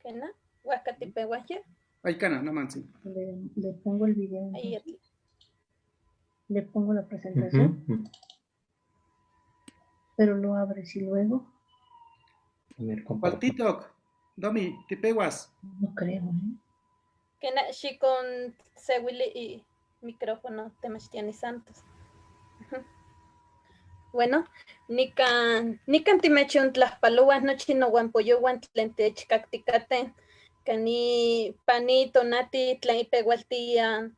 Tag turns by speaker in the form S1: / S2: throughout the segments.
S1: Kena, huajca tipehuas ya.
S2: Ahí cana, namantzin.
S3: Le pongo el video.
S1: Ahí ya.
S3: Le pongo la presentación. Pero lo abres y luego.
S4: A ver, comparto.
S2: Cualtitoc, Domi, tipehuas.
S3: No creo, ¿eh?
S1: Kena, xikon sewili y micrófono Temachtiani Santos. Bueno, nikan timechon tlajpalohuan nochi nohuampoyohuan tlen techkakticaten, kani pani tonati tlen ipehualtia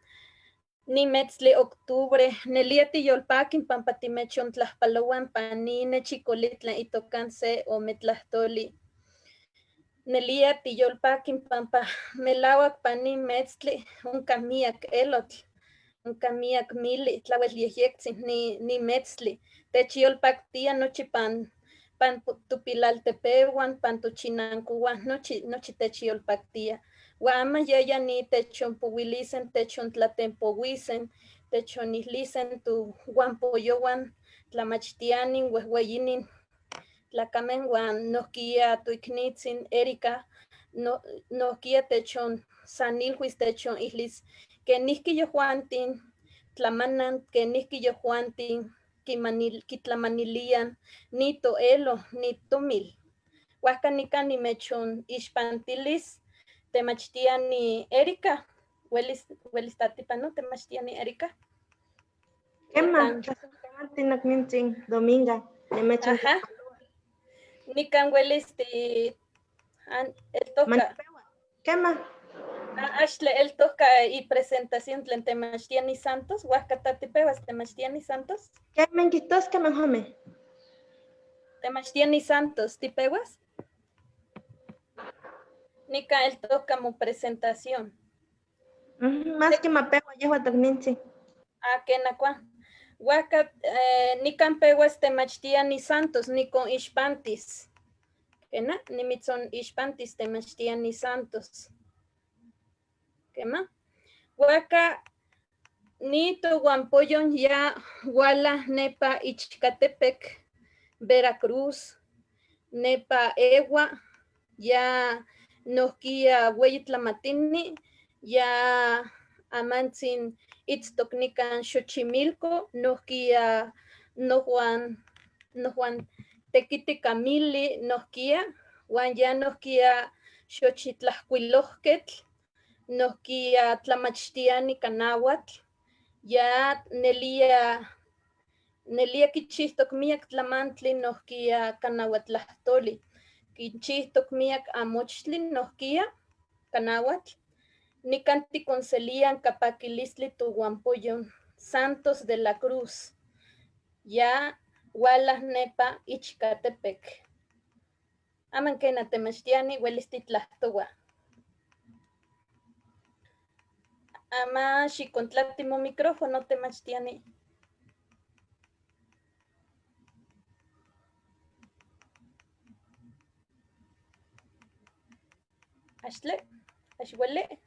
S1: ni metzli octubre, nelia tiyolpakin pampa timechon tlajpalohuan pani nechicoli tlen itokan se ometlahtoli. Nelia tiyolpakin pampa melawak pani metzli onka miak elotl, onka miak mili tlawel yejyektzin ni metzli. Techyolpaktia nochi pan tupilaltepehuan, pan tochinancohuan, nochi techyolpaktia. Huan ama yaya ni techonpohuilisen, techontlatempohuisen, techonilisen tu huampoyohuan, tlamachtianin, huehueyinin, tlacamen huan nohkia tuiknitzin, Erika, nohkia techon sanilhuis, techon ihlis, kenihki yohuantin, tlamanan, kenihki yohuantin, kitlamanilian, ni toelo, ni tomil. Huajca nikan nimechon ixpantilis, temachtiani Erika, welis tatipano, temachtiani Erika.
S5: Kema, tlazohcamantin Dominga, nemechon.
S1: Ajá. Nikan welis ti el toca.
S5: Kema.
S1: Ashle, el toca y presentación tlen temachtiani Santos, huajca tatipehuas temachtiani Santos.
S5: Kemen quitoska mejome.
S1: Temachtiani Santos, ¿tipehuas? Nika el toca mo presentación.
S5: Más que mapewa yehua toknintzi.
S1: Ah, kenakua. Huajca nikan pehuas temachtiani Santos, nikon ixpantis. Kena, nimitzon ixpantis temachtiani Santos. Kema. Huajca ni tohuampoyon ya huala nepa Ixcatepec, Veracruz, nepa Ewa, ya nohkia hueyi tlamatini, ya amantzin itztok nikan Xochimilco, nohkia nohuan tekiti Camili, nohkia, huan ya nohkia Xochitlajcuilojquetl, nohkia tlamachtiani kanahuatl, ya nelia kichihtok miak tlamantli nohkia kanahuatlahtoli, kichihtok miak amochtli nohkia kanahuatl, nikan tikonselian kapakilistli tohuampoyon Santos de la Cruz, ya hualas nepa Ixcatepec. Aman kena temachtiani welis titlahtoua. Ama xikontlati mo micrófono temachtiani. Axtle, axuele.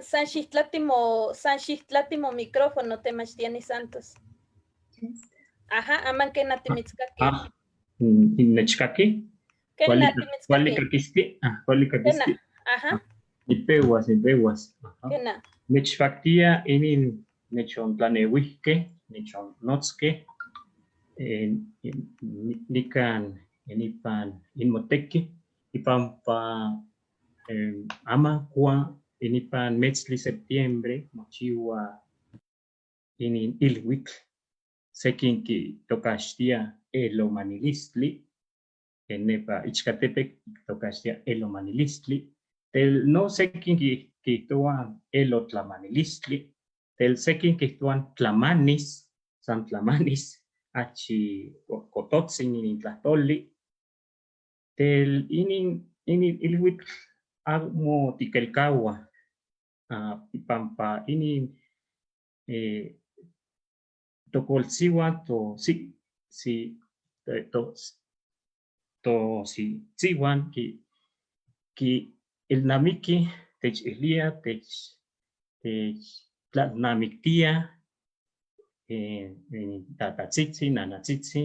S1: San xixtlatimo micrófono temachtiani Santos. Ajá, aman kena timitzkaki.
S4: Ah, nechkaki.
S1: Kena timitzkaki.
S4: Kuali kakisti. Ah, kuali kakisti.
S1: Ajá.
S4: Nipehuas, nipehuas.
S1: Kena.
S4: Nechpaktia inin nechontlaneuihke, nechonnotzke, nikan inipan inmoteki, ipampa ama kua inipan metzli septiembre mochiwa inin ilhuitl, sekin kitokaxtia elomanilistli, nepa Ixcatepec kitokaxtia elomanilistli, tel no sekin kihtowa elotlamanilistli, tel sekin kihtowan tlamanis, san tlamanis, achi kototzin inin tlahtoli, tel inin ilhuitl amo tikelkawa, ipampa inin tokoltziua to si si to to si tziuan ki ilnamiki techihlia tech tlalnamiktia Tatatzitzi, nanatzitzi,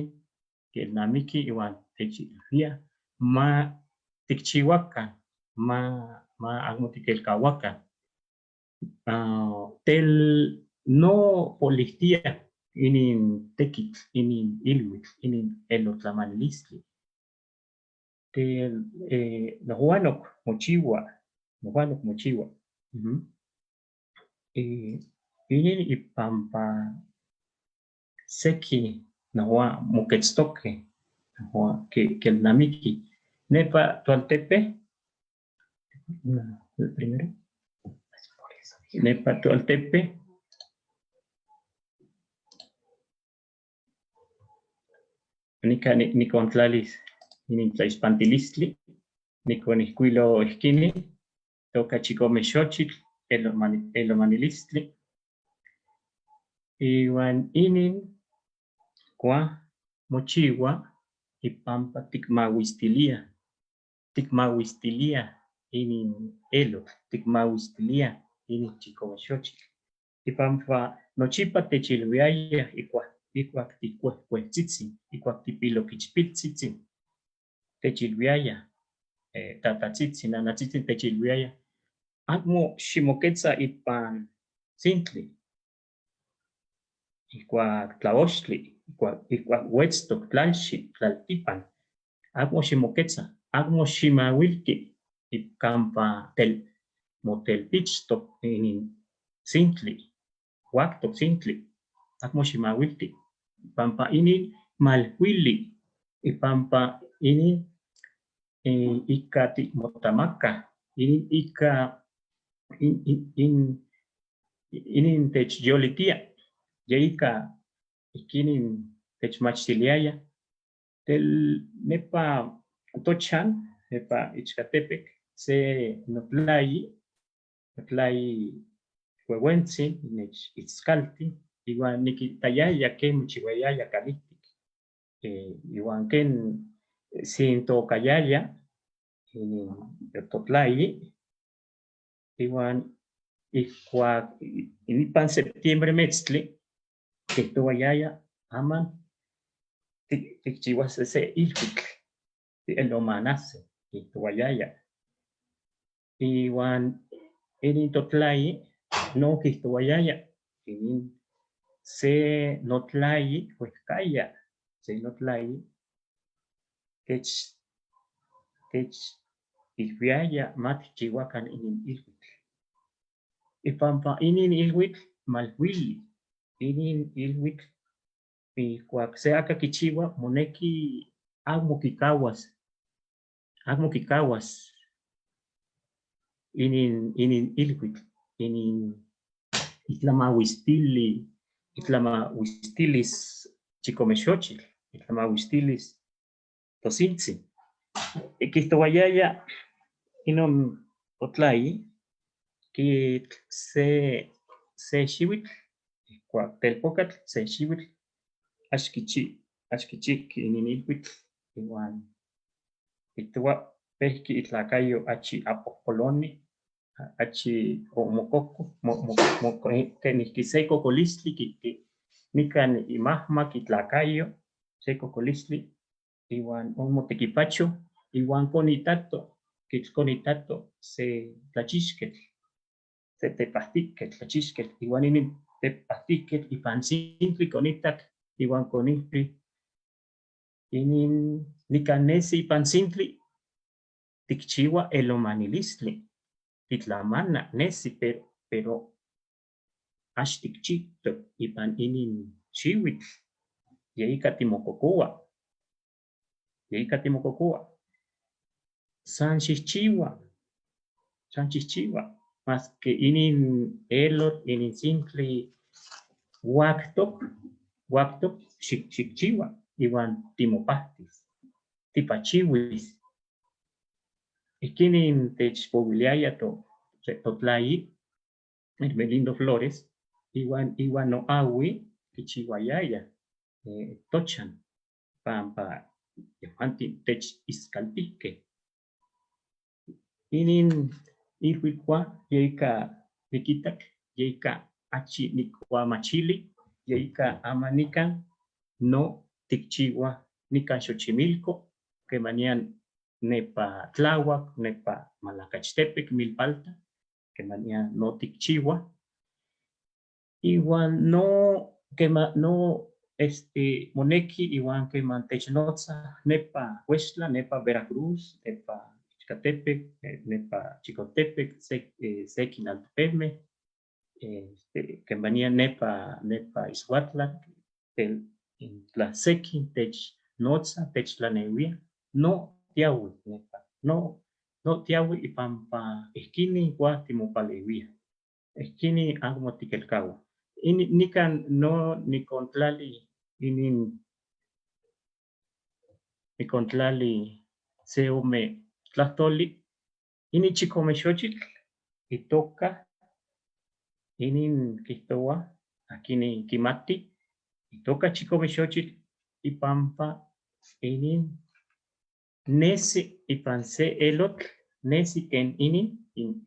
S4: kelnamiki iwan techilhuia ma tikchihuakan, ma amo tikelkahuakan. Tel no polihtia inin tekitl, inin ilhuitl, inin elotlamanilistli. Tel nohuanok mochiwa, nohuanok mochiwa. Inin ipampa seki nohua moketztoque, nohua kelnamiki. Nepa toaltepe, primero, nepa toaltepe, nika nikontlalis inin tlaixpantilistli, nikonihkuilo ihkini, toka chikome xochitl, elomanilistli, iwan inin kua mochiwa ipampa tikmawistilia, tikmawistilia inin elotl, tikmawistilia inin chikome xochitl. Ipampa nochipa techilwiaya ikuak tikuejkuejtzitzin, ikuak tipiloquichpiltzitzin, techilwiaya, tatatzitzin, nanatzitzin techilwiaya, amo ximoketza ipan tzintli, ikuak tlaoxtli, ikuak uetztok tlalxi, tlaltipan, amo ximoketza, amo ximawilti ikampa tel motelpichtok inin tzintli, uaktok tzintli, amo ximawilti, ipampa inin malkuili, ipampa inin ika tikmotamaka, inin ika inin techyolitia, yeika ikinin techmachtiliaya, tel nepa tochan, nepa Ixcatepec, se notlayi, notlayi huehuentzi, nech itzkalti, iwan nikitayaya ken mochiuayaya kalihtik, iwan ken sintokayaya inin totlayi, iwan ijkuak ipan septiembre metztli, kihtohuayaya aman tikchiuase se ilhuitl, tielomanase, kihtohuayaya. Iwan inin totlayi no kihtohuayaya, inin se notlayi uehkaya, se notlayi tech ilhuiaya ma tikchiuakan inin ilhuitl. Ipampa inin ilhuitl malhuili, inin ilhuitl ijkuak se aka kichiua moneki amo kikahuas, amo kikahuas inin ilhuitl, inin itlamahuistili, itlamahuistilis chikome xochitl, itlamahuistilis tosintzin. Kihtohuayaya inon otlayi kitl se xiuitl, ijkuak telpokatl se xiuitl axkichihki inin ilhuitl, iwan kihtowa pejki itlakayo achi apojpoloni, achi omokoko, kenijki se kokolistli nikan imajmak itlakayo, se kokolistli, iwan omotekipacho, iwan konitato, kitlkonitato se tlachixketl, se tepahtiketl, tlachixketl, iwan inin tepahtiketl ipan tzintli konitak, iwan konilpi, inin nikan nesi ipan tzintli, tikchiua elomanilistli, titlamana nesi, pero ax tikchihtok ipan inin xiuitl, yeika timokokoua, yeika timokokoua. San xihchiua, san xihchiua, maske inin elotl, inin tzintli uaktok, uaktok xikchiua, iwan timopahtis, tipachiuis. Ihkinin techpouiliaya totlayi, Hermelindo Flores, iwan noaui kichiuayaya tochan, pampa yehuantin techiskaltihkej. Inin ilhuitl kua yeika nikitak, yeika achi nikuamachili, Yeika ama nikan no tikchiwa nikan Xochimilco, kemanian nepa Tláhuac, nepa Malacachtepec, Milpalta, kemanian no tikchiwa. Iwan no kema no moneki iwan keman technotza nepa Huextla, nepa Veracruz, nepa Ixcatepec, nepa Chicotepec, sekin altepeme, kemanian nepa Ixhuatla, tla sekin technotza, techtlaneuia, no tiahui nepa, no tiahui ipampa ihkini ua timopalewia, ihkini amo tikelkaua. Nikan no nikontlali inin nikontlali se ome tlahtoli, inin chikome xochitl itoka, inin kihtowa, akinin kimati, itoka chikome xochitl ipampa inin nesi ipan se elotl, nesi ken inin,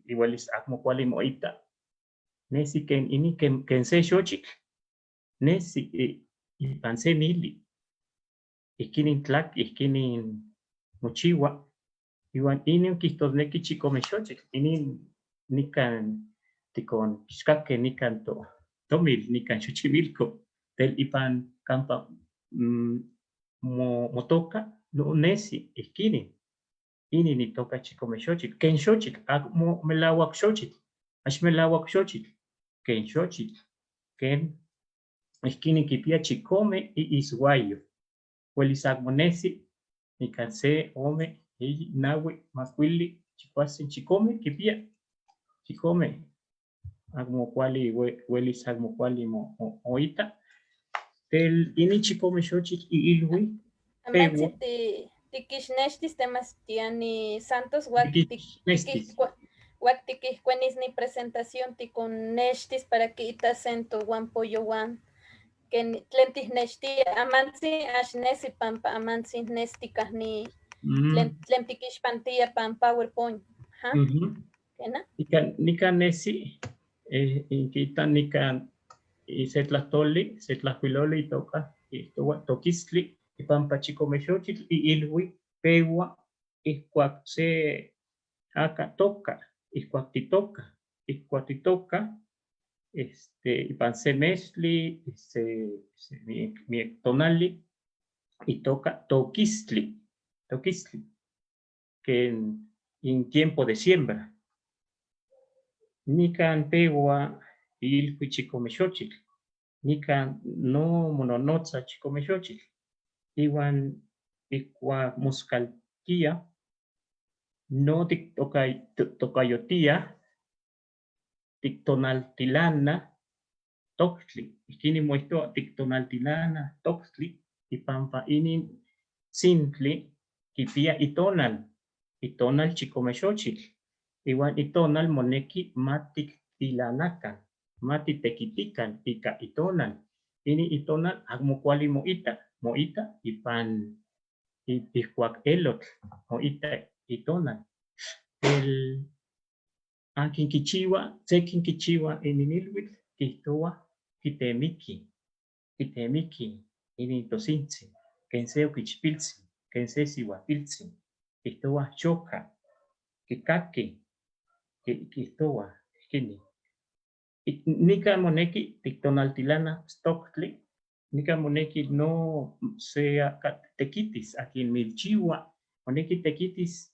S4: igualis amo kuali moita, nesi ken inin, ken se xochitl, nesi ipan se mili, ihkinin tlak, ihkinin mochiwa, iwan inin kihtosneki chikome xochitl, inin nikan tikon ixkake, nikan tomil, nikan Xochimilco, tel ipan kampa motoka, no nesi, ihkinin, inin itoka chikome xochitl, ken xochitl, amo melawak xochitl, ax melawak xochitl, ken xochitl, ken ihkinin kipia chikome iiswayo, welis amo nesi, nikan se, ome, eyi, naui, makuili, chikuasen, chikome, kipia, chikome, amo kuali, welis amo kuali moita, tel inin chikome xochitl iilui,
S1: Amantzi tikixnextis temachtiani Santos,
S4: Tikixnextis.
S1: huac tiquihcuenis ni presentación tikonnextis para quiitas sen tohuampoyohuan ken tlen tijnextia amantzi ax nesi pampa amantzi nestikah ni tlen tiquixpantia pan PowerPoint. Ajá. ¿Kena?
S4: Nikan nesi, inquita nikan se tlahtoli, se tlahcuiloli itoka, itowa tokistli, ipampa chikome xochitl iilui peua ihkuak se aka toka, ihkuak titoka, ihkuak titoka, ipan se meztli, se miek tonali, itoka tokistli, tokistli, que en tiempo de siembra. Nikan peua ilhui chikome xochitl, nikan no mononotza chikome xochitl, iwan ihkuak moskaltia, no tiktokayotia, tiktonaltilana toktli, ihkini moihtowa tiktonaltilana toktli, ipampa inin tzintli kipia itonal, itonal chikome xochitl, iwan itonal moneki ma tiktilanakan, ma titekitikan ika itonal, inin itonal amo kuali moita, moita ipan ihkuak elotl, moita itonal. El akin kichiwa, sekin kichiwa inin ilhuitl, kihtowa kitemiki, kitemiki inin tosintzi, ken se okichpiltzin, ken se sihuapiltzin, kihtowa choka, kikaki, kihtowa ihkini. Nikan moneki tiktonaltilana toktli, nikan moneki no sea tekitis, akin milchiwa, moneki tekitis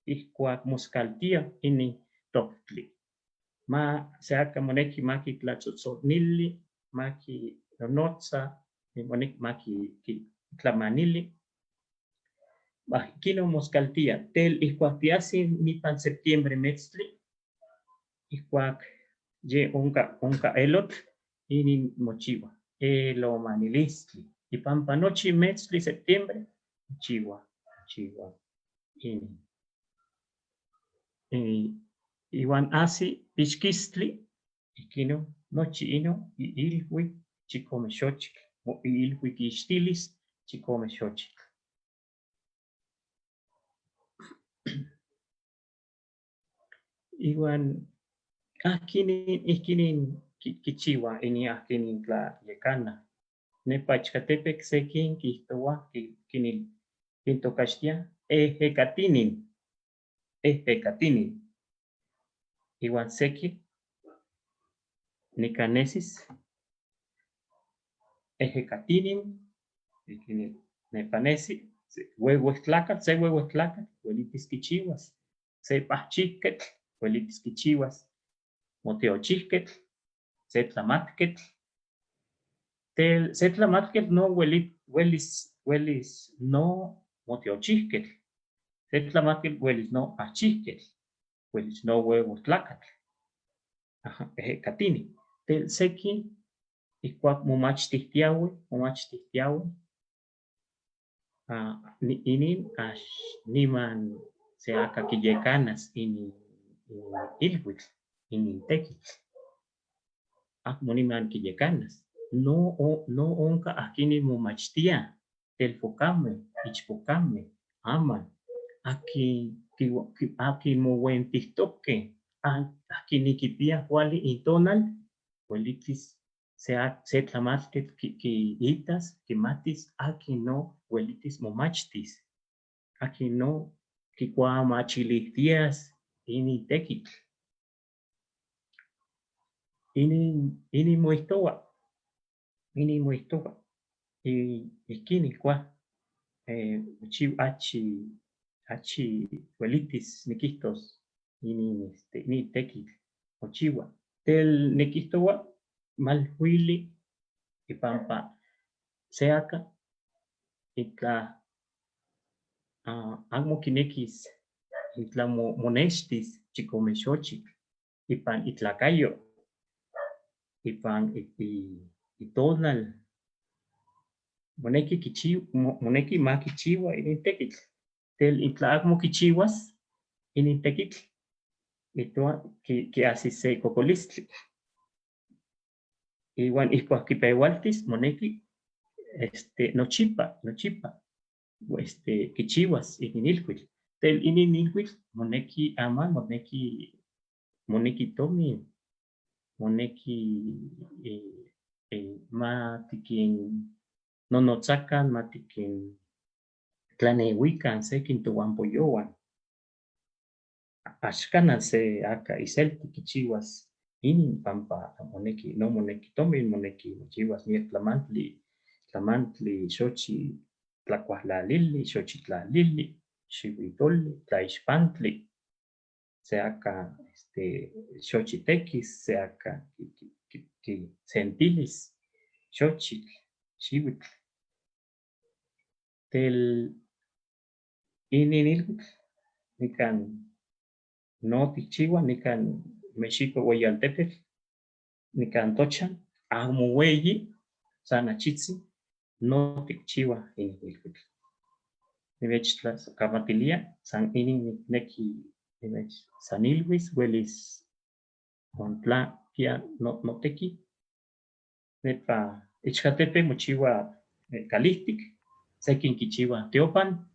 S4: ihkuak moskaltia inin toktli. Ma sea moneki ma kitlatzotzonili, ma kinonotza, moneki ma kitlamanili. Ihkino moskaltia, tel ihkuak tiasin nipan septiembre metztli, ihkuak ye onka elotl, inin mochiwa, elomanilistli. Ipampa nochi metztli septiembre, mochiwa, mochiwa inin. Iwan asi pixkistli, ihkino nochi ino iilhui chikome xochitl, o iilhui kixtilis chikome xochitl. Iwan ihkinin Kichiwa ini akinin tlayekana. Nepa Ixcatepec sekin kijtowa kintokaxtia ejekatinin, ejekatinin. Iwan seki nikanesis ejekatinin, nepa nesi, huehuetlacatl, se huehuetlacatl, uelitis kichihuas, se pahchihquetl, uelitis kichihuas, moteochihquetl, se tlamatquetl. Tel, se tlamatquetl no welis no moteochihquetl, se tlamatquetl welis no pahchihquetl, welis no huehuetlacatl. Ajá, ejekatini. Tel seki ijkuak momachtihtiahui, momachtihtiahui, inin ax niman se aka kiyekanas inin ilhuitl, inin tekitl. Amo niman kiyekanas. No, no onka akinin momachtia, telpocame, ichpocame, aman, akin mowentihtoque, akin nikipia kuali intonal, uelitis se tlamatl kiitas, kimatis, akin no uelitis momachtis, akin no kikuamachilihtias inin tekitl. Inin moihtowa, inin moihtowa, ihkini kua, mochiw achi uelitis nikihtos inin, inin tekitl mochiwa. Tel nikihtowa malhuili ipampa se aka itla amo kinekis itla monextis chikome xochitl ipan itlakayo, ipan itonal, moneki moneki ma kichiwa inin tekitl. Tel itla amo kichiwas inin tekitl, itoa kiasis se kokolistli. Iwan ijkuak kipewaltis moneki nochipa, nochipa, kichiwas inin ilhuitl. Tel inin ilhuitl moneki aman, moneki tomin, moneki ma tikin nonotzakan, ma tikin tlaneuikan sekin towanpoyowan. Axkanan se aka iselti kichiwas inin pampa moneki, no moneki tomin, moneki mochiwas miek tlamantli, tlamantli xochi tlakuajlalili, xochi tlalili, xiuitoli, tlaixpantli, se aka xochitekis, se aka kisentilis xochitl, xiuitl. Tel inin ilhuitl nikan no tikchiwa, nikan Mexico ueyaltepetl, nikan tochan, amo ueyi, san achitzin, no tikchiwa inin ilhuitl. Nimechtlasokamatilia, san inin nikneki nimechsanilhuis, uelis ontlakia noteki. Nepa Ixcatepe mochiwa kalihtik, sekin kichiwa tiopan,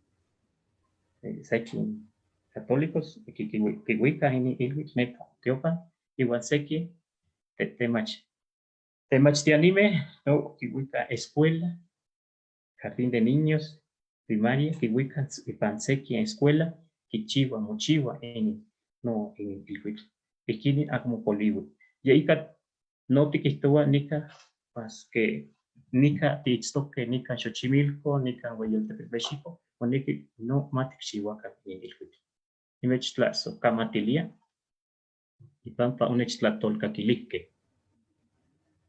S4: sekin católicos kiwikaj inin ilhuitl nepa tiopan, iwan seki temachtianimej no kiwikaj escuela, jardín de niños, primaria, kiwikaj ipan seki escuela, kichiwa, mochiwa inin, no inin ilhuitl. Ihkinin amo poliwi. Ye ika no tikihtowa nika, pas que nika tiitztoque, nika Xochimilco, nika Ueyoltepec Mexico, moneki no ma tikchiwakan inin ilhuitl. Nimechtlasokamatilia ipampa onechtlatolkakilihkej.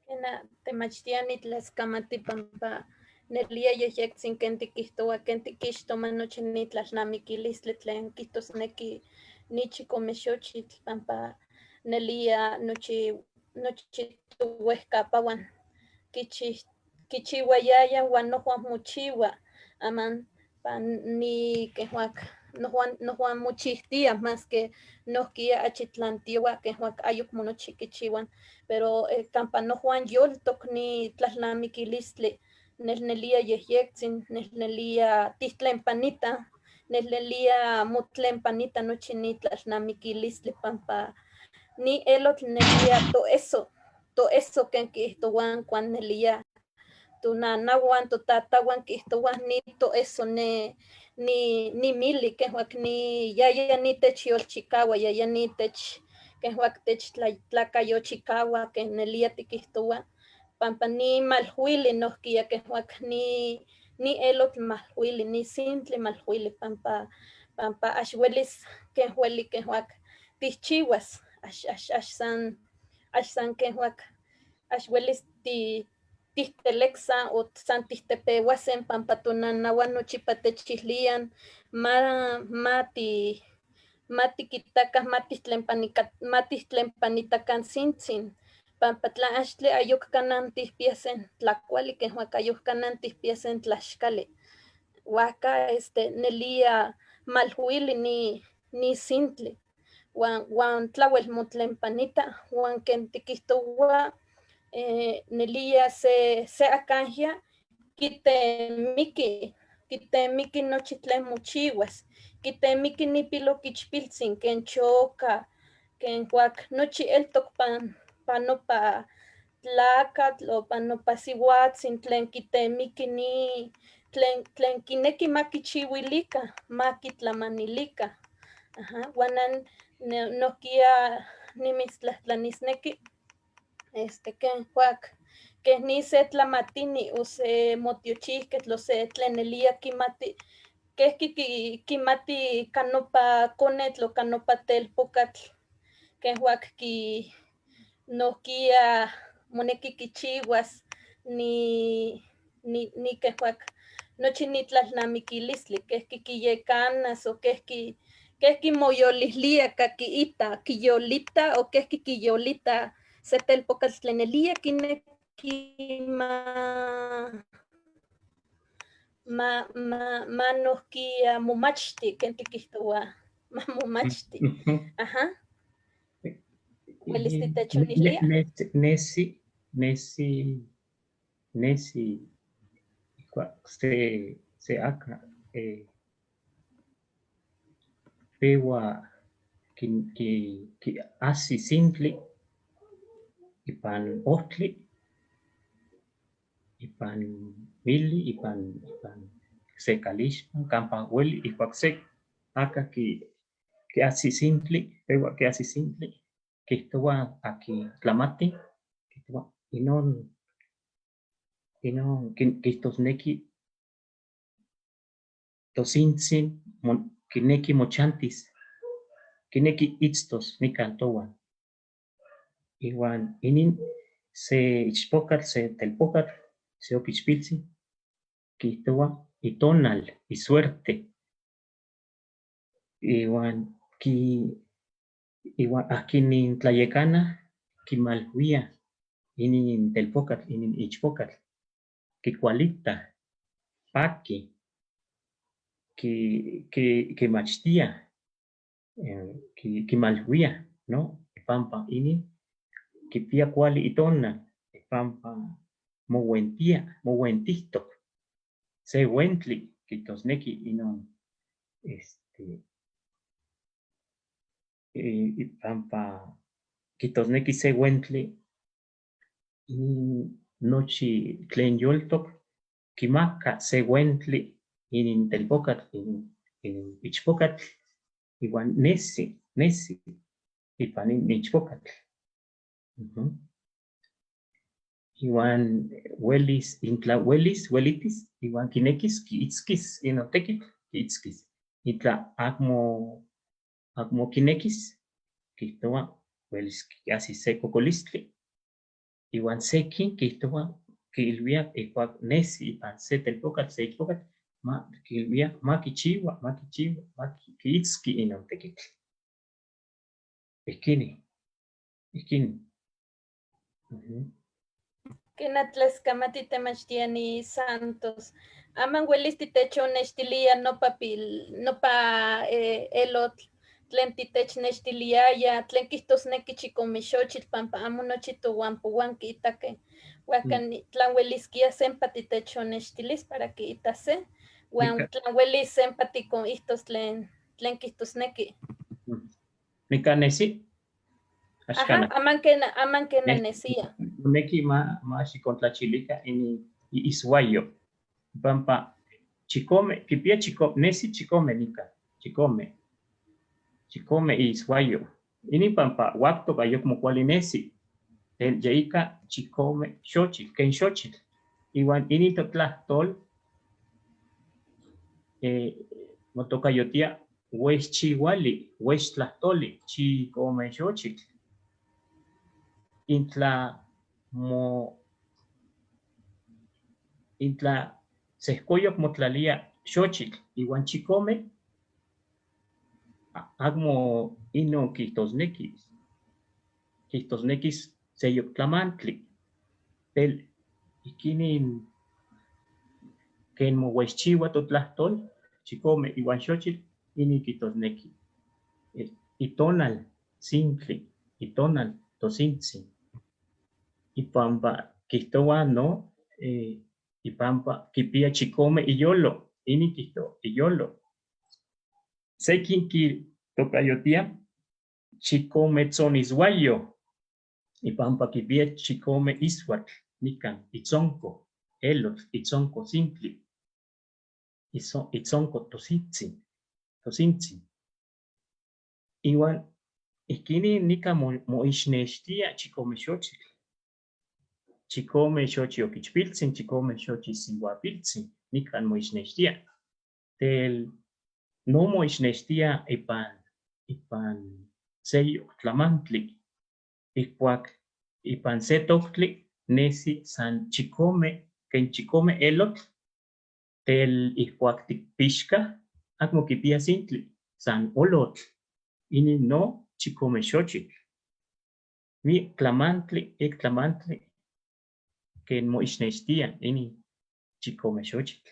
S1: Kena temachtiani tlaskamati pampa nelia yejyektzin ken tikihtowa, ken tikixtoma nochi ni tlalnamikilistli tlen kijtosneki ni chikome xochitl pampa nelia nochi towehkapawan kichiwayaya uan nojuan mochiwa, aman pan ni kejuak nojuan mochihtia mas que nohkia achitlantiowa kejuak ayukmo nochi kichiwan, pero kampa nojuan yoltok ni tlalnamikilistli, nelnelia yejyektzin, nelnelia tihtlempanita, nelnelia motlempanita nochi ni tlalnamikilistli pampa ni elotl nelia toeso. Toeso ken quiijtohuan cuan nelia tonanahuan, totatauan quiijtohuaj ni toeso ne ni ni mili kenjuak ni yaya ni techyolchicahua, yaya ni tech kenjuak techtlacayochicahua ken nelia tiquijtohua, pampa ni malhuili nohkia kenjuak ni elotl malhuili, ni sintli malhuili, pampa ax uelis ken ueli kenjuak tijchihuas, ax san kenjuak ax uelis tijteleksa o san tijtepehuasen, pampa tonanahuan nochipa techilian ma tiquitaca, ma tijtlempanitacan sintzin, pampa tla axtli ayok canan tijpiasen tlacuali, kenjuak ayok canan tijpiasen tlaxcali. Huajca nelia malhuili ni sintli huan tlauel motlempanita, huan ken tiquijtohua nelia se acanjia kitemiki nochi tlen mochihuas, kitemiki ni piloquichpiltzin ken choca, ken cuac nochi eltoc pan nopa tlacatl o pan nopa sihuatzin tlen kitemiki ni tlen kineki ma kichihuilica, ma kitlamanilica. Ajá. Huan nohkia nimitztlahtlanisneki ken cuac ken ni se tlamatini o se motiochijquetl o se tlen nelia kimati kejki kimati kanopa conetl o kanopa telpocatl ken cuac ki nohkia moneki kichihuas ni ken cuac nochi ni tlalnamiquilistli, kejki kiyecanas o kejki moyolihlia ka quiita, quiyolita o kejki quiyolita se telpocatl tlen nelia kineki ma nohkia momachti ken tiquihtohua, ma momachti. Ajá. ¿Uelis titechonihlia?
S4: Nesi ijkuak se aka peua kiasi sintli ipan ojtli, ipan mili, ipan se kalixpan, kampa ueli ijkuak se aka kiasi sintli, peua kiasi sintli, kijtoua akin tlamati, kijtoua inon kijtosneki tosintzin kineki mochantis, kineki itztos nikan towan. Iwan inin se ichpokatl, se telpokatl, se okichpiltzin, kijtoua itonal, isuerte. Iwan akinin tlayekana kimalhuia inin telpokatl, inin ichpokatl, kikualita, paki, kimachtia, kimalhuia, no? Ipampa inin kipia kuali itonal, ipampa mouentia, mouentihtok. Se uentli kijtosneki inon ipampa kijtosneki se uentli inin nochi tlen yoltok kimaka se uentli inin telpokatl, inin ichpokatl, iwan nesi ipan inin ichpokatl. Iwan uelis, intla uelis, uelitis, iwan kinekis, kiitzkis inon tekitl, kiitzkis. Intla akmo kinekis, kijtoua uelis kiasis se kokolistli. Iwan seki kijtoua kiilwia ijkuak nesi ipan se telpokatl, se ichpokatl, ma kiilwia ma kichiua, ma kichiua, ma kiitzki inon tekitl. Ihkini, ihkini.
S1: Kena tlaskamati temachtia ni Santos. Aman uelis titechonextilia nopa elotl tlen titechnextiliaya, tlen kijtosneki chikomixochitl, pampa amo nochi tohuampohuan kiitakeh. Huajca tlan ueliskia sempa titechonextilis para kiitase, huan tlan uelis sempa tikonihtos tlen kijtosneki.
S4: Nikan nesi.
S1: Ajá,
S4: Axkana.
S1: aman kena
S4: Nesi.
S1: nesia.
S4: Moneki ma xikontlachilijka inin iswayo. Pampa chikome, kipia chikome, nesi chikome nika, chikome. Chikome iswayo. Inin pampa waktok ayekmo kuali nesi. Tel yeika chikome xochitl, ken xochitl. Iwan inin totlahtol motokayotia uexchiuali, uextlahtoli, chikome xochitl. Intla mo intla sehkoyok motlalia xochitl iwan chikome, amo inon kihtosnekis. Kihtosnekis seyok tlamantli. Tel ihkinin ken mouexchiua totlahtol, chikome iwan xochitl, inin kihtosneki. Itonal, sintli, itonal, tosintzin. Ipampa kihtowa no, ipampa kipia chikome iyolo, inin kihto iyolo. Sekin kitokayotia chikome tzoniswayo, ipampa kipia chikome iswatl, nikan, itzonko, elotl, itzonko sintli, itzonko tosintzin, tosintzin. Iwan ihkinin nika moixnextia chikome xochitl. Chikome xochioquichpiltzin, chikome xochisiuapiltzin, nikan moixnextia. Tel no moixnextia ipan seyok tlamantli. Ihkuak ipan se toktli nesi san chikome, ken chikome elotl, tel ihkuak tikpixka, akmo kipia sintli, san olotl. Inin no chikome xochitl. Mi tlamantli, ik tlamantli, ken moixnextia inin chikome xochitl.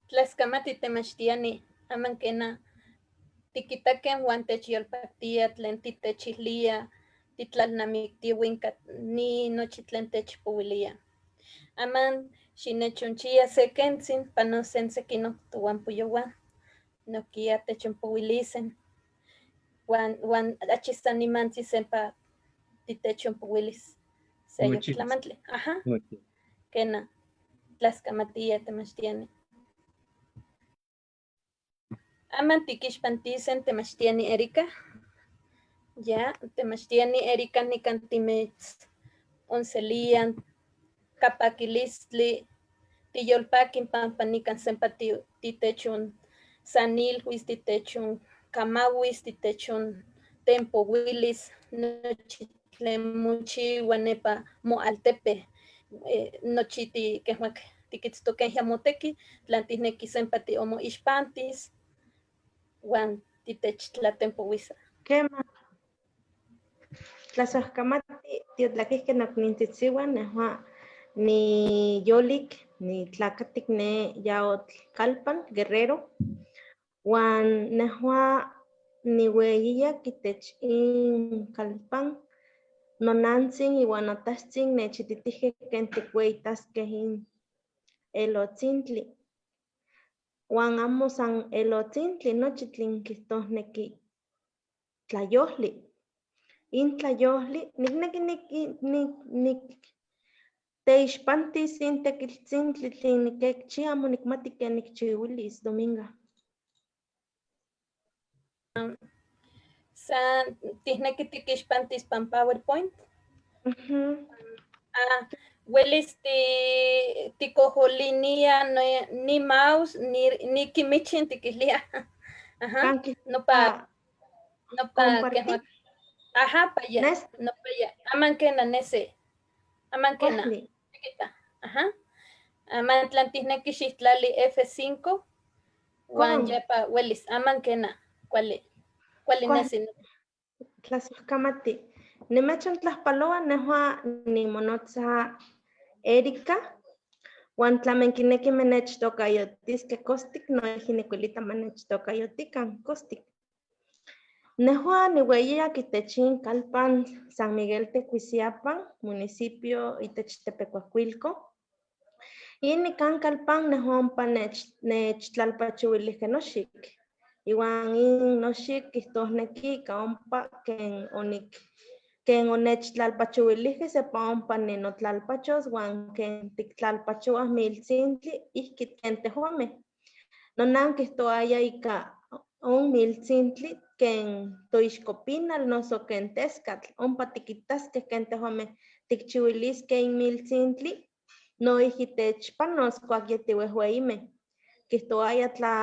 S1: Tlaskamati temachtiani, aman kena tikitaken uan techyolpaktia tlen titechillia, titlalnamiktiuin ni nochi tlen techpouilia. Aman xinechonchia se kentzin pano sen sekinok tohuampoyowan, nohkia techonpouilisen. Uan achi san nimantzi sempa titechonpouilis seyok
S4: Muchis.
S1: tlamantli. Ajá,
S4: Muchis.
S1: kena, tlaskamatia temachtiani. Aman tikixpantisen temachtiani Erika. Ya, temachtiani Erika nikan timetz onselian, kapakilistli, tiyolpakin pampa nikan sempa titechon sanilhuis, titechon kamauis, titechon tempowilis, nochi tlen mochiwa nepa moaltepe, nochi kehua tikitztokej moteki, tlan tijneki sempa tiomoixpantis, uan titechtlatempouisa.
S5: Kema. Tlasojkamati tiotlaquihque nocnintzitzihua nehua ni yolik, ni tlakatik ne Yaotlcalpan, Guerrero, uan nehua niueyiya itech in kalpan, nonantzin iuan notahtzin nechititihkeh ken tikueitaskeh in elotzintli. Uan amo san elotzintli, nochi tlen kihtosneki tlayohtli. In tlayohtli, nikneki teixpantis in tekiltzintli tlen nikekchi, amo nikmati ken nikchiuilis, Dominga.
S1: San tihneki tikixpantis pan PowerPoint. Ah, welis tikojolinia ni mouse ni kimichin tikihlia. Ajá.
S5: Kanki
S1: No pa, no pa
S5: compartir.
S1: kehua. Ajá, pa ya.
S5: Nes.
S1: No pa ya. Aman kena nese. Aman kena.
S5: Kuali.
S1: Chiquita. Ajá. Aman tlan tihneki xihtlali F5. Uan
S5: Con.
S1: ya pa welis. Aman kena. Kuali. Kuali
S5: Kuali.
S1: nesi.
S5: Tlasojkamati. Nimechontlajpaloa nehua nimonotza Erika. Uan tla menkineki menechtokayotiskeh kostik, noijki nikuelita manechtokayotikan kostik. Nehua niueyiya itech in kalpan San Miguel Tecuiziapan, municipio itech Tepecuacuilco. Y nikan kalpan nehua ompa nechtlalpachiuilijkeh noxik. Iwan in noxik kijtosneki ika ompa ken onechtlalpachowilijkeh sepa ompa ninotlalpachos uan ken tiktlalpachowah miltzintli ihki ken tejuameh. Nonan kijtoaya ika on miltzintli ken toixkopinal noso ken teskatl, ompa tikitaskeh ken tejuameh tikchiwiliskeh in miltzintli, noijki techpanos kuak ya tiwehweimeh. Kijtoaya tla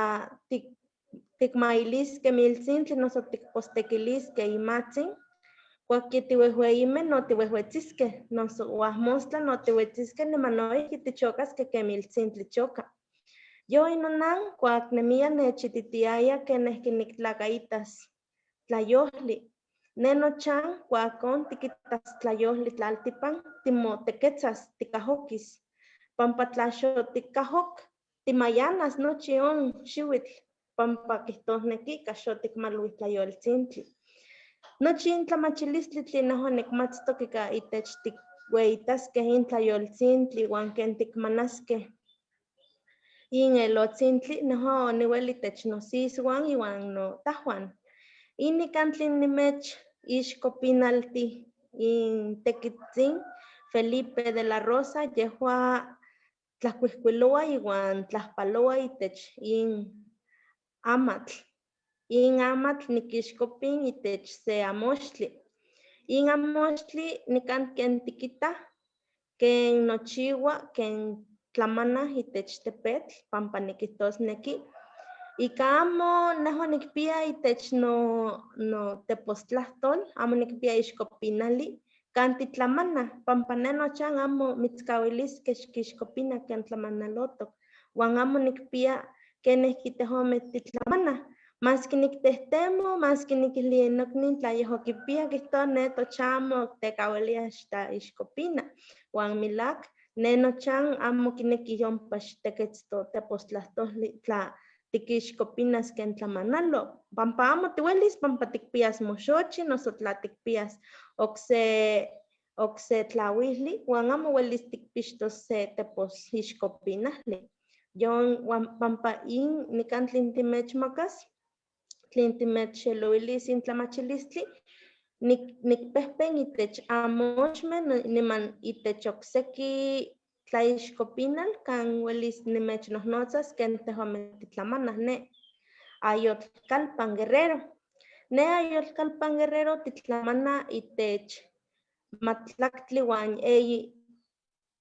S5: tikmailiskeh miltzintli noso tikpostekiliskeh imatzin, kuak ya tiwehweimeh no tiwehwetziskeh, noso uajmostla no tiwetziskeh niman noijki tichokaskeh ken miltzintli choka. Yoin nonan kuak nemia nechititiaya kenejki niktlakaitas tlayohli. Ne nochan kuak on tikitas tlayohli tlaltipan timoteketzas tikajokis, pampa tla xotikajok timayanas nochi on xiwitl, pampa kijtosneki ika xotikmaluih tlayoltzintli. Nochi in tlamachilistli tlen nejua nikmatztok ika itech tikweyitaskeh in tlayoltzintli uan ken tikmanaskeh in elotzintli, nejua oniwel itech nosiswan iwan notajuan. In nikan tlen nimech ixkopinalti in tekitzin Felipe de la Rosa, yehua tlajkuijkuiloua iwan tlajpaloua itech in amatl. In amatl nikixkopin itech se amoxtli. In amoxtli nikan ken tikitah, ken nochiwa, ken tlamanah itech tepetl, pampa nikihtosneki. Ika amo nejua nikpia itech notepostlajtol, amo nikpia ixkopinali, kan titlamanah, pampa ne nochan amo mitzkawiliskeh xkixkopina ken tlamanalotok, uan amo nikpia kenejki tejuameh titlamanah. Maski niktehtemo, maski nikilui noknin tla yehua kipia kijtowa ne tochan amo tekawilia xtaixkopina, uan milak ne nochan amo kineki ompa xteketz totepostlahtoli tla tikixkopinas ken tlamanalo, pampa amo tiwelis, pampa tikpias moxochi, noso tla tikpias okse tlawihli, uan amo welis tikpixtos se tepos ixkopinajli. Yon uan pampa in nikan tlen timechmakas, tlen timechxeloilis in tlamachilistli, nikpehpen itech amoxmeh niman itech okseki tlaixkopinal kan welis nimechnohnotzas ken tejuameh titlamanah ne Ayotlalpan Guerrero. Ne Ayotlalpan Guerrero titlamana itech matlaktli uan eyi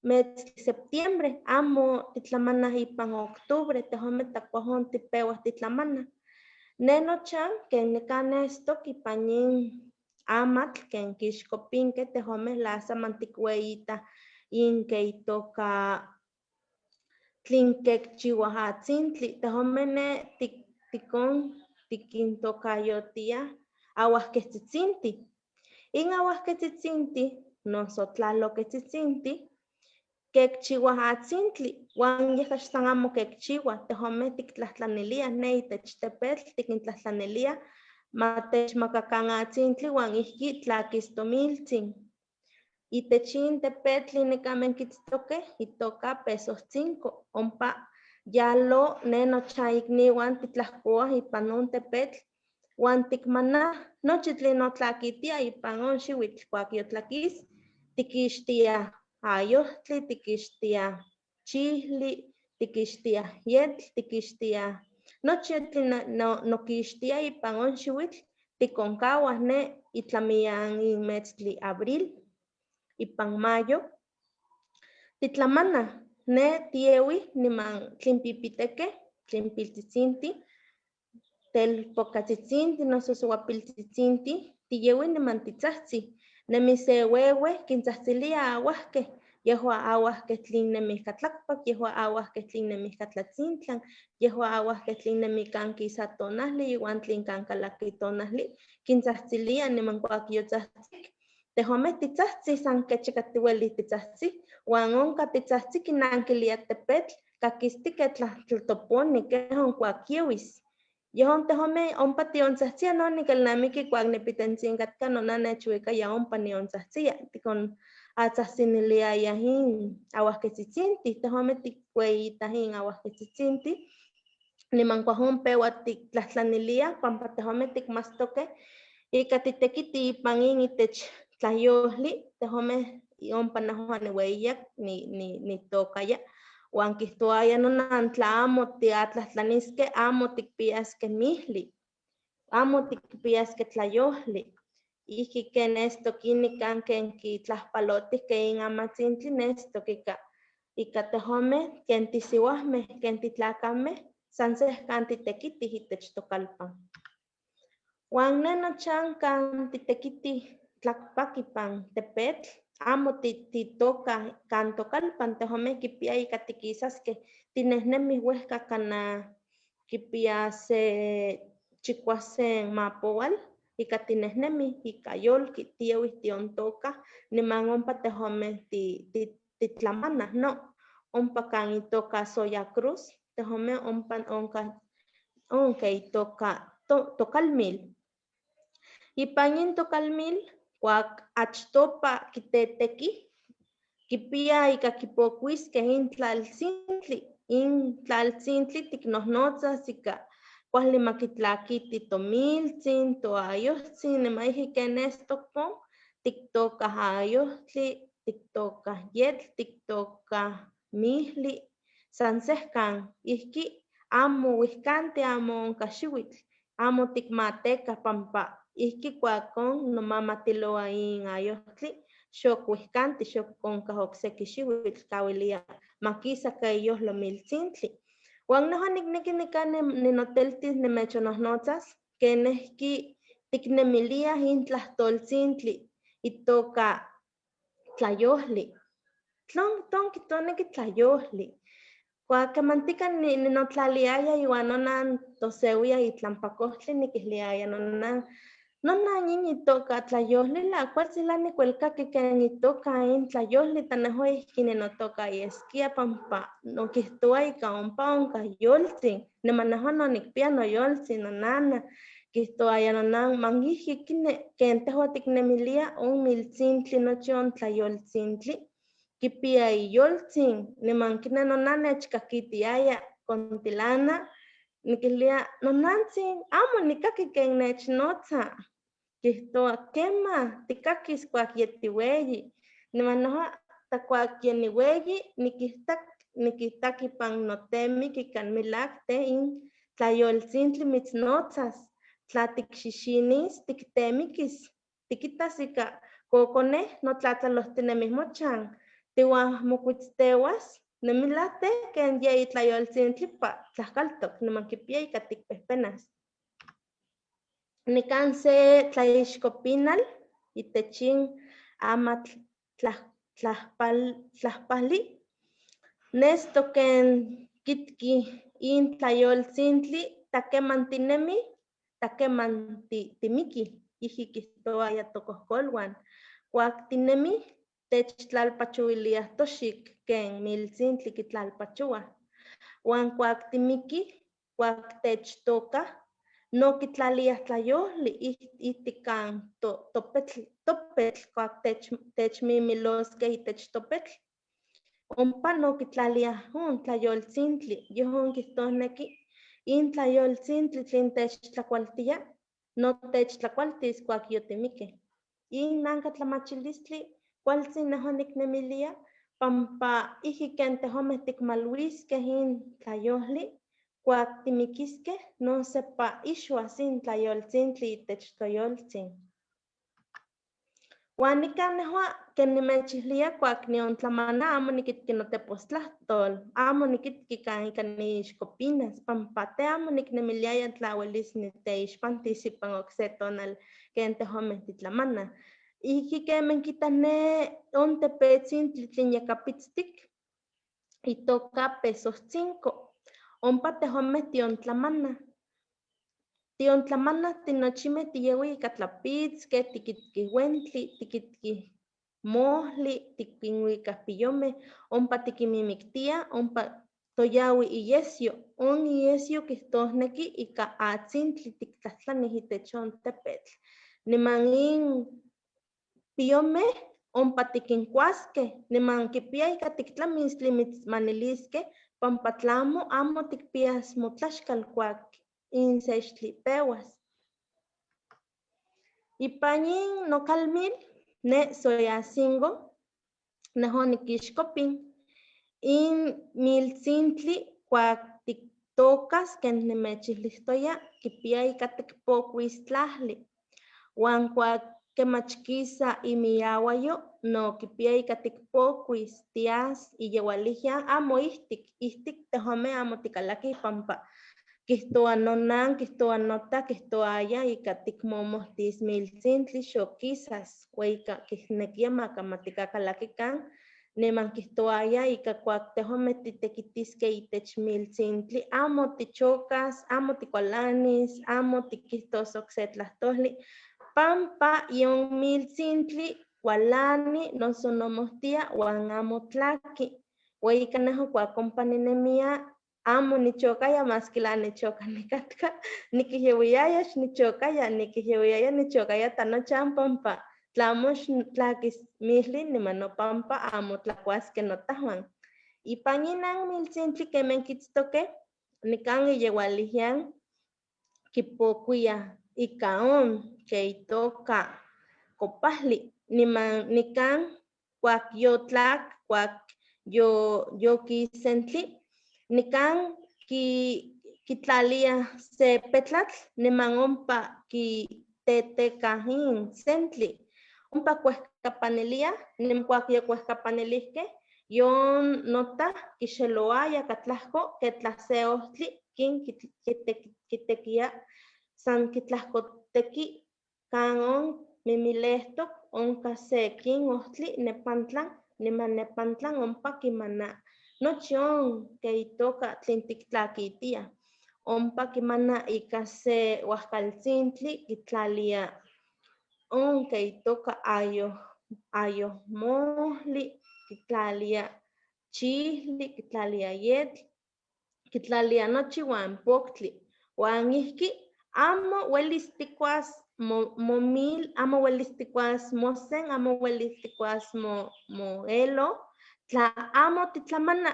S5: metztli septiembre, amo titlamanah ipan octubre, tejuameh takuajon tipewah titlamanah. Ne nochan ken nikan nestok ipan nin amatl ken kixkopinkeh tejuameh lasaman tikweyitah in ke itoka tlen kekchiwah atzintli, tejuameh ne tikon tikintokayotiah aguajketzitzintih. In aguajketzitzintih noso tlaloketzitzinti kekchiwah atzintli, uan yeh san amo kekchiwah, tejuameh tiktlajtlaniliah ne itech tepetl tikintlahtlaniliah ma techmakakan atzintli uan ihki tlakis tomiltzin. Itech in tepetli nikan menkitztokeh itoka Pesohtzinco, ompa yalo ne nochan ikniwan titlahkowah ipan on tepetl uan tikmanah nochi tlen notlakitia ipan on xiwitl kuak yotlakis, tikixtiah ayohtli, tikixtiah chihli, tikixtiah yetl, tikixtiah nochi tlen nokixtia ipan on xiwitl, tikonkawah ne itlamian in metztli abril, ipan mayo, titlamanah ne tiewih niman tlen pipitekeh, tlen piltzitzintih, telpokatzitzintih noso souapiltzitzintih, tiyeuih niman titzahtzi, nemi se wewe kintzahtzilia aguajkeh, yehua aguajkeh tlen nemih katlakpak, yehua aguajkeh tlen nemih katlatzintlan, yehua aguajkeh tlen nemih kan kisa tonajli iwan tlen kan kalaki tonajli, kintzahtzilia niman kuak yotzahtzik, tejuameh titzahtzi san kechika tiwelih titzahtzi, uan onka titzahtzi kinankilia tepetl, kakistikeh tlatoponi keh onkuak yewis. Yehon tejuameh ompa tiontzahtziah, no nikelnamiki kuak nipitentzin katka nonana nechwikaya ompa niontzahtzia, tikon atzahtzinilia in aguajketzitzintih, tejuameh tikweyitah in aguajketzitzintih, Niman cuajón pewa tiktlajtlanilia pampa tejuameh tikmastokeh ika titekitih ipan in itech tlayohli, tejuameh ompa nejua niueyiya nitokaya, huan kihtoaya nonan tla amo tiatlatlaniskeh amo tikpiaskeh mihli, amo tikpiaskeh tlayohli. Ihki ken nestok nikan ken kitlajpalotihkeh in amatzintli nestok ika tejuameh ken tisiuameh ken titlakameh san sehkan titekitih itech tokalpan. Huan neh nochan kan titekitih tlakpak ipan tepetl, amo titokah kan tokalpan, tejuameh kipia ika tikisaskeh, tinehnemih wehka kanah kipia se chikuasen mapowal ika tinehnemih ika yolki tiawih tiontokah, niman ompa tejuameh titlamanah, no, ompa kan itoka Soya Cruz, tejuameh ompa onka itoka tokalmil. Ipan in tokalmil kuak achtopa kitetekih, kipia ika kipokuiskeh in tlaltzintli, in tlaltzintli tiknohnotzas ika kuali makitlakiti tomiltzin, toayohtzin, niman ihki ken nestok pon, tiktokah ayohtli, tiktokah yetl, tiktokah mihli, san sehkan ihki amo uihkanti, amo onka xiwitl, amo tikmatekah pampa ihki kuakon nomamatiloa in ayohtli, xok uihkanti, xok onkah okseki xiwitl kawilia makisa ka iyojlo miltzintli. Huan nejua nikneki nikan ninoteltis nimechonohnotzas kenehki tiknemiliah in tlahtoltzintli itoka tlayohli. Tlon kihtosneki tlayohli. Kuak kemantika ninotlaliaya iwan nonan tosewia itlanpakohtli nikiliaya nonan, nonan yin itoka tlayohli la kualtzin la nikuelkaki ken itoka in tlayohli, ta nejua ihki ninotokayeskia pampa nokihtowa ika ompa onkah yoltzin, niman nejua nonikpia noyoltzin nonana, kihtoaya nonan man ihki kine ken tehua tiknemilia on miltzintli nochi on tlayoltzintli, kipia iyoltzin, niman kine nonan nechkakitiaya kontilana, nikilia nonantzin amo nikaki ken nechnotza, kihtowa kemah tikakis kuak yetiweyi, niman nejua ta kuak yeniweyi nikitak ipan notemik ika milak te in tlayoltzintli mitznotzas, tla tikxixinis tiktemikis, tikitas ika kokoneh notlatlalohtinemih mochan, tiuahmokuitztewas, nemila te ken ye itlayoltzintli pa tlahkaltok, niman kipia ika tikpehpenas. Nikan se tlaixkopinal itech in amatl tlajpali, nestok ken kitki in tlayoltzintli takeman tinemi, takeman timiki, ihki kihtoaya tokohkolwan, kuak tinemi techtlalpachoiliah toxik ken miltzintli kitlalpachoa, huan kuak timiki, kuak techtokah, no kitlaliah tlayohli ihtik kan topetl kuak techmimiloskeh itech topetl, ompa no kitlaliah on tlayoltzintli, yehon kihtosneki in tlayoltzintli tlen techtlakualtia, no techtlakualtis kuak yotimikeh. In nanka tlamachilistli kualtzin nejua niknemilia, pampa ihki ken tejuameh tikmaluiskeh in tlayohli, kuak timikiskeh no sepa ixuas in tlayoltzintli itech toyoltzin. Huan nikan nejua ken nimechillia kuak niontlamana amo nikitki notepostlajtol, amo nikitki kan ika nixkopinas, pampa te amo niknemiliaya tla welis niteixpantis ipan okse tonal ken tejuameh titlamanah. Ihki kemen kitah ne on tepetzintli tlen yakapitztik, itoka Pesohtzinko, ompa tejuameh tiontlamanah. Tiontlamanah tinochimeh tiyeuih ika tlapitzkeh, tikitkih uentli, tikitkih mohli, tikinwikah piyomeh, ompa tikinmimiktiah, ompa toyaui iyesyo, on iyesyo kihtosneki ika atzintli tiktlahtlanih itech on tepetl. Niman in piyomeh ompa tikinkuaskeh, niman kipia ika tiktlamis tlen mitzmaniliskeh, Pampa tlamo amo tikpias motlaxkal kuak in sextli pewas. Ipan nin nokalmil, ne Soyacingo, nejo nikixkopin. In miltzintli kuak tiktokas ken nimechilihtoya kipia ika tikpokuis tlajli. Huan kuak kemach kisa imiahuayo, no kipia ika tikpokuis tias iyeualijyan amo ihtik, ihtik tejuanmeh amo tikalakij pampa kihtowa nonan, kihtowa nota, kihtoaya ika tikmomohtis miltzintli xokisas, ua ika kihnekia makamatikkakalakikan, niman kihtoaya ika kuak tejuanmeh titekitiskeh itech miltzintli amo tichokas, amo tikualanis, amo tikihtos okse tlahtohli, pampa yon miltzintli kualani noso nomohtia uan amo tlaki. Ua ika nejo kuak ompa ninemia amo nichokaya maski la nichoka nikatka, nikijyewiaya xnichokaya, nikijyewiaya nichokaya tanochan pampa tlamo xtlakis mili niman nopampa amo tlakuaskeh notajuan. Ipan inan miltzintli kemen kitztokeh, nikan iyeualijyan kipokuiah ika on ke itoka kopajli, niman nikan kuak yotlak, kuak yokisentli, nikan kitlaliah se petlatl niman ompa kitetekah in sentli, ompa kuehkapaniliah, niman kuak yokuehkapanilihkeh, yon notah kixeloaya katlajko ke tla se ohtli kin kitekia san kitlajkoteki kan on mimilehtok onka se kin ohtli nepantlan, niman nepantlan ompa kimana nochi on ke itoka tlen tiktlakitiah, ompa kimana ika se uajkaltzintli kitlalia on ke itoka ayohmohli, kitlalia chihli, kitlalia yetl, kitlalia nochi uan poktli, uan ihki amo welis tikuas momil, amo welis tikuas mosen, amo welis tikuas moelo, tla amo titlamana,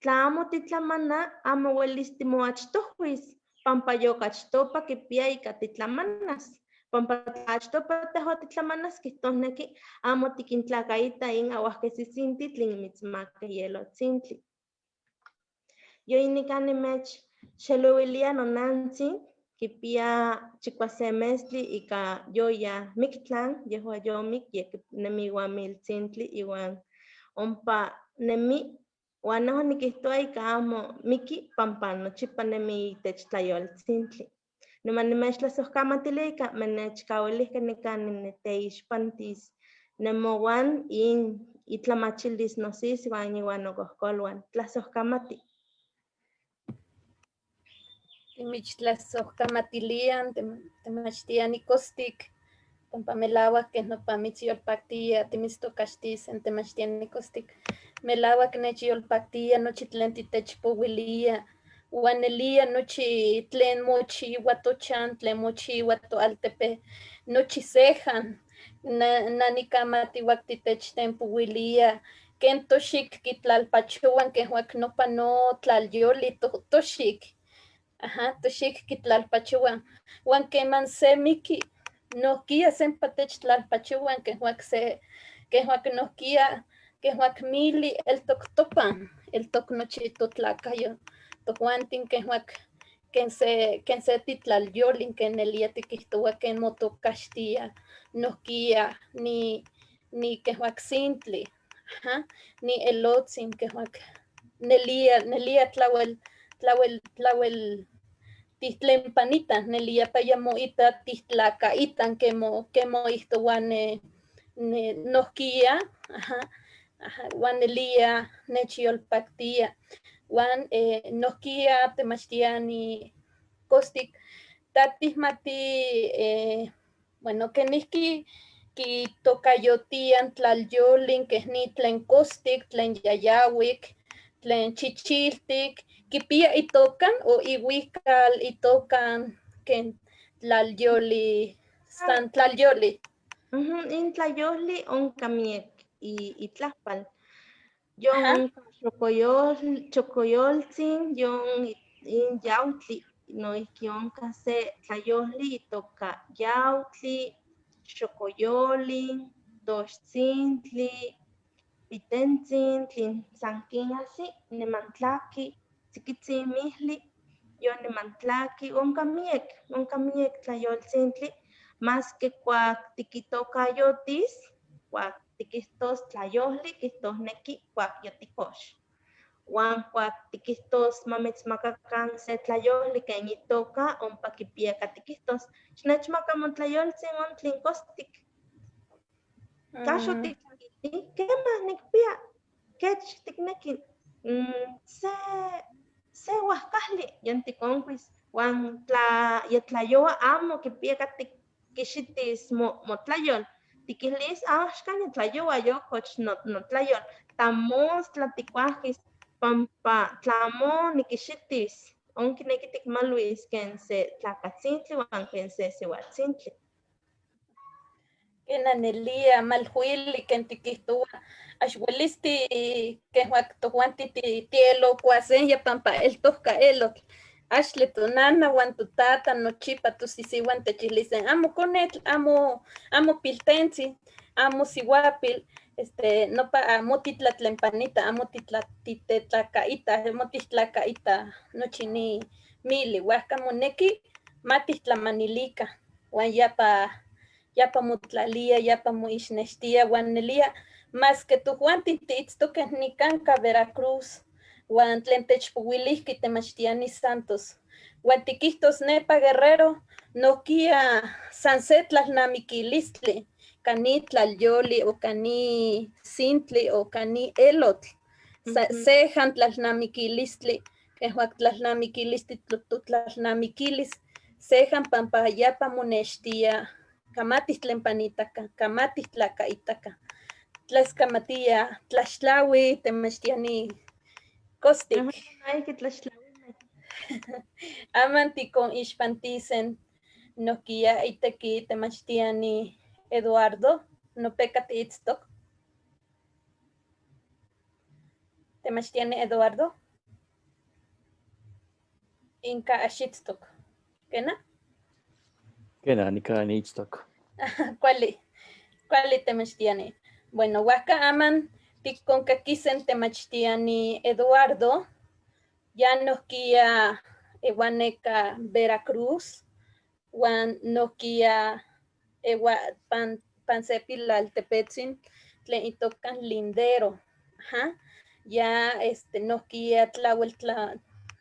S5: tla amo titlamana, amo welis timoachtojuis, pampa yokachtopa kipia ika titlamanas, pampa tla achtopa tehua titlamanas kihtosneki amo tikintlakaita in aguajkesisintli tlen mitzmakeh yelotzintli. Yoinikan nimechxelouilia nonantzin kipia 7 mestli ika yoya miktlan, yehua yomik, yeh nemi iwan miltzintli iwan ompa nemi, uan nejua nikihtowa ika amo miki pampa nochipa nemi itech tlayoltzintli. Niman nimechtlasojkamatilia ika menechkawilihkeh nikan niniteixpantis nemowan in itlamachilis nosisiwan iwan nokohkoluan. Tlasojkamati.
S1: Timichtlasojkamatilian, temachtia nikostik, pampa melawak keh nopa mitzyolpaktia timitztokaxtis en temachtia nikostik. Melawak nechyolpaktia nochi tlen titechpowilia, uan nelia nochi tlen mochiwa tochan, tlen mochiwa toaltepe, nochi sejan, na nikamati wak titechtempowilia, ken toxik kitlalpachowan ken wak nopa no tlalyoli toxik, aha, toxik kitlalpachowan, uan keman se miki, nohkia sempa techtlalpachowan ken wak se, ken wak nohkia, ken wak mili eltok topan, eltok nochi totlakayo, tojuantin ken wak ken se titlalyolin ken nelia tikihtowa ken motokaxtia nohkia ni ken wak sintli, aha, ni elotzin ken wak nelia, nelia tlawel, tlawel, tlawel tihtlenpanitan, nelia paya moita tihtlakaitan ke moihtowa ne nohkia, aha, aha, uan nelia nechyolpaktia, uan nohkia temachtia ni kostik, tatihmati bueno, kenihki kitokayotian tlalyolin, keh ni tlen kostik, tlen yayawik, tlen chichiltik, kipia itokan o iwikal itokan ken tlalyoli, san tlalyoli.
S5: In tlayoli onka miek itlajpal. Yon onka Xocoyol, xocoyoltzin yon in yautli, noihki onka se tlayoli itoka yautli, xocoyolin, toxtzintli, pitentzin, tlin san kin asi, niman tlaki, tzikitzin mijli, yon niman tlaki, onka miek tlayoltzintli, maske kuak tikitokayotis, kuak tikihtos tlayoli, kihtosneki kuak yotikox. Huan kuak tikihtos ma mitzmakakan se tlayoli ken itoka, ompa kipia katikihtos, xnechmaka motlayoltzin on tlin kostik. Kaxo titlakiti, kemah nikpia, kech tikneki, se huajkajli yon tikonkuis, huan tla yetlayoua amo kipia katik kixitis motlayol, tikihlis axkan yetlayoua yokoch notlayol, tamostla tikuajkis pampa tlamo nikixitis, onkineki tikmaluis ken se tlakatzintli huan ken se sihuatzintli.
S1: Kena nelia malhuili ken tikihtowa axuelisti ken tojuanti tielokuasenya pampa eltohka elotl. Axtle tonana huan totata nochipa tosisiuan techilisen amo konetl, amo piltentzi, amo sihuapil, nopa amo titlatlempanita, amo titetlakaita, amo tihtlakaita nochi ni mili, huajca moneki ma tihtlamanilika, huan yapa motlalia, yapa moixnextia, huan nelia, mas que tojuanti tiitztokej nikanka Veracruz, huan tlen techpouilihki temachtiani Santos, huan tikihtos nepa Guerrero, nohkia san se tlalnamikilistli, kani tlalyoli o kani sintli o kani elotl, sejan tlalnamikilistli, kejuak tlalnamikilistli, totlalnamikilis, sejan pampa yapa monextia, kamatih tlen panitaka, kamatih tlakaitaka, tlaxkamatia, tlaxtlaui, temachtiani kostik.
S5: Ay, que tlaxtlauime.
S1: Aman tikon ixpantisen, nohkia iteki temachtiani Eduardo, nopeka tiitztok. Temachtiani Eduardo. Inka axitztok. Kena?
S6: Kena, nika niitztok.
S1: Kuali, kuali temachtiani. Bueno, huajka aman tikkonkakisen temachtiani Eduardo, ya nohkia ehuaneka Veracruz, huan nohkia ewa pansepilaltepetzin tlen itokan Lindero. Ajá. Ya nohkia tlauel tla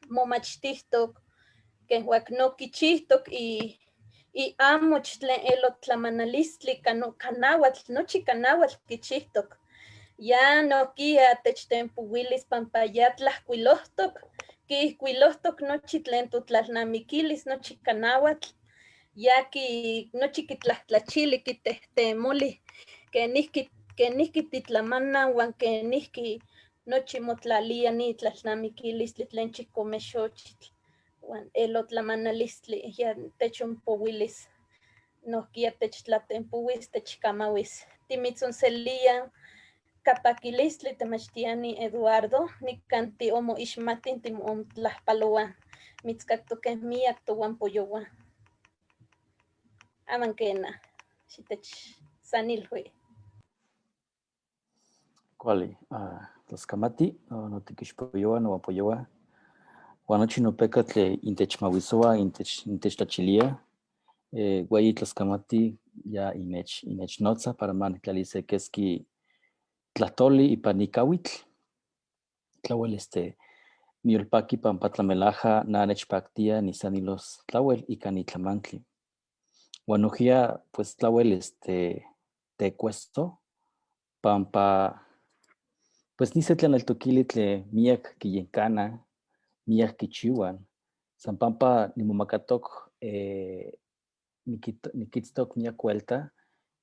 S1: momachtihtok, kenhuak nokichihtok y amoch tlen elotlamanalistli kanahuatl, nochi kanahuatl kichihtok. Ya nohkia techtempuilis pampa ya tlajkuilohtok, kihkuilohtok nochi tlen totlalnamikilis, nochi kanahuatl, ya ki nochi kitlajtlachili, kitehtemoli, kenijki titlamana huan kenijki nochi motlalia ni tlalnamikilistli tlen chikome xochitl, huan elotlamanalistli ya techonpowilis, nohkia techtlatempuis, techkamawis. Timitzonselia kapakilistli temachtiani Eduardo, nikan tiomoixmatin timotlajpaloa, mitzkaktokej miak tohuan poyoua. Aman kena, xitechsanilhui.
S6: Kuali, tlaskamati, notikixpoyoua, noapoyoua. Huan nochi nopeka tle intechmawisoa, intechtlachilia. Hueyi tlaskamati ya inechnotza para ma niktlali se keski tlahtoli ipan nikauitl. Tlauel niyolpaki pampa tlamelaja na nechpaktia nisanilos tlauel ika nitlamantli. Huan nohkia, pues tlauel tecuesto pampa pues ni se tlaneltokili tle miak kiyenkana, miak kichiuan. San pampa nimomakatok nikitztok miak vuelta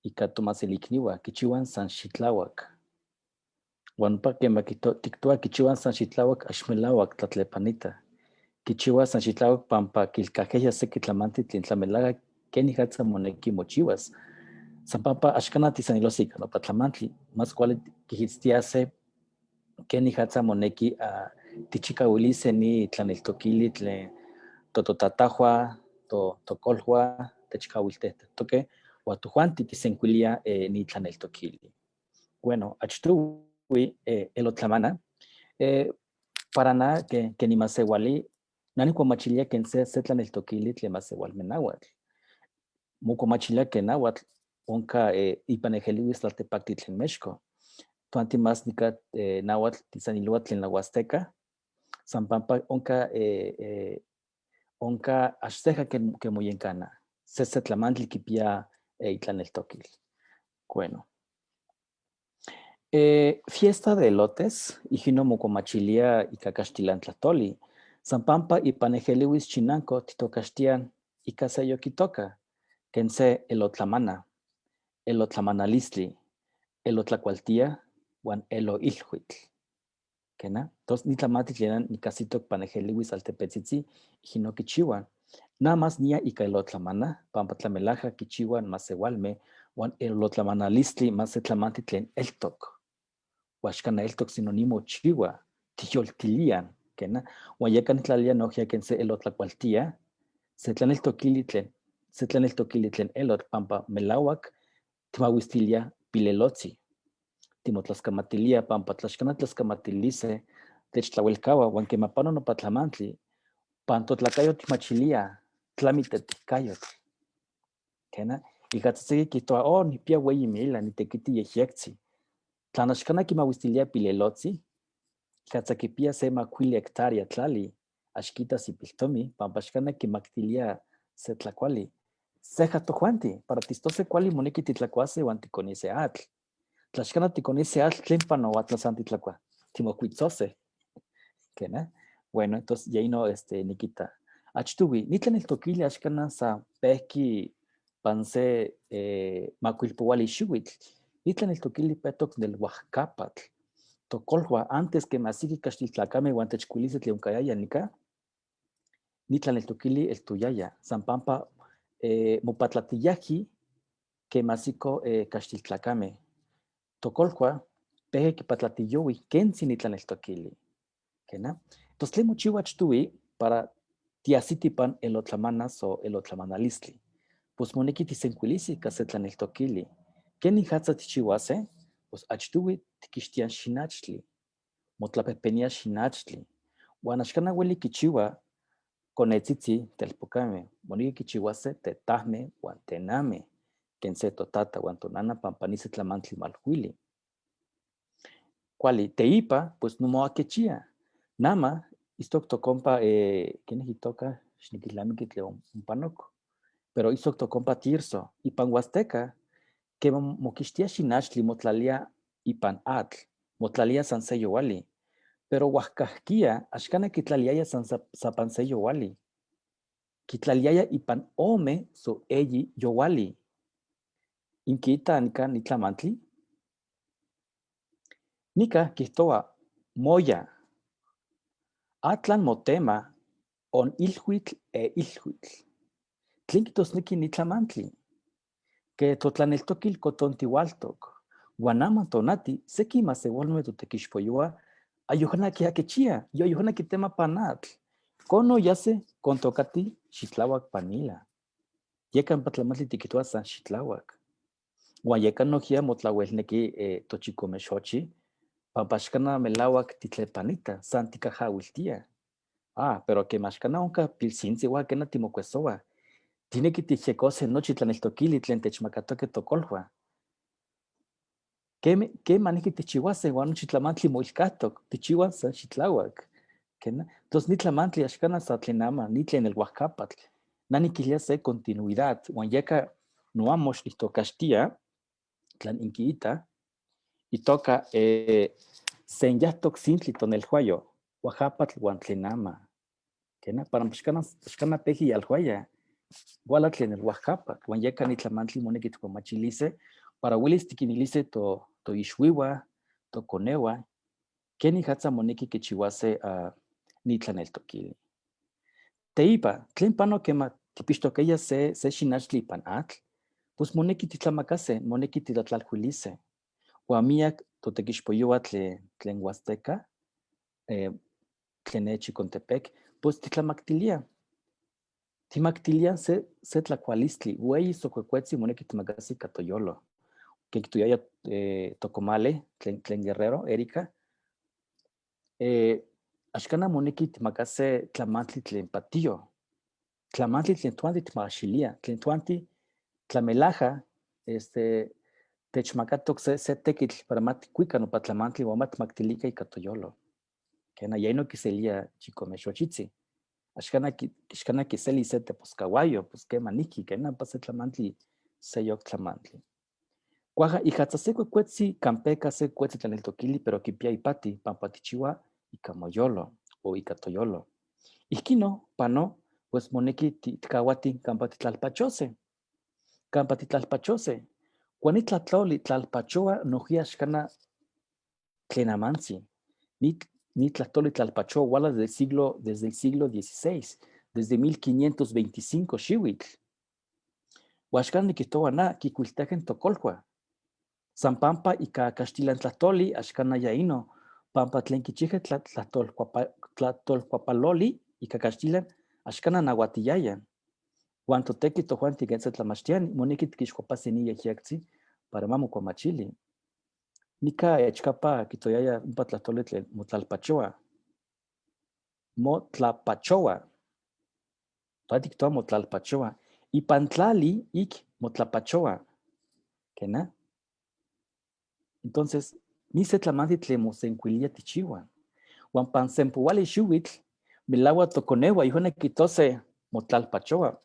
S6: ika tomaselikniua, kichiuan san xitlauak. Huan ompa kema tiktoa kichiuan san xitlauak, axmelauak tlatlepanita. Kichiua san xitlauak pampa kilkajeya seki tlamantli tlen tlamelaka kenikatza moneki mochiuas. San pampa axkana tisanilos ika nopa tlamantli, más kuali kijitztiase Kenijatza moneki tichikahuilise ni tlaneltokili tlen tototatajua, tocolhua, techkahuiltejtoque, huan tojuanti tisencuilia ni tlaneltokili. Bueno, achtuhui elotlamana, para na que nimasewali, na nikuamachilia ken se tlaneltokili tlen masewalme náhuatl. Mokuamachilia que náhuatl onka ipan ejeliuis tlaltepactli tlen Mexco. Toanti más nika náhuatl tisaniloa tlen la Huasteca, san pampa onka axteja que moyencana. Se tlamantli kipia itlaneltokil. Bueno. Fiesta de elotes, ijino mokuamachilia ika kaxtilantlatoli. San pampa ipan ejeliuis chinanco titocaxtian ika seyok itoka, ken se elotlamana, elotlamanalistli, elotlacualtia, huan eloilhuitl. Kena? Tos ni tlamantli tlen nikasitok pan ejeliuis altepetzitzi, ijino kichiua. Nada más nia ika elotlamana, pampa tlamelaja kichiua masewalme, huan elotlamanalistli mas se tlamantli tlen eltok. Huaxcana eltok sinónimo chiua, tiyoltilian, kena? Huan yeka nitlalia nohkia ken se elotlacualtia, se tlaneltokili tlen, se tlaneltokili tlen elotl, pampa melauak timahuistilia pilelotzi. Timotlaskamatilia pampa tlaxcana tlaskamatilise techtlauelkaua huan quema pano nopa tlamantli, pan totlakayo tikmachilia tlami tetikayotl. Kena? Ika tzatziki kihtowa, oh, nipia hueyi mila, nitekiti yehyektzi. Tlan axkana kimahuistilia pilelotzi, ika kipia se makuili hectárea tlali, axquitas ipiltomi, pampa axkana kimaktilia se tlakuali. Seja tojuanti, para tistose kuali moneki titlakuase huan tikonise atl. Tlaxcana tikonise atl tlen panoa tla san titlakua, timokuitzose. Kena? Bueno, entonces ya ino nikita. Achtuwi, ni tlaneltokili axkana sa pehki pan se makuilpouali xiuitl. Ni tlaneltokili petok del huajcapatl. Tocolhua, antes que masiki kaxtiltlakame huan techkuilise tlen onkayaya nika, ni tlaneltokili eltoyaya. San pampa mopatlatiyaji que masiko kaxtiltlakame. Tocolhua, peje kipatlatiyowi kentzi ni tlaneltokili. Kena? Entonces, tlen mochiua achtuwi para tiasitipan elotlamana so elotlamanalistli. Pues moneki tisenkuilisi ika se tlaneltokili. ¿Kenin jatza tichiuase? Pues achtuwi tikixtian xinachtli, motlapehpenia xinachtli. Huan axkana ueli kichiua konetzitzi telpokame, moneki kichiuase tetajme huan tename, ken se totata huan tonana pampa ni se tlamantli malhuili. Kuali, teipa, pues nomoakechia. Nama, istok tokompa, ¿quién es itoka? Xniquilnamiki tlen ompanok. Pero istok tokompa Tirso, ipan Huasteca, que mokixtia xinachtli motlalia ipan atl, motlalia san se yowali. Pero huajkajkia, axkana kitlaliaya san sapan se yowali. Kitlaliaya ipan ome so eyi yowali. Inkiita nika ni tlamantli? Nika kihtowa moya. Atlan motema on ilhuitl e ilhuitl. Tlen kitosneki ni tlamantli? Que totlaneltokil kotontihualtok. Huan aman tonati, seki masewalme totekixpoyoa, ayojana kiakechia, yoyojana kitema panatl. Kono yase kontokati xitlauak panila. Yekan patlamantli tikihtowa san xitlauak. Huan yekan nohkia motlauelneki tochikome xochi, pampa axkana melauak titlepanita, san tikajawiltia. Ah, pero que maxkana onka pilsintzi huan kena timokuesoua. Tineki tijyekose nochi tlaneltokili tlen techmakatoke tocolhua. ¿Qué maneki tichiuase huan nochi tlamantli moilkahtok? Tichiuan san xitlauak. Kena? Entonces ni tlamantli axkana sa tlen ama, ni tlen el huajcapatl. Na niquilia se continuidad, huan yeka noamox nihtokaxtia, tlan inkiita, itoka senyahtok sintli tonelhuayo, huajapatl huan tlen ama. Kena? Para axkana peji yalhuaya, wala tlen el huajapatl, huan yeka ni tlamantli moneki tikuamachilise, para welis tikinilise toixwiua, tokoneua, kenin jatza moneki kichiuase ni tlaneltokili. Teipa, tlen pano kema tipixtokeya se xinachtli ipan atl, pues moneki titlamakase, moneki titlatlalhuilise. Huan miac totequixpoyohua tlen Huasteca, tlen ne Chicontepec, pues titlamactilia. Timactilia se tlacualistli, hueyi socuecuetzi moneki timacasi ica toyolo. Que quitoyaya tocomale, tlen Guerrero, Erika. Axcana moneki timacase tlamantli tlen patillo, tlamantli tlen toanti tmaxilia, tlen toanti tlamelaja, techmakatok se tekitl para ma tikuika nopa tlamantli huan ma tmactilica ica toyolo. Kena ya ino kiselia chicome xochitzi. Axcana kiseli se teposcahuayo, pues quema niki, kena pa se tlamantli, seyok tlamantli. Cuaja, ijatza se cuecuetzi, campeca se cuetzi tlaneltoquili, pero kipia ipati, pampa tichiwa ica moyolo o ica toyolo. Ijkino, pano, pues moneki tikahuati campa titlalpachose. Campa titlalpachose. Huan itlatloli tlalpachoa nohia axcana tlen amantzi. Ni tlahtoli tlalpachoa wala desde el siglo dieciséis, desde 1525 xiuitl. Huan axcana nikihtowa na, kikuiltejen tocolhua. San pampa ika caxtilan tlahtoli, axcana ya ino, pampa tlen kichije tlahtolkuapaloli ika caxtilan, axcana nahuatiyaya. Huan toteki tojuan tikense tlamachtiani, moneki tikixkuapase ni yehyectzi para ma mokuamachili. Nika echkapa kitoyaya ompa tlahtoli tlen motlalpachoa. Motlapachoa. Toa tiktoa motlalpachoa. Ipan tlali ik motlapachoa. ¿Kena? Entonces, ni se tlamantli tlen mosenkuilia tichiua. Huan pan sempoali xiuitl, melaua tokoneua, yojone kitose motlalpachoa.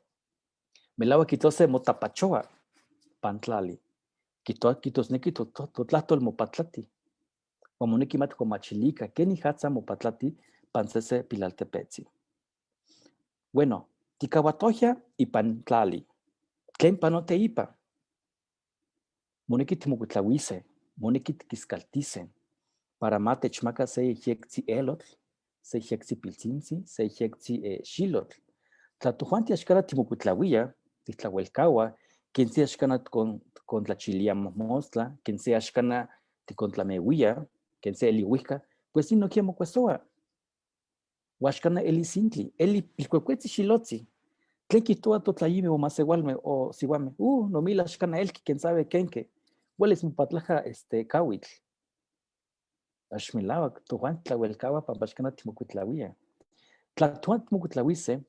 S6: Melaua kitose motapachoa. Pan tlali. Kitoa kitosneki totlahtol mopatlati. Huan moneki ma tikuamachilika, kenik jatza mopatlati pan sese pilaltepetzi. Bueno, tikauatohia ipan tlali. Tlen pano teipa? Moneki timokuitlauise, moneki tikiskaltise, para ma techmaka se yejyectzi elotl, se yejyectzi piltzintzi, se yejyectzi xilotl. Tla tojuanti axkana timokuitlauia, titlauelkaua, ken se axkana tikontlachilia mojmostla, ken se axkana tikontlameuia, ken se eliuijka, pues inohkia mokuesoa. Huan axkana eli sintli, eli pilkuekuetzi xilotzi. Tlen kijtowa totlayime o masewalme o siwame, nomila axkana elki, ken sabe kenke, huelis mopatlaja kawitl. Ax melawak, tojuan tlauelkaua pampa axkana timokuitlauia. Tla tojuan timokuitlauise,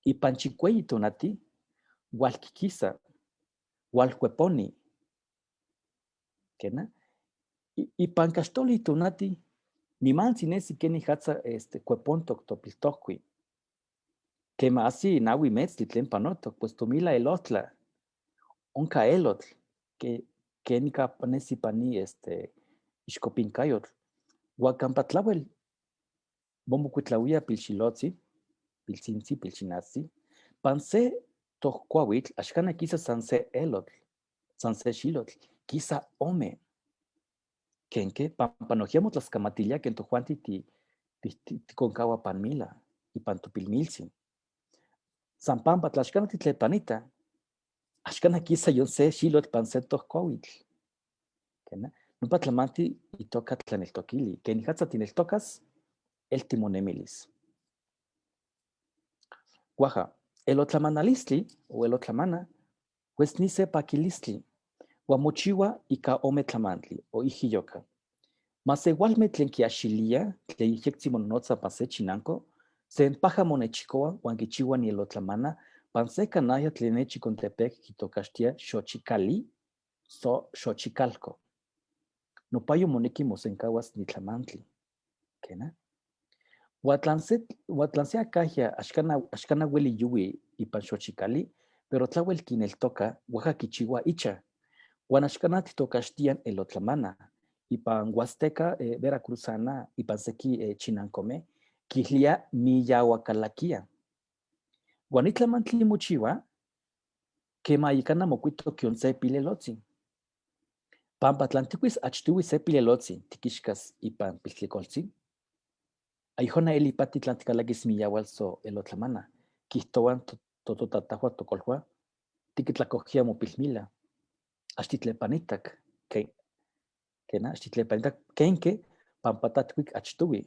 S6: ipan chikueyi tonati, hualkikisa, hualkueponi. Kena? Ipan kaxtoli tonati, nimantzi nesi kenik jatza, kuepontok topiltohkui. Kema asi naui metztli tlen panotok, pues tomila elotla, onka elotl, kenika nesi pani, ixkopinkayotl. Huan kampa tlauel momokuitlauia pilxilotzi, piltzintzi, pilxinatzi, pan se tohkuauitl, axkana kisa san se elotl, san se xilotl, kisa ome. Kenke, pampa nohia motlaskamatilia ken tojuanti tikonkaua pan mila, ipan topilmiltzin. San pampa tlaxkana titlepanita, axkana kisa yon se xilotl pan se tohkuauitl. Kena? Nopa tlamanti itoka tlaneltokili. Ken jatza tineltokas, el timonemilis. Cuaja, elotlamanalistli o elotlamana, pues ni se paquilistli. Huan mochiwa ika ome tlamantli o ijiyoka. Masewalme tlen kiaxilia, tlen yejyectzi mononotza pan se chinanko, se empaja monechikoa huan kichiua ni elotlamana, pan se kanaya tlen ne Chicontepec kitokaxtia xochicali, so xochicalco. Nopayo moneki mosenkauas ni tlamantli. Kena? Huan tlan se acahia, axkana ueli yuwi ipan xochicali, pero tlauel kineltoka, oaxaca kichiua icha. Huan axkana titokaxtian elotlamana, ipan Huasteca, Veracruzana, ipan seki chinancome, quihlia miyahuacalaquia. Huan itlamantli mochiua, quema ikana mocuito kion se pilelotzi. Pampa tlan ticuis achtiui se pilelotzi, tiquixcas ipan piltlicoltzi, aijona eli pati tlan tikalakis miyahual so elotlamana, quihtowan tototatahua tocolhua, tiquitlacohia mopilmila, axtitlepanitak, Quena, ax tijtlepanita kenque pampa tatcuic achtohui.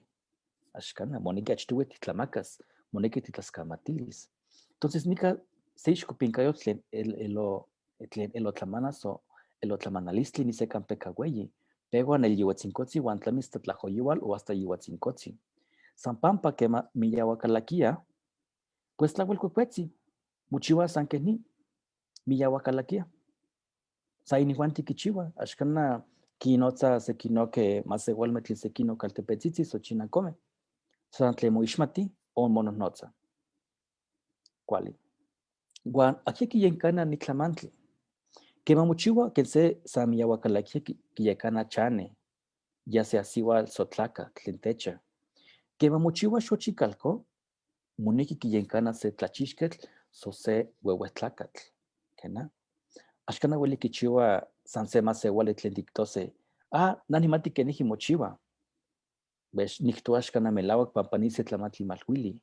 S6: Axcana, moneki achtohui titlamacas, moneki titlascamatilis. Entonces nica se ixcopincayotl tlen el, elo, tlen elotlamanas o elotlamanalistli ni se campeca hueyi. Pehuan el yihuatzincotzi huan tlamis tlatlajoyihual o hasta yihuatzincotzi. San pampa quema miyahuacalaquia, pues tlahuel cuecuetzi, mochihuas san ken ni, miyahuacalaquia. Sa inijuanti kichihuaj, axcana kinotza sekinoke masehualme tlen sekino kaltepetzitzi xochinacome. San tlen moixmati o monohnotza. Cuali. Huan ajqueya quiyencana ni tlamantli. Quema mochiua quen se san miyahuacalaquia quiyecana chane, ya sea sihuatl sotlaca tlen techa. Quema mochiua xochicalco, moneki quiyencana se tlachixquetl so se huehuetlacatl. Quena? Axcana hueli quichiua san se masehuali tlen tictose, ah, na nihmati quenijqui mochiua. Ves, nictoa axcana melahuac pampa ni se tlamantli maluili.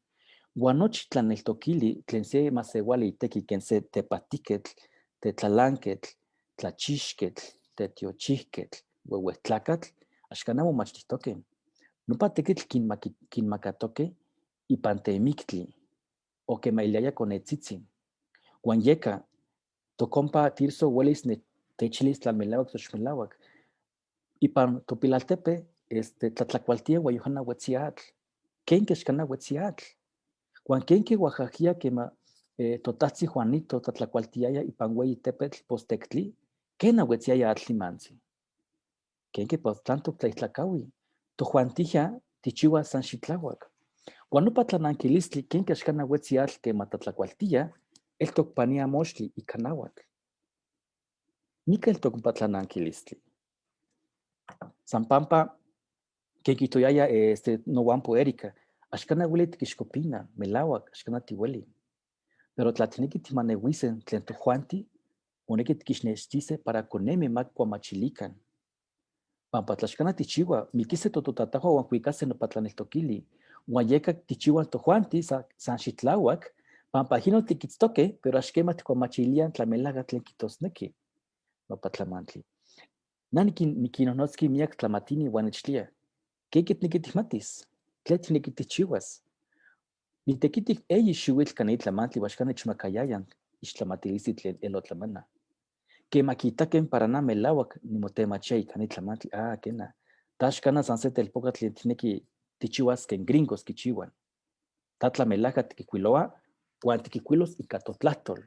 S6: Huan nochi tlaneltoquili tlen se masehuali itequi quen se tepahtiquetl, tetlalanquetl, tlachixquetl, tetiochijquetl, huehuetlacatl, axcana momachtihtoque. Nopa tequitl quinmacatoque ipan temictli o quema iliaya conetzitzi. Huan yeca, tocompa Tirso huelis techilis tlalmelahuac toxmelahuac. Ipan topilaltepe, este, tlatlacualtia huan yohana huetzi atl. Kenque axcana huetzi atl. Huan kenque oaxajia quema totajtzi Juanito tlatlacualtiaya ipan hueyi tepetl postectli, quena huetziaya atl nimantzi. Kenque pos tlantoc tlaijtlacahui. Tojuantija tichihuaj san xitlahuac. Huan nopa tlananquilistli kenque axcana huetzi atl quema tlatlacualtia, eltoc pania moxtli ica nahuatl. Nica eltoc nopa tlananquilistli. San pampa quen quitoyaya este, nohuampo Erika, axcana hueli tiquixcopina, melahuac, axcana tihueli. Pero tla tijnequi tijmanehuisen tlen tojuanti, moneki tiquixnextise para coneme ma cuamachilican. Pampa tlaxcana tichihua, miquise tototatahua huan cuicase nopa tlaneltoquili. Huan yeca tichihuan tojuanti san xitlahuac, pampa ajino tiquitztoque, pero ax quema ticuamachilian tlamelaga tlen quitosnequi nopa tlamantli. Na niquinohnotzqui miyac tlamatini huan nechtlia, ¿qué tijnequi tijmatis? ¿Tlen tijnequi tijchihuas? Nitequitic eyi xihuitl ca ni tlamantli huan axcana nechmacayayan ixtlamatilisti tlen elotlamana. Quema quiitaquen para na melahuac nimotemachia ica ni tlamantli, ah, quena, ta axcana san se telpocatl tlen tijnequi tijchihuas quen gringos quichihuan. Ta tlamelaca tiquicuiloa huan tiquicuilos ica totlahtol.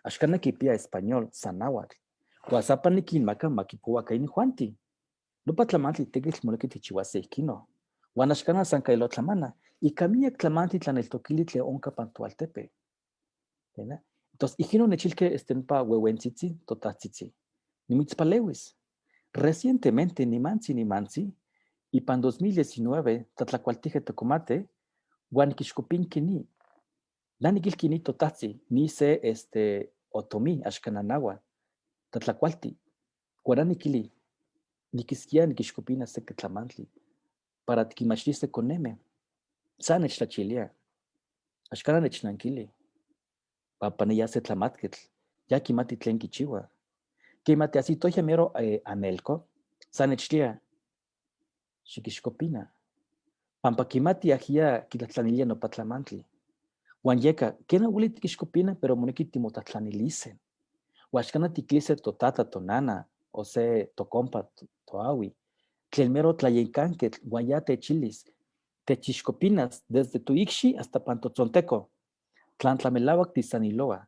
S6: Axcana quipia español san nahuatl. Huan sapa niquinmaca ma quipohuaca inijuanti. Nopa tlamantli tequitl moneki tijchihuase ijquino. Huan axcana san ca elotlamana, ica miyac tlamantli tlaneltoquili tlen onca pan toaltepe. ¿Verdad? Entonces, ijquino nechilque este nopa huehuentzitzi, totajtzitzi. Nimitzpalewis. Recientemente, nimantzi, nimantzi, ipan 2019, tlatlacualtije tocomate, huan niquixcopinqui ni. Na niquilqui ni totajtzi, ni se este otomí, axcana nahua, tlatlacualti. Huan na niquili, niquisquia niquixcopina seque tlamantli, para tiquinmachtise coneme. Sa nechtlachilia. Axcana nechnanquili. Pampa ni ya se tlamatquetl, ya quimati tlen quichihua. Quema tiasitoya mero Amelco, sa nechtlia, xiquixcopina. Pampa quimati ajia quitlatlanilia nopa tlamantli. Huan yeca, quena hueli tiquixcopina, pero moneki timotlatlanilise. Huan axcana tiquilise totata, tonana, o se tocompa, toahui. Tlen mero tlayencanquetl, huan ya techilis, techixcopinas desde tu icxi hasta pan totzonteco. Tlan tlamelahuac tisaniloa.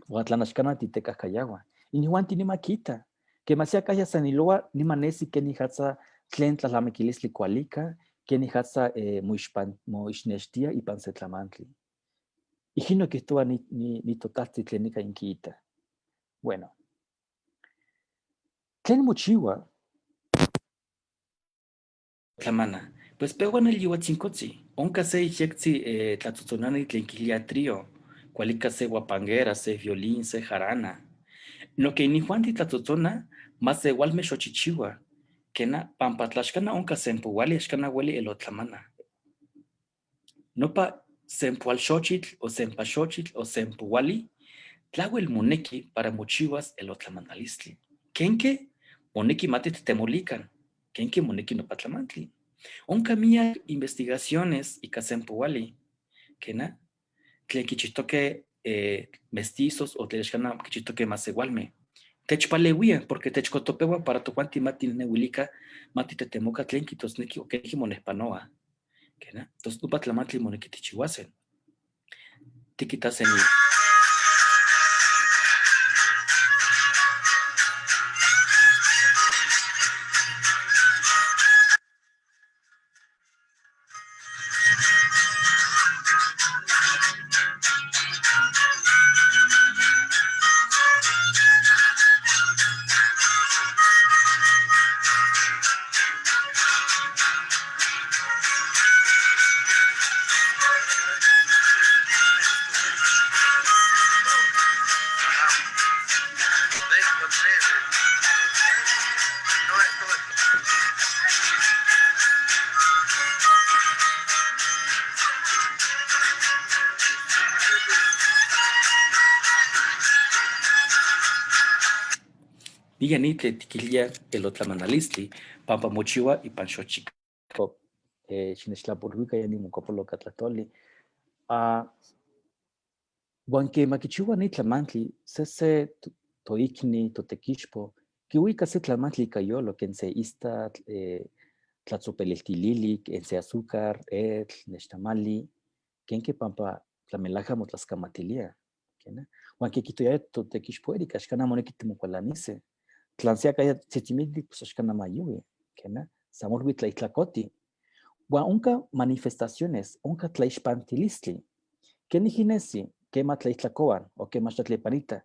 S6: Huan tlan axcana titecahcayahua. Inijuanti nima quita. Quema se acahya saniloa, nima nesi quenijatza tlen tlalamiquilistli cualica, quenijatza moixnextia ipan se tlamantli. Ijino quihtoua ni totajtzi tlen nica inquiita. Bueno. Tlen mochiua? Tlamana. Pues pehuan el yihuatzincotzi. Onca se ijyectzi tlatzotzonani tlen quilia trío. Cualica se huapanguera, se violín, se jarana. Lo que inijuanti tlatzotzona, mas igualme xochichiua. Quena, pampa tlaxcana onca sempohuali, axcana hueli elotlamana. Nopa sempoalxochitl o sempaxochitl o sempohuali, tlahuel moneki para mochihuas elotlamanalistli. Kenque? Moneki ma titetemolikan kenque moneki nopa tlamantli. Onka miak investigaciones ika sempoali, kena, tlen kichijtoke mestizos o tlen axkana kichijtoke masehualme. Techpalewia porque techkotopewa para tojuanti ma tinewilika, ma titetemoka tlen kijtosneki o kenijki monejpanoa. Kena, tos nopa tlamantli moneki tikchihuasen. Tikitasen Niya ni tlen tiquilia elotlamanalistli pampa mochiwa ipan xochitl. Xinechtlapolhuica ya nimocuapolo tlahtoli. Huan quema kichiua ni tlamantli, sese toikni, totequixpo, kiuika se tlamantli ika yolo, ken se istatl, tlatzopeliltilili, ken se azúcar, etl, nextamali, kenke pampa tlamelaja motlaskamatilia. Kena? Huan ke kihtoyaya totequixpo Erika, axkana moneki timokualanise. Tlan se akaya tzitzimintli, pues axkana mayui. Kena? San molui tlaijtlakoti. Huan onka manifestaciones, onka tlaixpantilistli. Kenijki nesi, kema tlaijtlakowan o kema xtlatlepanita,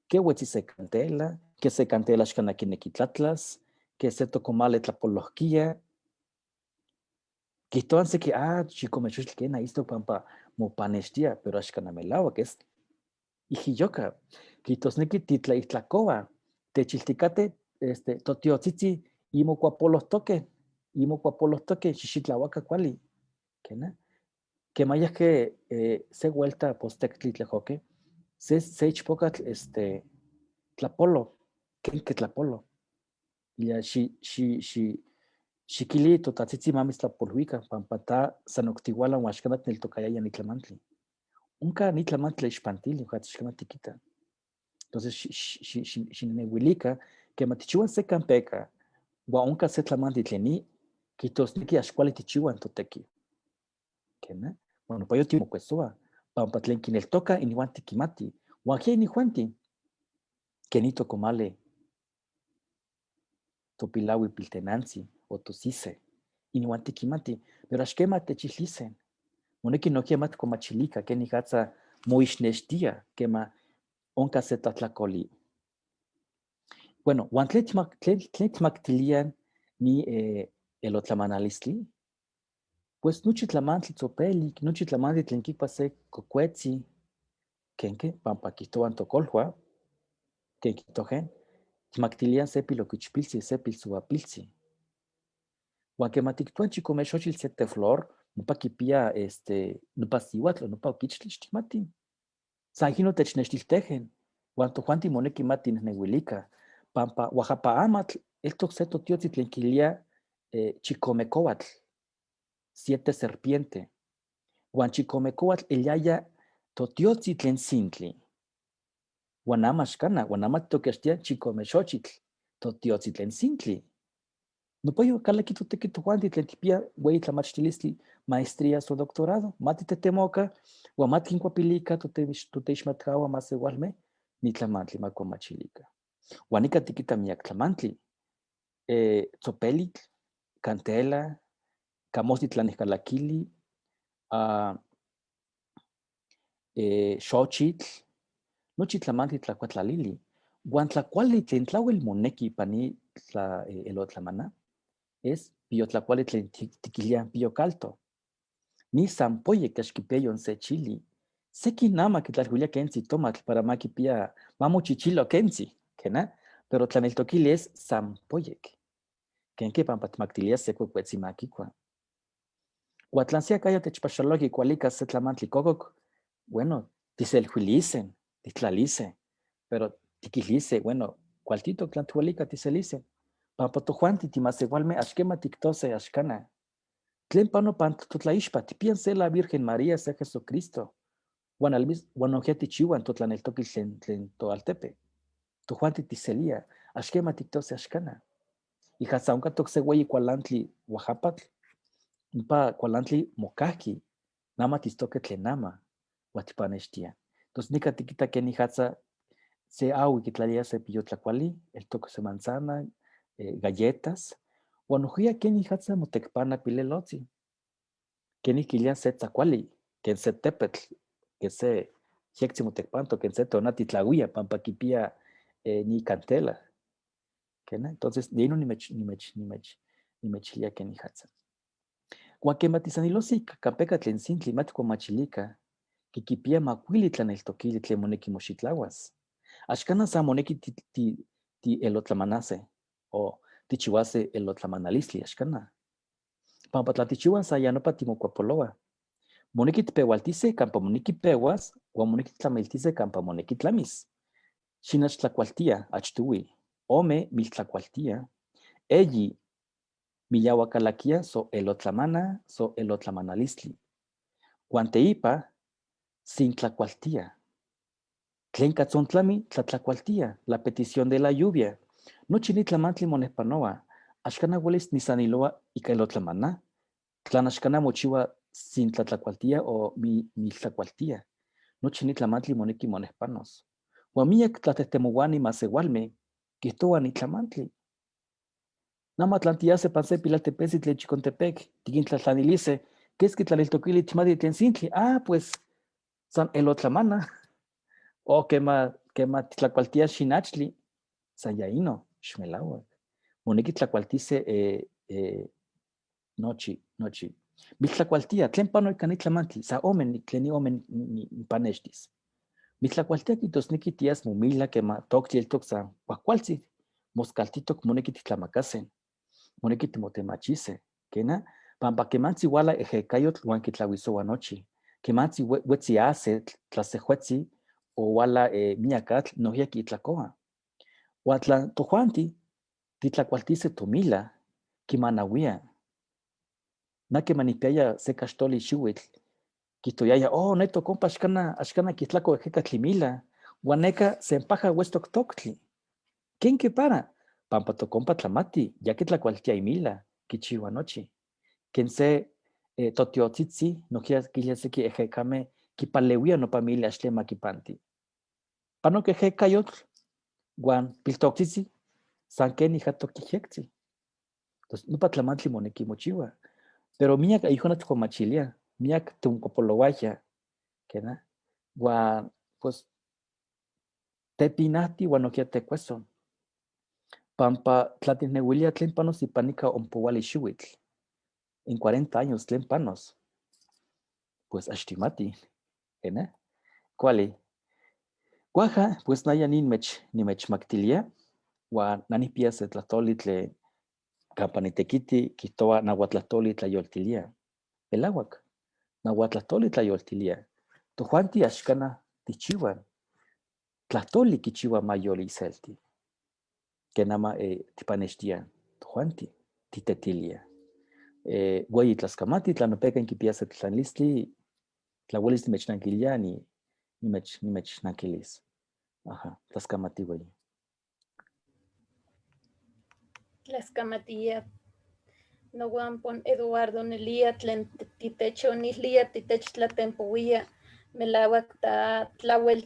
S6: ke huetzi se cantela, ke se cantela axkana kineki tlatlas, ke se tokomale tlapolohkia. Kijtowan seki, ah, chikome xochitl kena istok pampa mopanextia, pero axkana melawak es ijiyoka. Kijtosneki titlaijtlakowa, techiltikate, totiotzitzi imokuapolohtoke, imokuapolohtoke, xixitlawaka kuali. Kena? Kemayahke se vuelta postectli tlejoke, se ichpocatl, tlapolo, kenke tlapolo. Ya xikili totatzitzi ma mitztlapolhuika, pampa ta san oktihuala huan axkana tneltokayaya ni tlamantli. Onka ni tlamantli tlaixpantili, oja axkana tikita. Entonces, xinewilika, kema tichiuan se kampeka, huan onka se tlamantli tlen ni, kijtosneki ax kuali tichiuan toteki. Kena? Bueno, pa yo timokuesoa, pampa tlen kineltoka inihuanti kimati. Huan je inihuanti, kenito komale, topilaui piltenantzi o tosise, inihuanti kimati, pero ax kema techilisen. Moneki nohkia ma tikuamachilika kenikatza moixnextia kema onka se tlahtlakoli. Bueno, huan tlen tlen tmaktilian ni elotlamanalistli, pues nochi tlamantli tzopelik, nochi tlamantli tlen kikua se kokuetzi, kenke, pampa kijtowan tokolhua, ken kijtojen, tmaktilian se piloquichpiltzi, se pilsouapiltzi. Huan kema tiktoan chikome xochitl se teflor, nopa kipia, nopa sihuatl o nopa okichtli, xtikmati. San ijkon technextiltejen, huan tojuanti moneki ma tinejneuilika, pampa oaxapa amatl eltok se totiotzi tlen kilia chikome kouatl, siete serpiente. Huan chikome kouatl eliaya totiotzi tlen sintli. Huan ama axkana, huan ama titokeachtia chikome xochitl, totiotzi tlen sintli. Nopayo kalaki toteki tojuanti tlen tikpia weyi tlamachtilistli, maestrías o doctorado, ma titetemoka, huan ma tikinkuapilika toteixmatkawa masewalme, ni tlamantli ma kuamachilika. Huan nika tikita miak tlamantli, tzopelikl, cantela, kamostli tlanejkalakili, xochitl, nochi tlamantli tlakuatlalili. Huan tlakuali tlen tlauel moneki ipan ni elotlamana, es piotlakuali tlen tikilia piokalto. Ni sampoye ax kipia yon se chili. Seki nama kitlalhuilia kentzi tomatl para ma kipia, ma mochichilo kentzi, kena? Pero tlaneltokili es sampoyek. Kenke pampa tmaktilia se kuekuetzi ma kikua. Huan tlan se akaya techpaxaloa kikualika se tlamantli kokok, bueno, tiselhuilisen, titlalise, pero tikilise, bueno, kualtito tlan tikualika tiselise. Pampa tojuanti timasehualme ax quema tictose axcana. Tlen pano pan totlaixpa tipian se la Virgen María se Jesucristo. Huan almis huan nojia tichihuan totlaneltoquil tlen tlen toaltepe. Tojuanti tiselia ax quema tictose axcana. Ijatza onkatoc se hueyi cualantli Oaxapatl, nopa cualantli mocajqui, nama titztoque tlen ama, huan tipanextia. Entonces nica tiquita quenijatza se ahui quitlalia se piyotlacuali, eltoc se manzana, galletas, huan nojia quenijatza motekpana pilelotzi. Quenih quilian se tzacuali, quen se tepetl, que se yectzi motekpanto, quen se tonati tlahuia, pampa quipia ni cantela. Quena? Entonces, de ino nimechilia quenijatza. Huan quema tisanilosi campeca tlen sintli ma tikuamachilika, kikipia makuili tlaneltokili tlen moneki moxitlahuas. Axcana sa moneki ti elotlamanase o tichihuase elotlamanalistli axcana. Pampa tla tichihuan sa ya nopa timokuapoloa. Moneki tpehualtise campa moneki pehuas huan moneki tlamiltise campa moneki tlamis. Xinachtlacualtia achtuwi, ome miltlacualtia, eyi miyahuacalaquia so elotlamana so elotlamanalistli. Huan teipa sintlacualtia. Tlen katzontlami tlatlacualtia, la petición de la lluvia. Nochi ni tlamantli monehpanoa. Axcana huelis nisaniloa ika elotlamana. Tlan axcana mochiwa sin tlatlacualtia o miltlacualtia. Nochi ni tlamantli moneki monehpanos. Huan miyac tlatehtemohuani masewalme quihtowa ni tlamantli. Nama tlan tiyase pan se pilaltepetzi tlen Chicontepec, tiquintlatlanilise, ¿quesqui tlaneltokili tixmati tlen sintli? Ah, pues san elotlamana. O quema titlacualtia xinachtli, san ya ino, xmelauac. Moneki tlacualtise nochi, nochi. Miltlacualtia, tlen pano ika ni tlamantli, sa ome ni, tlen ni ome ni panextis. Miltlacualtia quihtosneki tias momila quema toctli eltoc san cuajcualtzi, moscaltitoc moneki titlamacase, moneki timotemachise, quena, pampa quemantzi huala ejecayotl huan quitlahuisohua nochi. Quemantzi huetzi asetl, tlasejuetzi, o huala miacatl, nojia quitlacoa. Huan tlan tojuanti, titlacualtise tomila, quimanauia. Na quema nipiaya se caxtoli xihuitl, quihtoyaya, oh, neto compa, axcana, axcana quitlaco ejecatl imila, huan neka sempaja huetztoc toctli. ¿Quién que para? Pampa tocompa tlamati, ya quitlacualtia imila, quichiua nochi. Quen se totiotzitzi, nojia quilia seki ejecame, quipaleuia nopa mili axtle ma quipanti. Pano que ejecayotl, huan piltoctzitzi, san ken ijato quijectzi. Entonces, nopa tlamantli moneki mochiua. Pero miak ayijona tikuamachilia, miak timopolowaya, quena, huan pues tepinahti huan nohkia tekueso. Pampa tla tiknewilia tlen panos ipan nika ompohuali xiwitl, en 40 años tlen panos, pues axtimati, quena, kuali. Kuaja, pues naya nimechmaktilia, huan na nikpia se tlahtoli tlen kampa nitekiti kihtowa nahuatlahtoli tlayoltilia. Melawak, nahuatlahtoli tlayoltilia. Tojuanti axkana tichiuan, tlahtoli kichiua mayoliselti. Kenama tipanextia tojuanti, titetilia. Ueyi tlaskamati, tla nopeka inkipias se tlatlanilistli, tla welis nimechnankilia, nimechnankilis. Ajá, tlaskamati güey.
S1: Tlaxcamatia. Nohuan pon Eduardo nelia tlen titechonihlia titechtlatempohuia melauac ta tlauel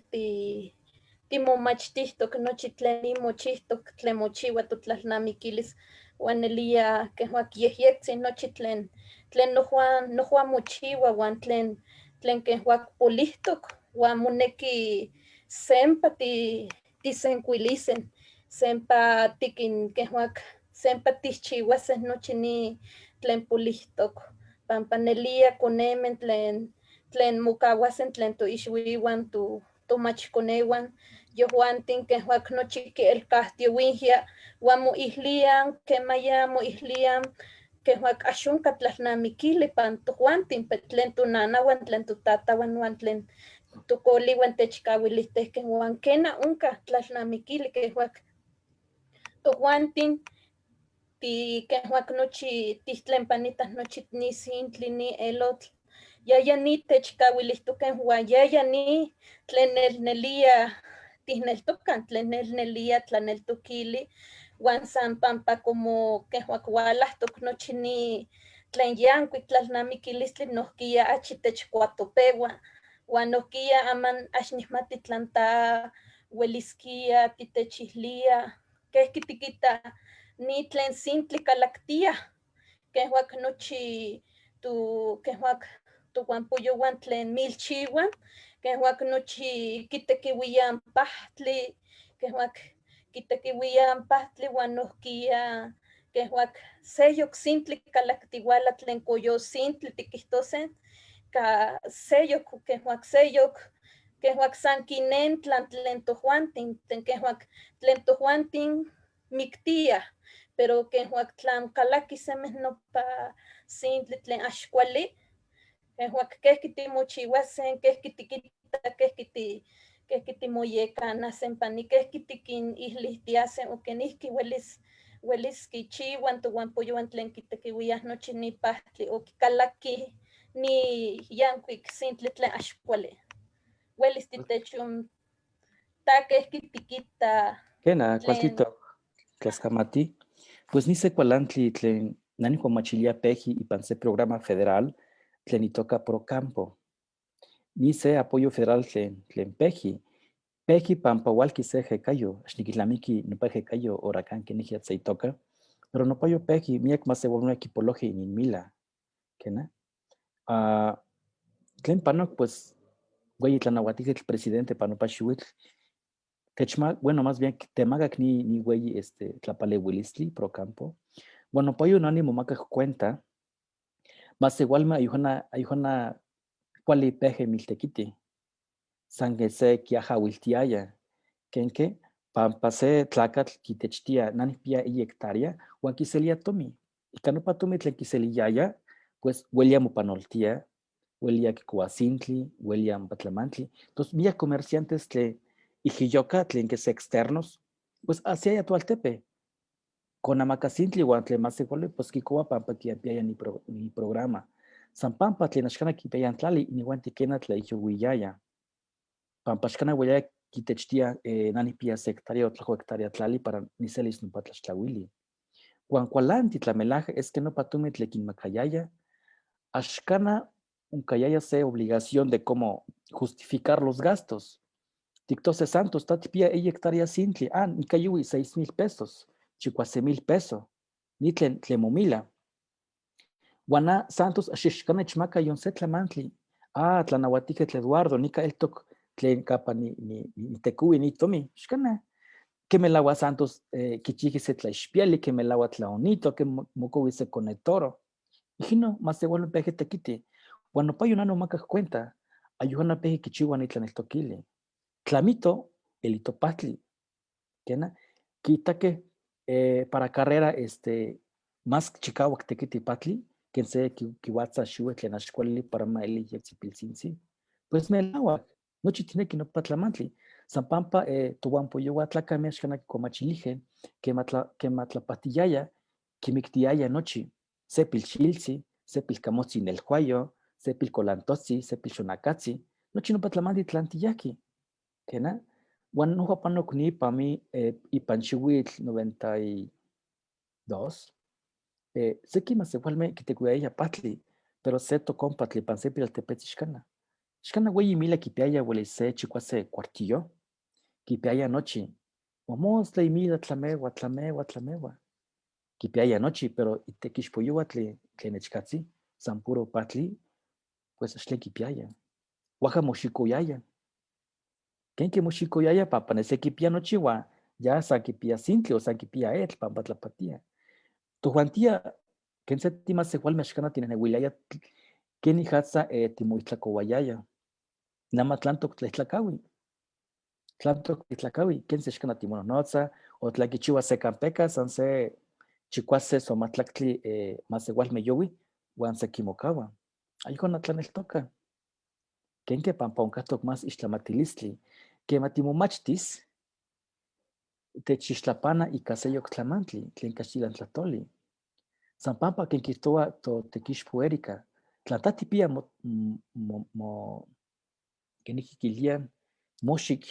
S1: timomachtihtoc nochi tlen nimochihtoc tlen mochiua totlalnamiquilis huan nelia quejuac yejyectzin nochi tlen tlen nojuan mochiua huan tlen tlen quejuac polihtoc huan moneki sempa tisencuilisen, sempa tiquin quejuac sempa tixchiuasen nochi ni tlen polihtoc, pampa nelia conemen tlen tlen mokauasen tlen toixuiuan tomachconeuan, yojuantin quejuac nochi kielcahtiohuinjia huan moihlian quemaya moihlian quejuac axonca tlalnamiquili pan tojuantin, pe tlen tonanahuan, tlen totatahuan huan tlen tocolihuan techcahuilihtehque huan quena onca tlalnamiquili quejuac tojuantin Ti quehhuac nochi tijtlenpanitas nochi ni sintli ni elotl, yaya ni techcahuilijtoque huan yaya ni tlen nelnelia tijneltocan, tlen nelnelia tlaneltoquili, huan san pampa como quehhuac hualahtoc nochi ni tlen yancuic tlalnamiquilistli nojquiya achi techcuatopehua, huan nojquiya aman ax nijmati tlan ta huelisquia titechilía quejqui tiquita ni tlen sintli calactia quehhuac nochi tu quehhuac tohuampoyohuan tlen milchihuan, quehhuac nochi quitequihuiyan pahtli, quehhuac quitequihuiyan pahtli huan nojquiya quehhuac seyoc sintli calactihuala tlen coyosintli tiquihtosen ca seyoc quehhuac seyoc quehhuac san quinentlan tlen tojuantin, tlen quehhuac tlen tojuantin mictia, pero quehhuac tlan calaqui semeh nopa sintli tlen ax cuali, quehhuac quejqui timochihuasen, quejqui tiquita, quejqui ti quejqui timoyecanasen pani, quejqui tiquinijlihtiasen o quenijqui huelis huelis quichihuan tohuampoyohuan tlen quitequihuiyah nochi ni pahtli o quicalaqui ni yancuic sintli tlen ax cuali. Huelis titechon ta quejqui tiquita
S6: Kena,
S1: tlen
S6: cualtitoc, tlascamati, pues ni se cualantli tlen nani machilia peji ipan se programa federal tlen itoca Procampo. Ni se apoyo federal tlen, tlen peji. Peji pampa hualqui se jekayo, axniquilnamiki nopa jekayo huracán kenijia se itoca, pero nopayo peji miak masewalme quipoloji ininmila. Kena? Ah, tlen panok pues güey tlanahuatijquetl presidente panopa xihuitl techma, bueno, más bien temagac ni, ni güey este tlapaleuilistli Procampo. Bueno, payo nani momacaj cuenta, masewalme ayuhana, ayuhana cuali peje miltequiti, san que se quiajawiltiaya, kenke pampa se tlacatl quitechtia nani pia eyi hectárea, huan quiselia tomi. Ika nopa tomi tlen quiseliyaya, pues huelia mopanoltia, huelia quicohuacintli, huelia mopatlamantli. Entonces, miak comerciantes tlen ijiyoca tlen que se externos, pues hacia toaltepe. Conamakacintli huan tlen masewalme pues quicohua pampa quipiaya ni, pro, ni programa. San pampa tlen axcana quipiayan tlali inihuanti kena tlaijyohuiyaya. Pampa axcana hueliaya quitechtia nani pia se hectárea o tlajo hectárea tlali para niselis nopa tlaxtlawili. Huan cualanti tlamelaje es que nopa tomi tlen quinmacayaya, axcana oncayaya se obligación de cómo justificar los gastos. Tictose Santos, ta tijpiya eyi hectárea sintli, ah, nicayui 6,000 pesos, 7,000 pesos, ni tlen, tlen momila. Huan a Santos axixcana nechmaca yon se tlamantli. Ah, tlanahuatijquetl Eduardo, nica eltoc tlen capa ni, ni, ni tecuhui ni tomi, xcana. Que melahua Santos quichiji se tlaixpiali, que melahua tlaonito, que mocohui se conectoro. Ijino, masewalme peje tequiti. Huan nopayo nano macaj cuenta, ayuhana peje quichiua ni tlaneltoquili. Tlamito, el itopatli. Kena, quitaque para carrera este más chicauac tequiti patli, quien se kiwatza xiue tlen ax cuali para ma eli yetzipiltzintzi. Pues melauac, nochi tinequi nopa tlamantli. San pampa tohuampoyohua tlacame axcana quicuamachilije, que matlapatiyaya, quimictiaya nochi, se pilxiltzi, se pilcamotzi nelhuayo, se pilcolantotzi, se pilxonacatzi, nochi nopa tlamantli tlantiyaki. Kena, huan nohua panok ni pami ipan xihuitl 92, seki masewalme quitecuiaya patli, pero se tocompa tlipan se pilaltepetzi xcana. Xcana hueyi mila quipiaya hueli se chicuase cuartillo, quipiaya nochi, momostla imila tlameua, tlameua, tlameua. Quipiaya nochi, pero itequixpoyohua tlen, tlen nechcatzi, san puro patli, pues axtlen quipiaya. Huaja moxicoyaya. Kenque moxicoyaya pampa nese quipia nochi huan ya san quipia sintli o san quipia etl pampa tlapatia. Tojuantia, ken se timasewalme axcana tinehnehuiliaya kenijatza timoijtlacouayaya. Nama tlantoc tlaijtlacahui. Tlantoc tlaijtlacahui, ken se xcana timonohnotza, o tla quichiua se campeca, san se chicuase somatlactli masewalme yohui, huan se quimocaua. Ayuhana tlaneltoca. Kenque pampa oncahtoc más ixtlamatilistli, quema timomachtis, Techixtlapana ika seyok tlamantli tlen kaxtilan tlahtoli. San pampa ken kijtowa totequixpo Erika, tla ta tipia mo, mo, mo kenijki kilian moxik,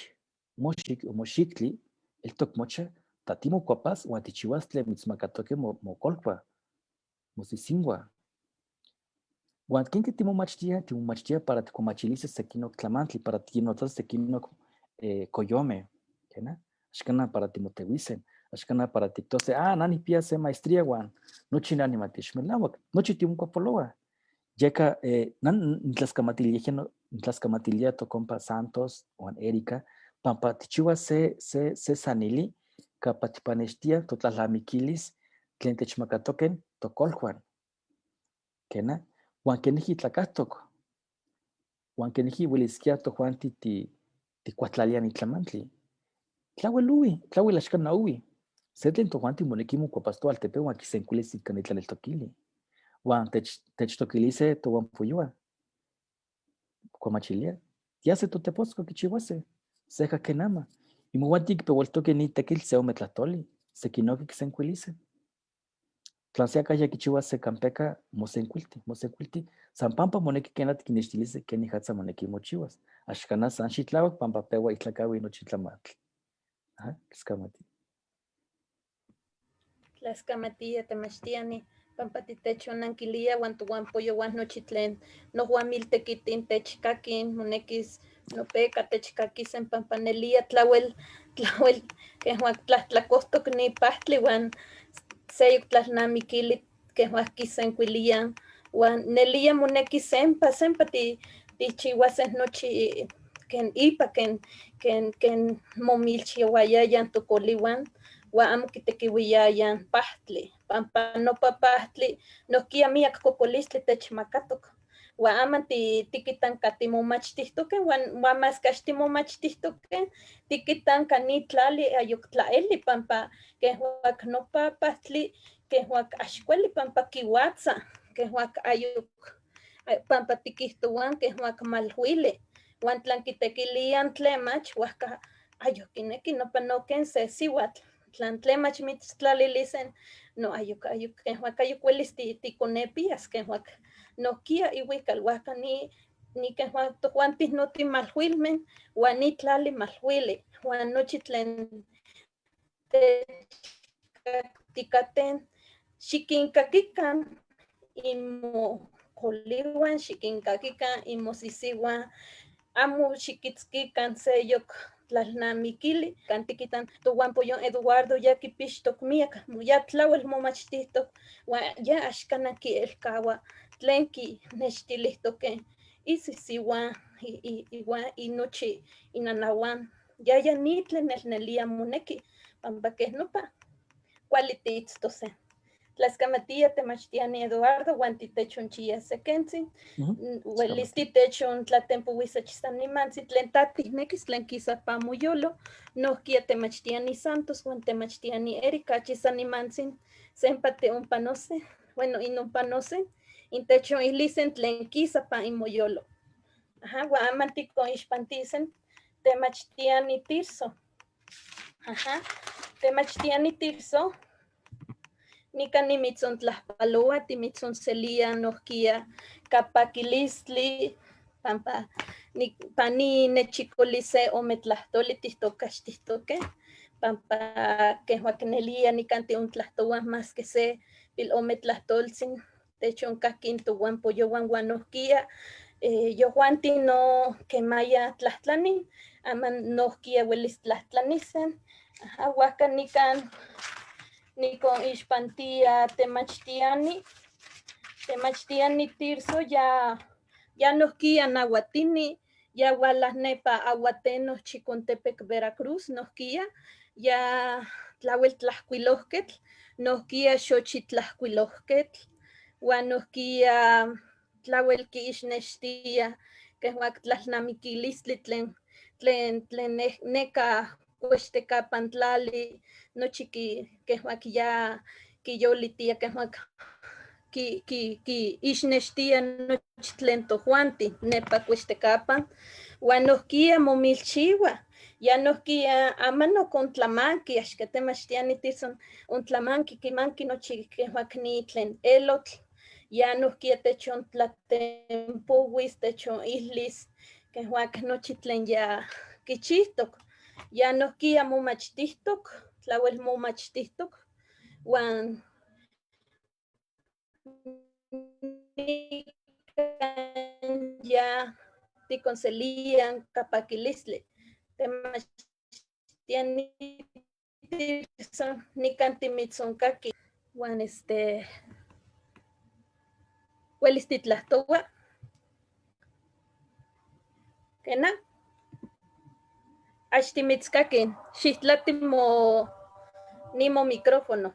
S6: moxik o moxiktli, eltok mocha, ta timokuapas uan tichihuas tlen mitzmakatoque mokolkua, mosisinua. Uan kenque timomachtia, timomachtia para ticuamachilise sequinoc tlamantli, para tiquinnotzase sequinoc coyome, quena? Axcana para timotehuisen, axcana para tictose, ah, na nijpiya se maestría uan nochi na nimati, xmelauac, nochi timocuapoloa. Yeka na nitlascamatilia tocompa Santos uan Erika, pampa tichihuas se sanili campa tipanextia totlalnamiquilis tlen techmacatoquen tocoljuan. Quena? Uan kenijki tlacahtoc, uan kenijki huelisquia tojuanti ticuatlalia ni tlamantli. Tlauel ohui, tlauel axcana ohui. Se tlen tojuanti moneki mocuapas toaltepe uan quisencuilis ica nitlaneltoquili. Uan techtoquilise tohuampoyohua. Cuamachilia. Tiase toteposco quichihuase. Seja kenama. Imohuanti quipehualtoque ni tequil se ome tlahtoli. Sequinoque quisencuilise. Tla se acaya quichihuas se campeca, mosencuilti, mosencuilti. San pampa moneki kena tiquinextilise kenijatza moneki mochihuas. Axcana san xitlauac pampa peua ihtlacahui nochi tlamantli. Ajá, tlascamati.
S1: Tlascamatia, temachtiani, pampa titechonanquilia uan tohuampoyohuan nochi tlen nohuamiltequitin techcaquin, monekis nopeca techcaquisen pampa nelia tlauel, tlauel quejuan tlajtlacohtoc ni pahtli uan seyok tlalnamiquili quejuan quisencuilian uan nelia moneki sempa, sempa tichihuasen nochi ken ipa, ken, ken, ken momilchihuayayan tocolihuan uan amo quitequihuiyayan pahtli, pampa nopa pahtli nohkia miac cocolistli techmacatoc. Uan aman tiquitan ca timomachtihtoque, uan masque ax timomachtihtoque, tiquitan ca ni tlali ayuc tlaeli, pampa quejuac nopa pahtli, quejuac ax cuali, pampa quihuatza, quejuac ayuc, pampa tiquihtohuan quejuac malhuili, uan tlan quitequilian tlemach, huajca ayuc quinequi nopa no quen se sihuatl, tlan tlemach mitztlalilisen, no ayuc, ayuc, quejuac ayuc huelis ticonepias, quejuac nohkia ihuical, huajca ni quejuac tojuanti no timalhuilmen, uan ni tlali malhuili, uan nochi tlen techcacticaten, xiquincaquican imocolihuan, xiquincaquican imosisihuan, amo xiquitzquican seyok tlalnamiquili, kan tiquitan tohuampoyon Eduardo ya quipixtoc miac, ya tlauel momachtihtoc, uan ya axcana quielcahua tlen quinextilihtoque isisihuan, iuan inochi inanahuan, ya ya ni tlen nelnelia moneki, pampa quej nopa cuali tiitztose. Tlascamatia temachtiani Eduardo, uan titechonchia sequentzin, uelis titechon tlatempohuisa chisanimantzi, tlen tatijnekis, tlen quisa pa moyolo, nohkia temachtiani Santos, uan temachtiani Erika, chisanimantzin, sempa te ompanose, bueno, inompanose, intechon ilisen tlen quisa pa inmoyolo. Ajá, uan aman ticoixpantisen, temachtiani Tirso. Ajá, temachtiani Tirso, nikan nimitzontlajpaloa, timitzonselia nohkia kapaquilistli, pampa pani nechicolise ome tlahtoli tihtocaxtihtoque, pampa quejuacnelia nikan tiontlahtoua más que se pil ome tlahtoltzin, techoncaquin tohuampoyohuan uan nohkia, yohuanti no quemaya tlahtlanin, aman nohkia uelis tlahtlanisen, ajá, huajca nikan nikon ixpantia temachtiani, temachtiani Tirso ya, ya nohkia nahuatini, ya hualas nepa aguateno Chicontepec Veracruz nohkia, ya tlauel tlahcuilohquetl, nohkia xochitlacuilohquetl, uan nohkia tlauel quiixnextia quejuac tlalnamiquilistli tlen, tlen, tlen neka cuextecapan tlali, nochi quejuac ya quiyolitia, quejuac ki ixnextia nochi tlen tojuanti nepa cuextecapan, uan nohkia momilchiua, Ya nohkia ama nokontlamanki, axkatemachtiani tison ontlamanki kimanki nochi kehuakni tlen elotl, ya nohkia techontlatempohuis, techoihlis, kehuak nochi tlen ya kichihtok, ya nohkia momachtihtok, tlawel momachtihtok, uan nikan ya tikonselian kapakilistli, temachtiani tirso nikan timitzonkaki, uan welis titlahtoua. Kena? Axtimitzkakin, xihtlati nimo micrófono.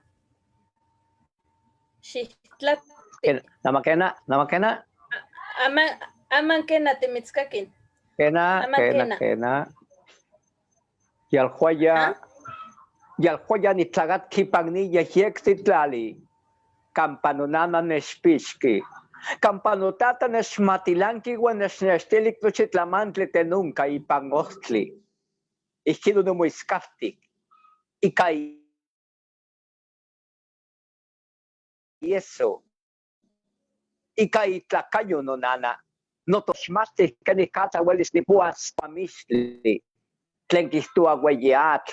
S1: Xihtlati.
S7: Namakena, namakena.
S1: Aman kena timitzkakin.
S7: Kena,
S1: Aman
S7: kena,
S1: kena.
S7: Kena. Yalhuaya, yalhuaya nitlagatki pagni yehyektitlali. Campanonana nexpixki. Campanotata nexmatilanki uan nexnextilik nochi tlamantli tenunca ipan ojtli. Ijkin onimoiskaftik. Ika yeso. Ika itlakayo nonana. Notoxmastih kenik katsa uelis nipuas pamixtli. Tlen kihtoua ueyi atl.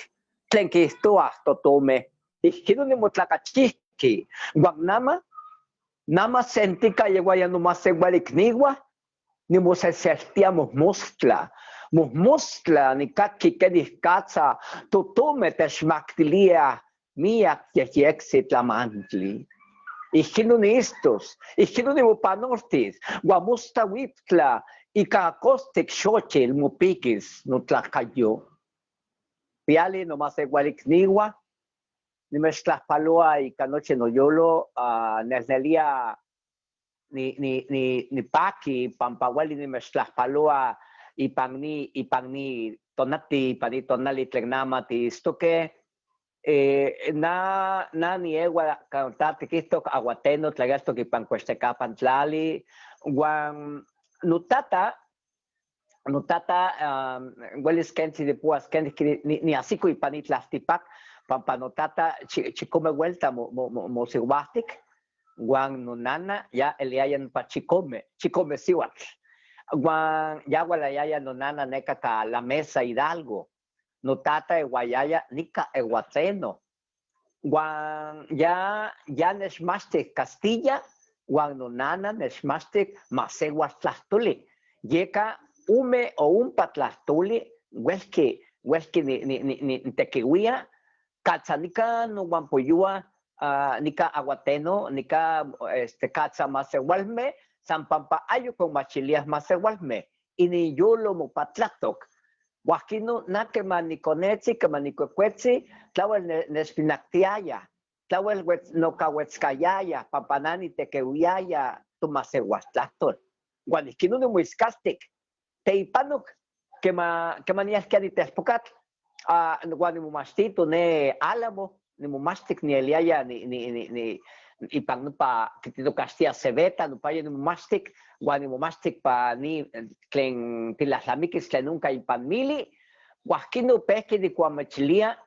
S7: Tlen kihtoua totomeh. Ijkin onimotlakachijki. Uan nama, nama sentika yehuaya nomaseualikniua, nimoseseltia mohmostla. Mohmostla nikaki kenik katsa totomeh techmaktilia miak yehyektzi tlamantli. Ijkin oniistos, ijkin onimopanortis, uan mosta huiptla ika akostik xochitl mopikis notlakayo. Piali nomaseualikniua, nimechtlajpaloa ika nochi noyolo, nelnelia nipaki pampa ueli nimechtlajpaloa ipan ni tonati, ipan ni tonali tlen nama tiistoke. Na niewa kan tikihtok aguateno tlagastok ipan Cuextecapan tlali, uan notata, notata, uelis kentzi dipuas kentzi ni asiko ipan itlaltipac, pampa notata chikome vuelta mosiuahtic, uan nonana ya eliaya nopa chikome, chikome sihuatl. Uan ya hualayaya nonana neka ka la Mesa Hidalgo, notata ehuayaya nika ehuatzeno. Uan ya nechmachtic Castilla, uan nonana nechmachtic maseuatl tlahtoli. Yeka ume o umpa tlahtoli uelki, uelki ni tequiuia, katsa nika nohuampoyua, nika aguateno, nika, katsa maseualme, san pampa ayuk konmachiliaj maseualme, iniyolo mopatlatok. Huajkino na kema nikonetzi, kema nikuekuetzi, tlawel nechpinaktiaya, tlawel nokauetzkayaya, pampa na nitekewiaya tomaseualtlahtol. Uan ijkin onimoiskastik, teipanok, kema niaskia nitelpokatl, uan nimomachtito ne Álamo, nimomachtik nieliaya ni ipan nopa kititokastia cebeta, nopa nimomachtik, uan nimomachtik pa ni tlen tilalnamikis tlen onka ipan mili, huajkino pejki nikuamachilia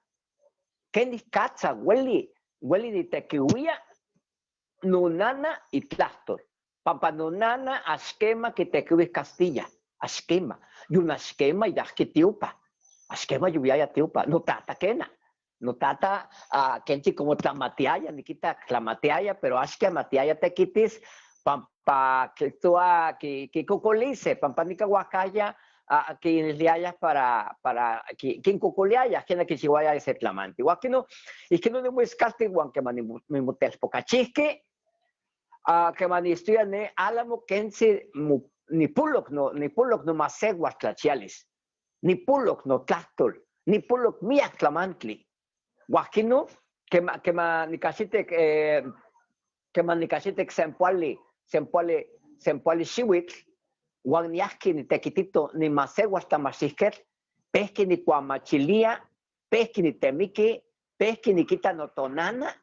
S7: kenik katsa ueli, ueli nitekiuia nonana itlahtol. Pampa nonana axkema kitekiuis Castilla, axkema, yunaxkema yajki tiupa, axkema yuviaya tiupa, notata kena. Notata, kentzi como tlamatiaya, nikita tlamatiaya, pero axki amatiaya tekitis, pampa kihtoua kikokolise, pampa nika huacaya, kiniliaya para kinkokoliaya, kena kichihuaya ese tlamanti. Huajkino, ijkino nimoiskasti, uan kema nimotelpokachijki, kema niistuya ne Álamo, kentzi nipulok no, nipulok nomaseuatl tlachialis, nipulok notlahtol, nipulok miak tlamantli. Huajkino, kema nikaxitek, kema nikaxitek sempoali, sempoali, sempoali xiuitl, uan niajki nitekitito nimaseuatl tlamachijketl, pejki nikuamachilia, pejki nitemiki, pejki nikita notonana,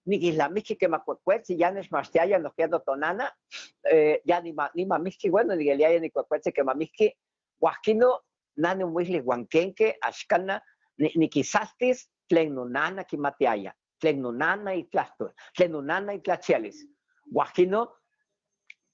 S7: nikislamijki kema kuekuetzi, ya nechmachtiaya nohkia notonana, ya nimamijki, bueno, nigueliaya nikuekuetzi kema mijki, huajkino Nani muisli huan kenque axcana niquisaltis tlen nonana quimatiaya, tlen nonana itlahtul, tlen nonana itlachialis. Huajino,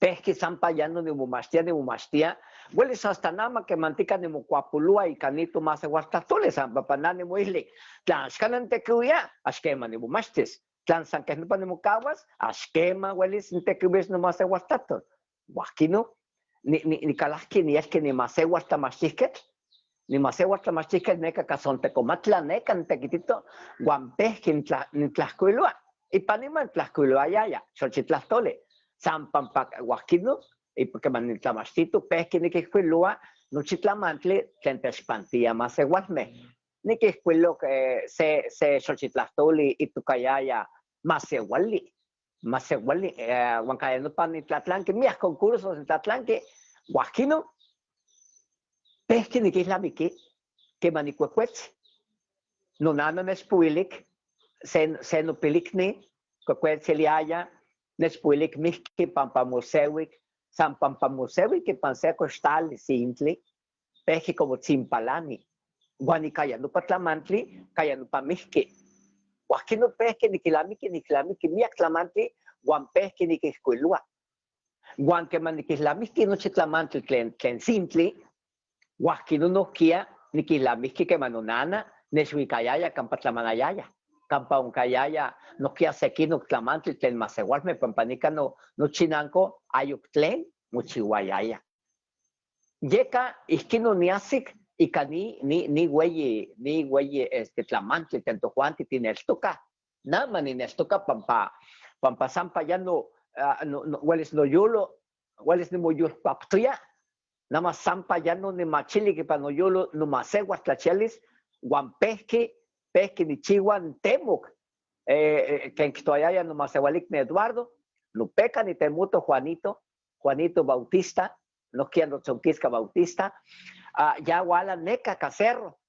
S7: pejqui sampa ya no nimomachtia, nimomachtia, huelis hasta nama que mantica nimocuapulua y canito más igualtlahtoles, sampa pa nani muisli, tlan axcana ntequiuia, axquema nimomachtis, tlan san que nopa nimocahuas, axquema huelis ntequiuis nomaseualtlahtol. Huajquino, nicalajqui nielqui nimaseualtlamachtiquetl, nimaseualtlamachtiquetl neca casontecomatla neca ntequitito, huan pejqui nitlajcuilua, ipan nima nitlajcuiluayaya, xochitlahtoli, san pampa huajquino, y porque nitlamachtitu pejqui niquijcuilua nochi tlamantli tlen techpantia maseualme. Niquijcuilo se xochitlahtoli itocayaya maseuali, maseuali, huan kaya nopa nitlatlanqui, miak concursos nitlatlanqui, huajquino, pejqui niquilnamiqui, quema nicuecuetzi, nonana nechpuilik, se nopilicni, cuecuetziliaya, nechpuilik mihki pampa moseuik, san pampa moseuik ipan se costal sintli, pejqui como tzimpalani, huan ikaya nopa tlamantli, kaya nopa mihki. Huajquino pejqui niquilamiqui, niquilamiqui miak tlamantli, huan pejqui niquijcuilua. Huan quema niquilamiqui nochi tlamantli tlen sintli, huajquino nohkia niquilamiqui quema nonana nechhuicayaya campa tlamanayaya, campa oncayaya nohkia sequinoc tlamantli tlen maseualme pampa nica nochinanco ayuc tlen mochihuayaya. Yeka ihquino niasic ika ni güeyi, ni güeyi, este, tlamantli tlen tojuanti tineltoca. Nama nineltoca pampa sampa ya no, ah, no, no, huelis noyolo, huelis nimoyolpaptoya. Nama sampa ya no nimachili que pa noyolo nomaseuas tlachialis, huan pejqui, pejqui nichiua ntemoc. Ken quitoayaya nomaseualicni Eduardo, nopeca nitemuto Juanito, Juanito Bautista, nohkia notzonquisca Bautista, ya huala neca cacerro.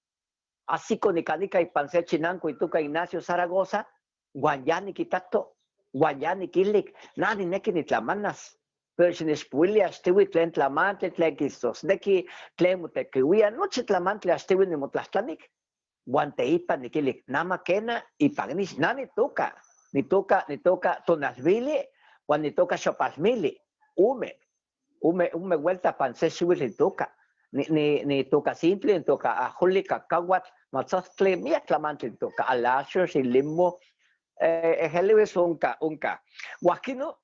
S7: Así con icanica y panse chinanco y tuca Ignacio Zaragoza, huan ya niquitato, huan ya niquilic, nani nequi nitlamanas. Pero xinechpuili axtiui tlen tlamantli, tlen quistosnequi, tlen motequiuia, nochi tlamantli axtiui nimotlahtlanik. Huan teipa niquilic, nama kena ipan nix, na nitoca, nitoca, nitoca tonalvili, huan nitoca xopalmili, ume, ume, ume vuelta pan se xiuitl nitoca. Ni toca simple, ni toca ajoli, cacahuatl, matzostli, miak tlamantli nitoca, alaxo, xilimo, ejeliwis unca, unca. Huajquino,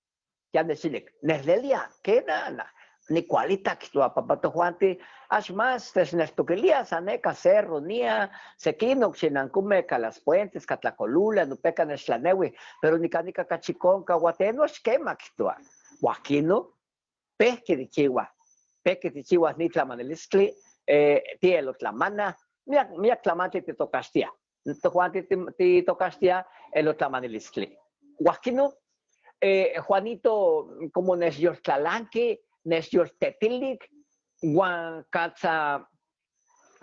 S7: ya nechilic, nehlelia, kena, na, ni cualita quitoa papá tojuanti, ax más techneltoquilia, san neca cerro nia, sequinoc, xinancume, ca Las Puentes, ca Tlacolula, nupeca nechtlaneui, pero nica nica cachiconca, guateno, axquema quitoa. Huajquino, pejqui dichiua, pejqui dichiua ni tlamanilistli, tielo tlamana, miak, miak tlamantli titocastia, tojuanti titocastia elotlamanilistli. Huajquino, Juanito, como nesyoltlalanqui, nesyoltetilic, huan katza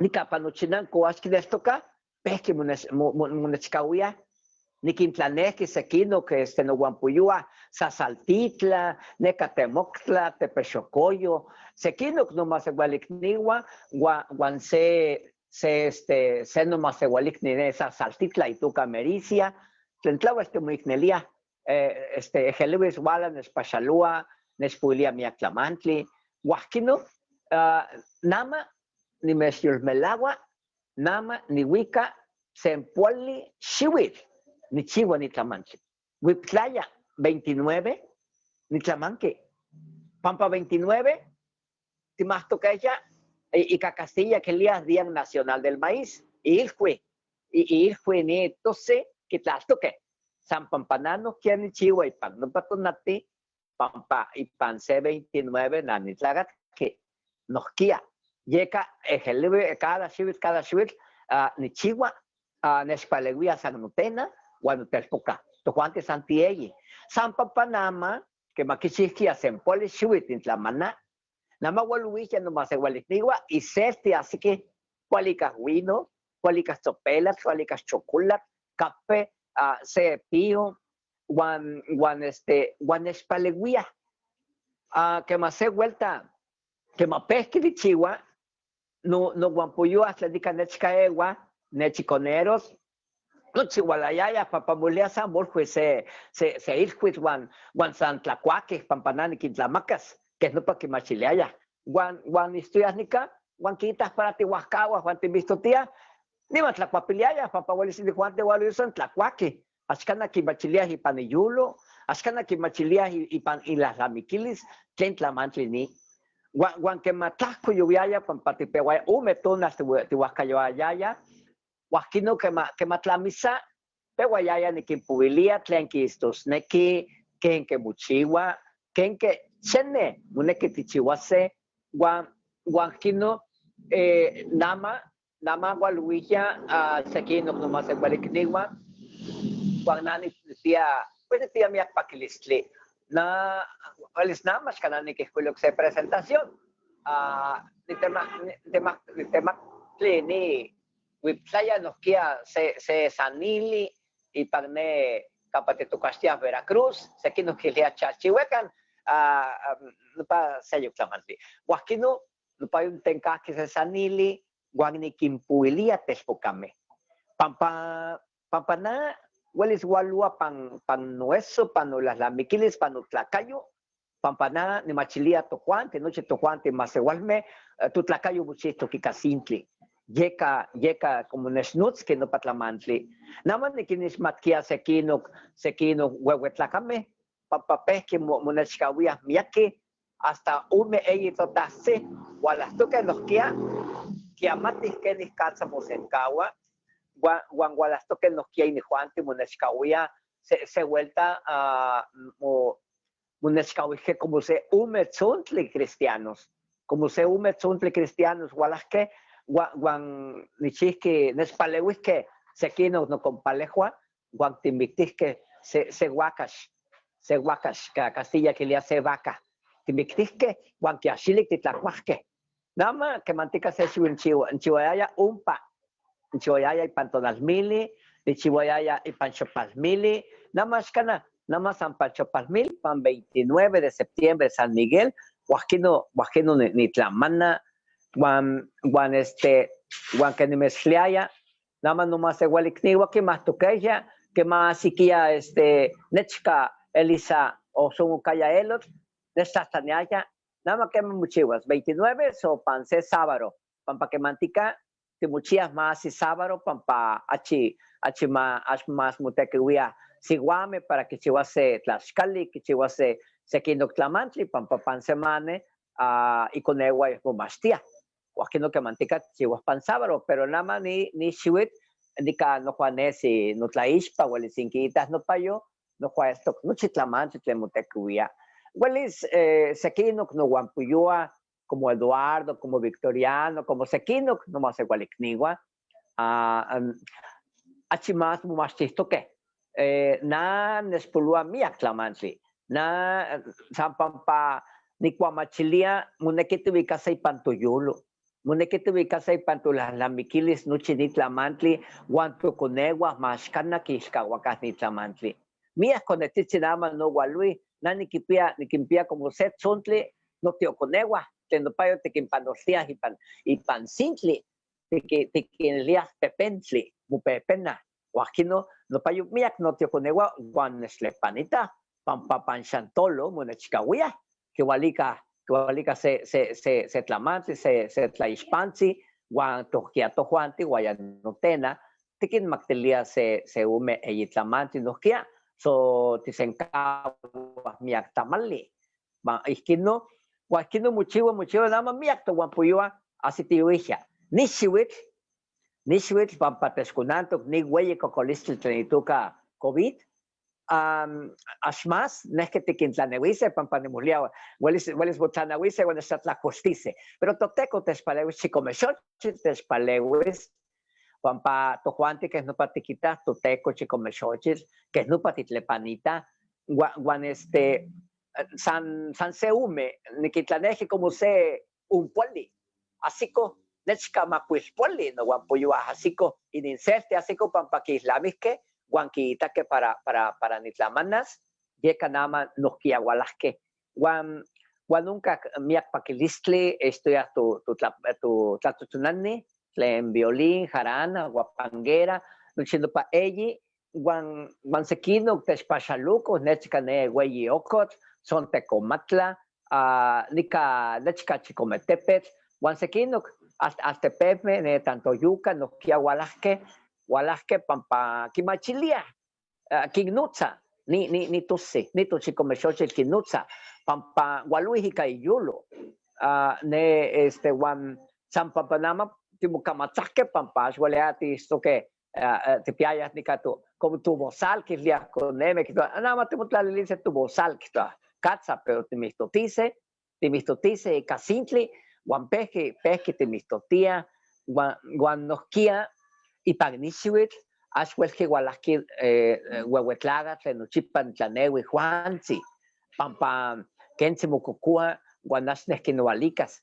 S7: nica panochinanco axquineltoca, pejqui monechcauia, niquintlanejqui sequino que este nohuampuyua, Sasaltitla, neca Temoctla, Tepexocoyo, sequino nomaseualicniua, huan se, este, se nomaseualicni ne Sasaltitla y tuca Mericia, tlen tlauel timoicnelia, este, Ejelewis huala, nechpaxalua, nechpuilia miak tlamantli, huajquino, nama nimechyolmelahua, nama nihuica sempoali xiuitl, nichiua nitlamantli. Huiptlaya 29, nitlamanqui. Pampa 29, timahtoqueya, ica Castilla quelia Día Nacional del Maíz, ilhui, ilhui ni tose quitlaltoque. San Pampanano quien nichiua ipan nopa tonati, pampa ipan C 29 nanitlagatqui, nohkia. Yeka ejeliwe cada xiuitl, cada xiuitl, nichiua, nechpaleuia san notena, huan notelpoca. Tojuanti Santielli. San Pampanama, que maquichihquia sempoali xiuitl intlamana, nama hualuichia nomaseualicniua y selti, así que cualicas vino, cualicas tzopelatl, cualicas chocolatl, café, se pío, huan, huan, este, huan nechpaleuia. Que ma se vuelta, que ma pesqui dichiua, No no guampuyua tlen nica nechcaewa, nechiconeros, nochi walayaya pampa molia san molhui se ilhuitl huan san tlacuaquej pampa na niquintlamakas, quej nopa quimachiliaya. Huan istoyas nica, huan quiitas para tihuajcahuas huan timixtotiaj, niman tlacuapiliaya pampa huelis inijuanti hualuis san tlacuaquej. Axcana quimachiliaj ipan iyulo, axcana quimachiliaj ipan ilalnamiquilis tlen tlamantli ni. Huan quema tlajco yoviaya pampa tipehuaya ome tonal tihuajcayoayaya, huajquino quema tlamisa, pehuayaya niquinpohuilia tlen quiistosnequi, ken que mochiua, ken que xene monequi tichihuase, huan quino nama hualuiya sequinoc nomas igualicniua, huan na nipia, pues nipia miac paquilistli. Na, huelis nama xcana niquihcuiloc se presentación. Nitema, ni huiptlaya nohquia se sanili ipan ne campa titocaxtiaj Veracruz, sequinoc quilia Chalchihuecan, nopa seyuc tlamantli. Huajquino, nopa yontecahqui se sanili, huan niquinpuilia telpocameh. Pampa na huelis hualua pan noeso, pan nolalnamiquilis, pan notlacayo, pampa na nimachilia tojuanti, nochi tojuanti masewalme, totlacayo mochihtoc ica sintli. Yeka como nexnotzqui nopa tlamantli. Nama niquinixmatquia sequinoc huehuetlacameh, pampa pehqui monechcahuiah miaqui, hasta ome eyi totahtzin, hualahtoque nohquia, quiamatih quenih catza mosencaua, huan hualahtoque nohquia inijuanti monechcahuia se vuelta monechcahuijque como se ome tzontli cristianos, como se ome tzontli cristianos, hualahque, huan nichihqui nechpaleuihque sequinoc nocompalejua, huan timictihque se huacax, se huacax, ca Castilla quilia se vaca, timictihque, huan quiaxilic titlacuahque. Nama quemantica se nchihuayaya umpa, nchihuayaya ipan tonalmili, nichihuayaya ipan xopalmili, nama xcana, nama san pan xopalmili, pan 29 de septiembre San Miguel, huajquino nitlamana, huan este, huan que nimesliaya, nama nomás igualicniua quimahtoqueya, que más siquiera este, nechca Elisa o son caya elotl, nechtlahtlaneaya, nama que muchiwas, 29 so pan se sábado, pampa que mantica, timuchias más y sábado, pampa achi, achi ma, ach más mutequiwia siguame para que chihuase tlaxcali, que chihuase sequinoctlamantli, pampa pan semane, y con egua y momastia. Huajquino que mantica chihuas pan sábado, pero nama ni chihuit, nica no juanesi, no tlaixpa, huelisinquitas no payo, no juaesto, no chitlamantli tlen motequiwia. Huelis sequinoc no guampuyua, como Eduardo, como Victoriano, como sequinoc, no más igualicniwa. Achi más momachtihtoque. Na nespulua miac tlamantli. Na san pampa nicuamachilia monequi tihuicase ipan toyolo. Monequi tihuicase ipan tolalnamiquilis nochi ni tlamantli huan toconehua maxcana quixcahuacas ni tlamantli. Miac conetzitzin ama no hualui, na niquimpia como se tzontli notioconehua, tlen nopayo tiquinpanoltiaj ipan sintli, tiquiniliaj pepentli, mopepena. Huajquino nopayo miac notioconehua huan nechlepanita, pampa pan xantolo monechcahuia, quihualica se tlamantli, se tlaixpantzi, huan tohquia tojuanti, huan notena, tiquinmactilia se ume eyi tlamantli nohquia, so tisencahuas miac tamali. Ma, ihquino, huajquino mochiua, mochiua, nama miac tohuanpuyua, así tiuijia. Ni xihuitl, ni xihuitl pampa techconantoc, ni hueyi cocolistli tlen itoca COVID, ax más, neh que tiquintlaneuise pampa nimolia, huelis motlaneuise huan nechtlajtlajcoxtise. Pero toteco techpaleuis chicome xochitl, techpaleuis pampa tojuanti quej nopa tiquita, toteco chicome xochitl, quej nopa titlepanita, huan este, san se ume, niquintlaneji como se umpuali, así nechca macuilpuali, no huan puyua así ininselte, así pampa quislamihque, huan quiitaque para nitlamanas, yeka nama nohquiahualahque. Huan Huan oncac miac paquilistli, estoya tu tlatzotzonani, tlen violín, jarana, huapanguera, nochi nopa eyi, huan sequinoc techpaxaluco, nechca ne hueyi ocotl, son Tecomatla, nica nechca Chicometepetl, huan sequinoc altepetme ne Tantoyuca, nohkia hualajque, hualajque pampa quimachilia, quinnotza, ni tosi, ni tochicomexochitl quinnotza, pampa hualuij ica iyolo, ne este huan san pampa nama timocamatzajque pampa ax huelia tiitztoque, tipiayas nica tu, como tu bozal quilia coneme, quitoa, nama timotlalilise tu bozal, quitoa, catza, pero timistotise, timistotise ica sintli, huan pejqui, pejqui timistotia, huan nohkia ipan nixiuitl, ax huelqui hualajqui huehuetlagatl tlen nochipa tlaneui Juantzi, pampa quentzi mococua huan ax nehquinohualicas,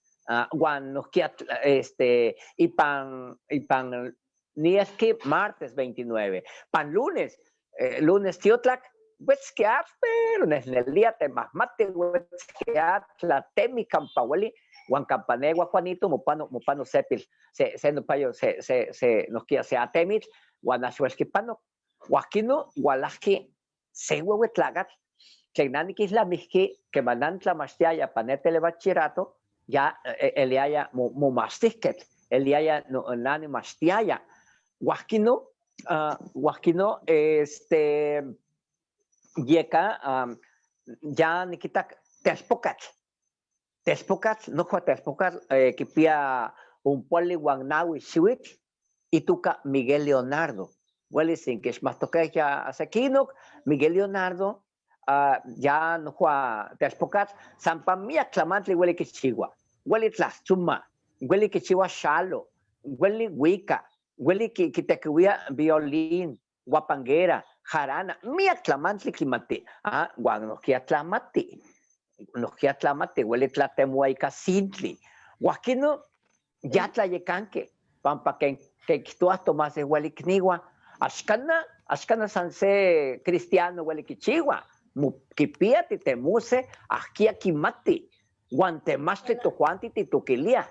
S7: huan nohkia este, ipan nielqui martes 29, pan lunes, lunes tiotlac, huetzqui atl, pero nesnelia temahmati, huetzqui atl, tlatemi campa hueli, huan campa negua Juanito, mopano sepil, se nopayo, se nohkia se atemitl, huan ax huelqui pano, huajquino hualajqui se huehuetlagatl, tlen nani quislamijqui, queman nan tlamachtiaya pa ne telebachillerato, ya eliaya momastihquetl, eliaya no, nani machtiaya. Huajquino, huajquino, este, yeka, ya niquitac telpocatl. Telpocatl, nohua telpocatl, quipia ompohuali huan nahui xiuitl, ituca Miguel Leonardo. Huelis inquixmahtoquej ya sequinoc, Miguel Leonardo, ya nohua telpocatl, san pa miac tlamantli hueli quichiua. Hueli tlahtzuma, hueli quichiua xalo, hueli huica, hueli quitequihuia violín, huapanguera, jarana, miac tlamantli quimati. Huan nohkia tlamati, nohkia tlamati, hueli tlatemua ica sintli. Huajquino, ya tlayecanque, pampa ken quihtoua Tomás de hueli cnigua, axcana, axcana san se cristiano hueli quichiua, quipia titemuse, ajquia quimati, huan temachtli tojuanti titoquilia,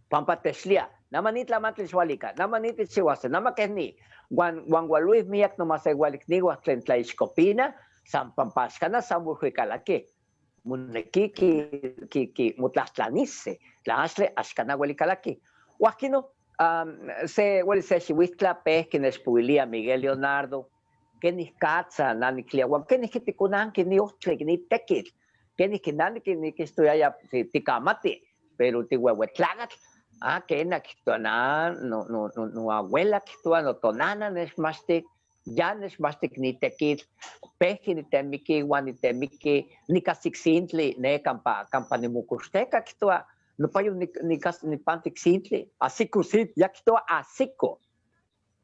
S7: pampa techlia, nama ni tlamantli xualica, nama ni tichihuase, nama quej ni, huan hualuis miac nomas se hueli cnigua tlen tlaixcopina, san pampa axcana san mujuicalaqui, moneki ki motlahtlanise, tlaxtle axcana hueli calaqui. Huajquino, se hueli se xihuistla pejqui nechpuilia Miguel Leonardo, kenih katza naniclia, huan kenih ticonanqui ni ohtli, ni tequitl, kenih kinanqui ni quistoyaya ticamati, pero tihuehuetlagatl, kena quihtoua, na, no, no, no, no abuela quihtoua, no tonana nechmachtic, ya nechmachtic ni tequitl, pejqui nitemiki, huan nitemiki, nicasicsintli, ne campa, campa nimocuxteca quihtoua, nopayo nipanticsintli, asico sintli, ya quihtoua asico,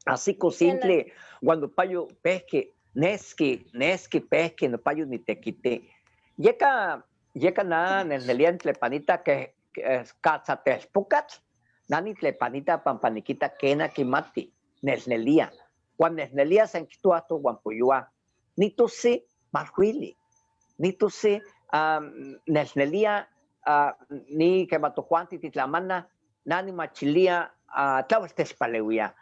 S7: asico sintli, huan nopayo pejqui, nesqui, nesqui pejqui, nopayo nitequiti. Yeka, yeka na nelnelia tlepanita que katzatelpocatl, nani tlepanita pampa niquita kena kimati, nelnelia. Huan nelnelia san quihtoua to huan poyoa, nitosi malhuili, nitosi, nelnelia, ni quematojuanti titlamana, nani machilia, tlauel techpaleuia.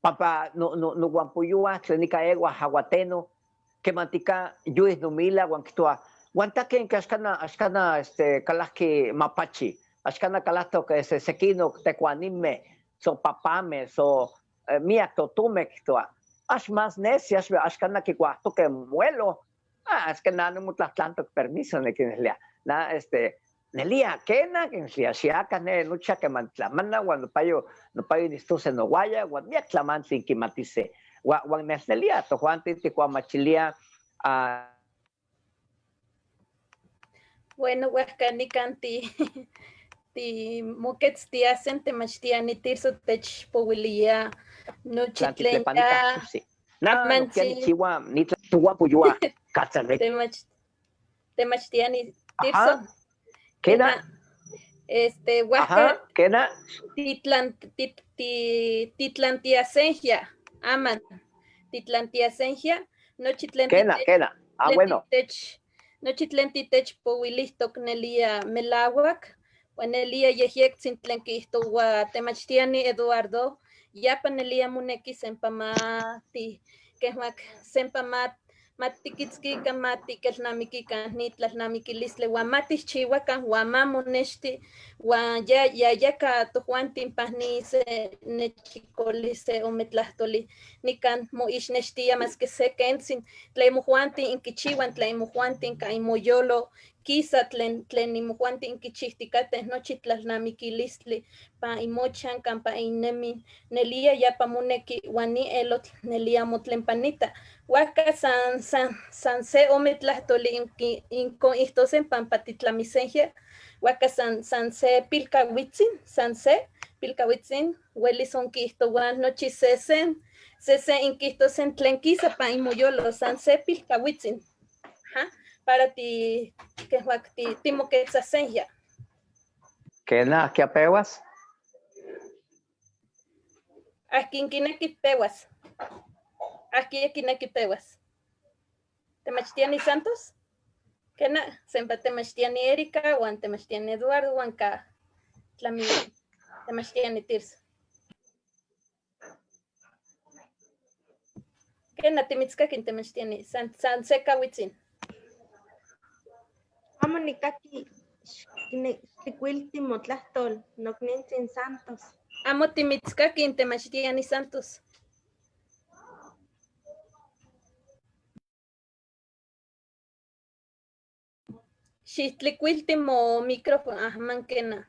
S7: Pampa no, no, no huan poyoa, tlen nica egua jaguateno, quemantica yuis nomila, huan quihtoua, huan taquen que axcana, axcana, este, calajqui mapachi, axcana calahto que se sequino tecuanime, so papame, so miac totume quihtoua, ax más nesi, ax, axcana quicuahtoque muelo, es que na no motlahtlantoc permiso, ne quinelia, na, este, nelia, kena, quinelia, xiaca, ne, lucha que mantlamana, huan nopayo, nopayo nistose no guaya, huan miac tlamantli quimatise, huan nesnelia, tojuanti ticuamachilia,
S1: Bueno, huajca nican ti moquetztiasen temachtiani Tirso techpowilia nochi tlen
S7: Tlanti
S1: ya
S7: tlepanita, sí. Na, no
S1: amantzi.
S7: quiere chiwa, ni tla-, tu guapo, yo a catzarre.
S1: Temachtiani Tirso.
S7: Ajá. Queda.
S1: Queda, este, huajca
S7: Ajá, queda.
S1: Titlantiasengia, aman. Titlantiasengia, nochi tlen
S7: Queda,
S1: titech
S7: queda. Ah, bueno.
S1: titech Nochi tlen titechpowilijtok nelia melawak, uan nelia yejyectzin tlen kiijtowa temachtiani Eduardo, yapa nelia moneki sempa ma ti kehmak sempa ma matikitzkikan, ma tikelnamikikan ni tlalnamikilistli uan ma tijchiwakan uan ma monexti uan ya ya yaka tojuantin pan ni se nechicoli se ome tlahtoli nikan moixnextia maski se kentzin tlen imojuantin inkichihuan, tlen imojuantin ka imoyolo kisa tlen tlen imojuantin inkichijtikateh nochi tlalnamikilistli pan imochan kampa innemin nelia yapa moneki uan ni elotl nelia motlenpanita. Huajca san san san se ome tlahtoli incoihtosen pampa titlamisenjia, huajca san san se pilcahuitzin, san se pilcahuitzin huelis onquiihtohuan nochi sesen, sesen inquiihtosen tlen kisa pan imoyolo, san se pilcahuitzin. Ajá, para ti quehuac ti timoquetzasenjia.
S7: ¿Quena, qué apeguas?
S1: Aquin kineki pehuas. Aquí kineki pehuas. Temachtiani Santos? Kena, sempa temachtiani Erika, uan temachtiani Eduardo, uan ka tlami temachtiani Tirso. Kena, timitzkakin temachtiani, san, san se kahuitzin.
S5: Amo nikaki xtikuilti motlahtol, noknintzin Santos.
S1: Amo timitzkakin temachtiani Santos. Xixtlikuilti mo micrófono, ah, kena.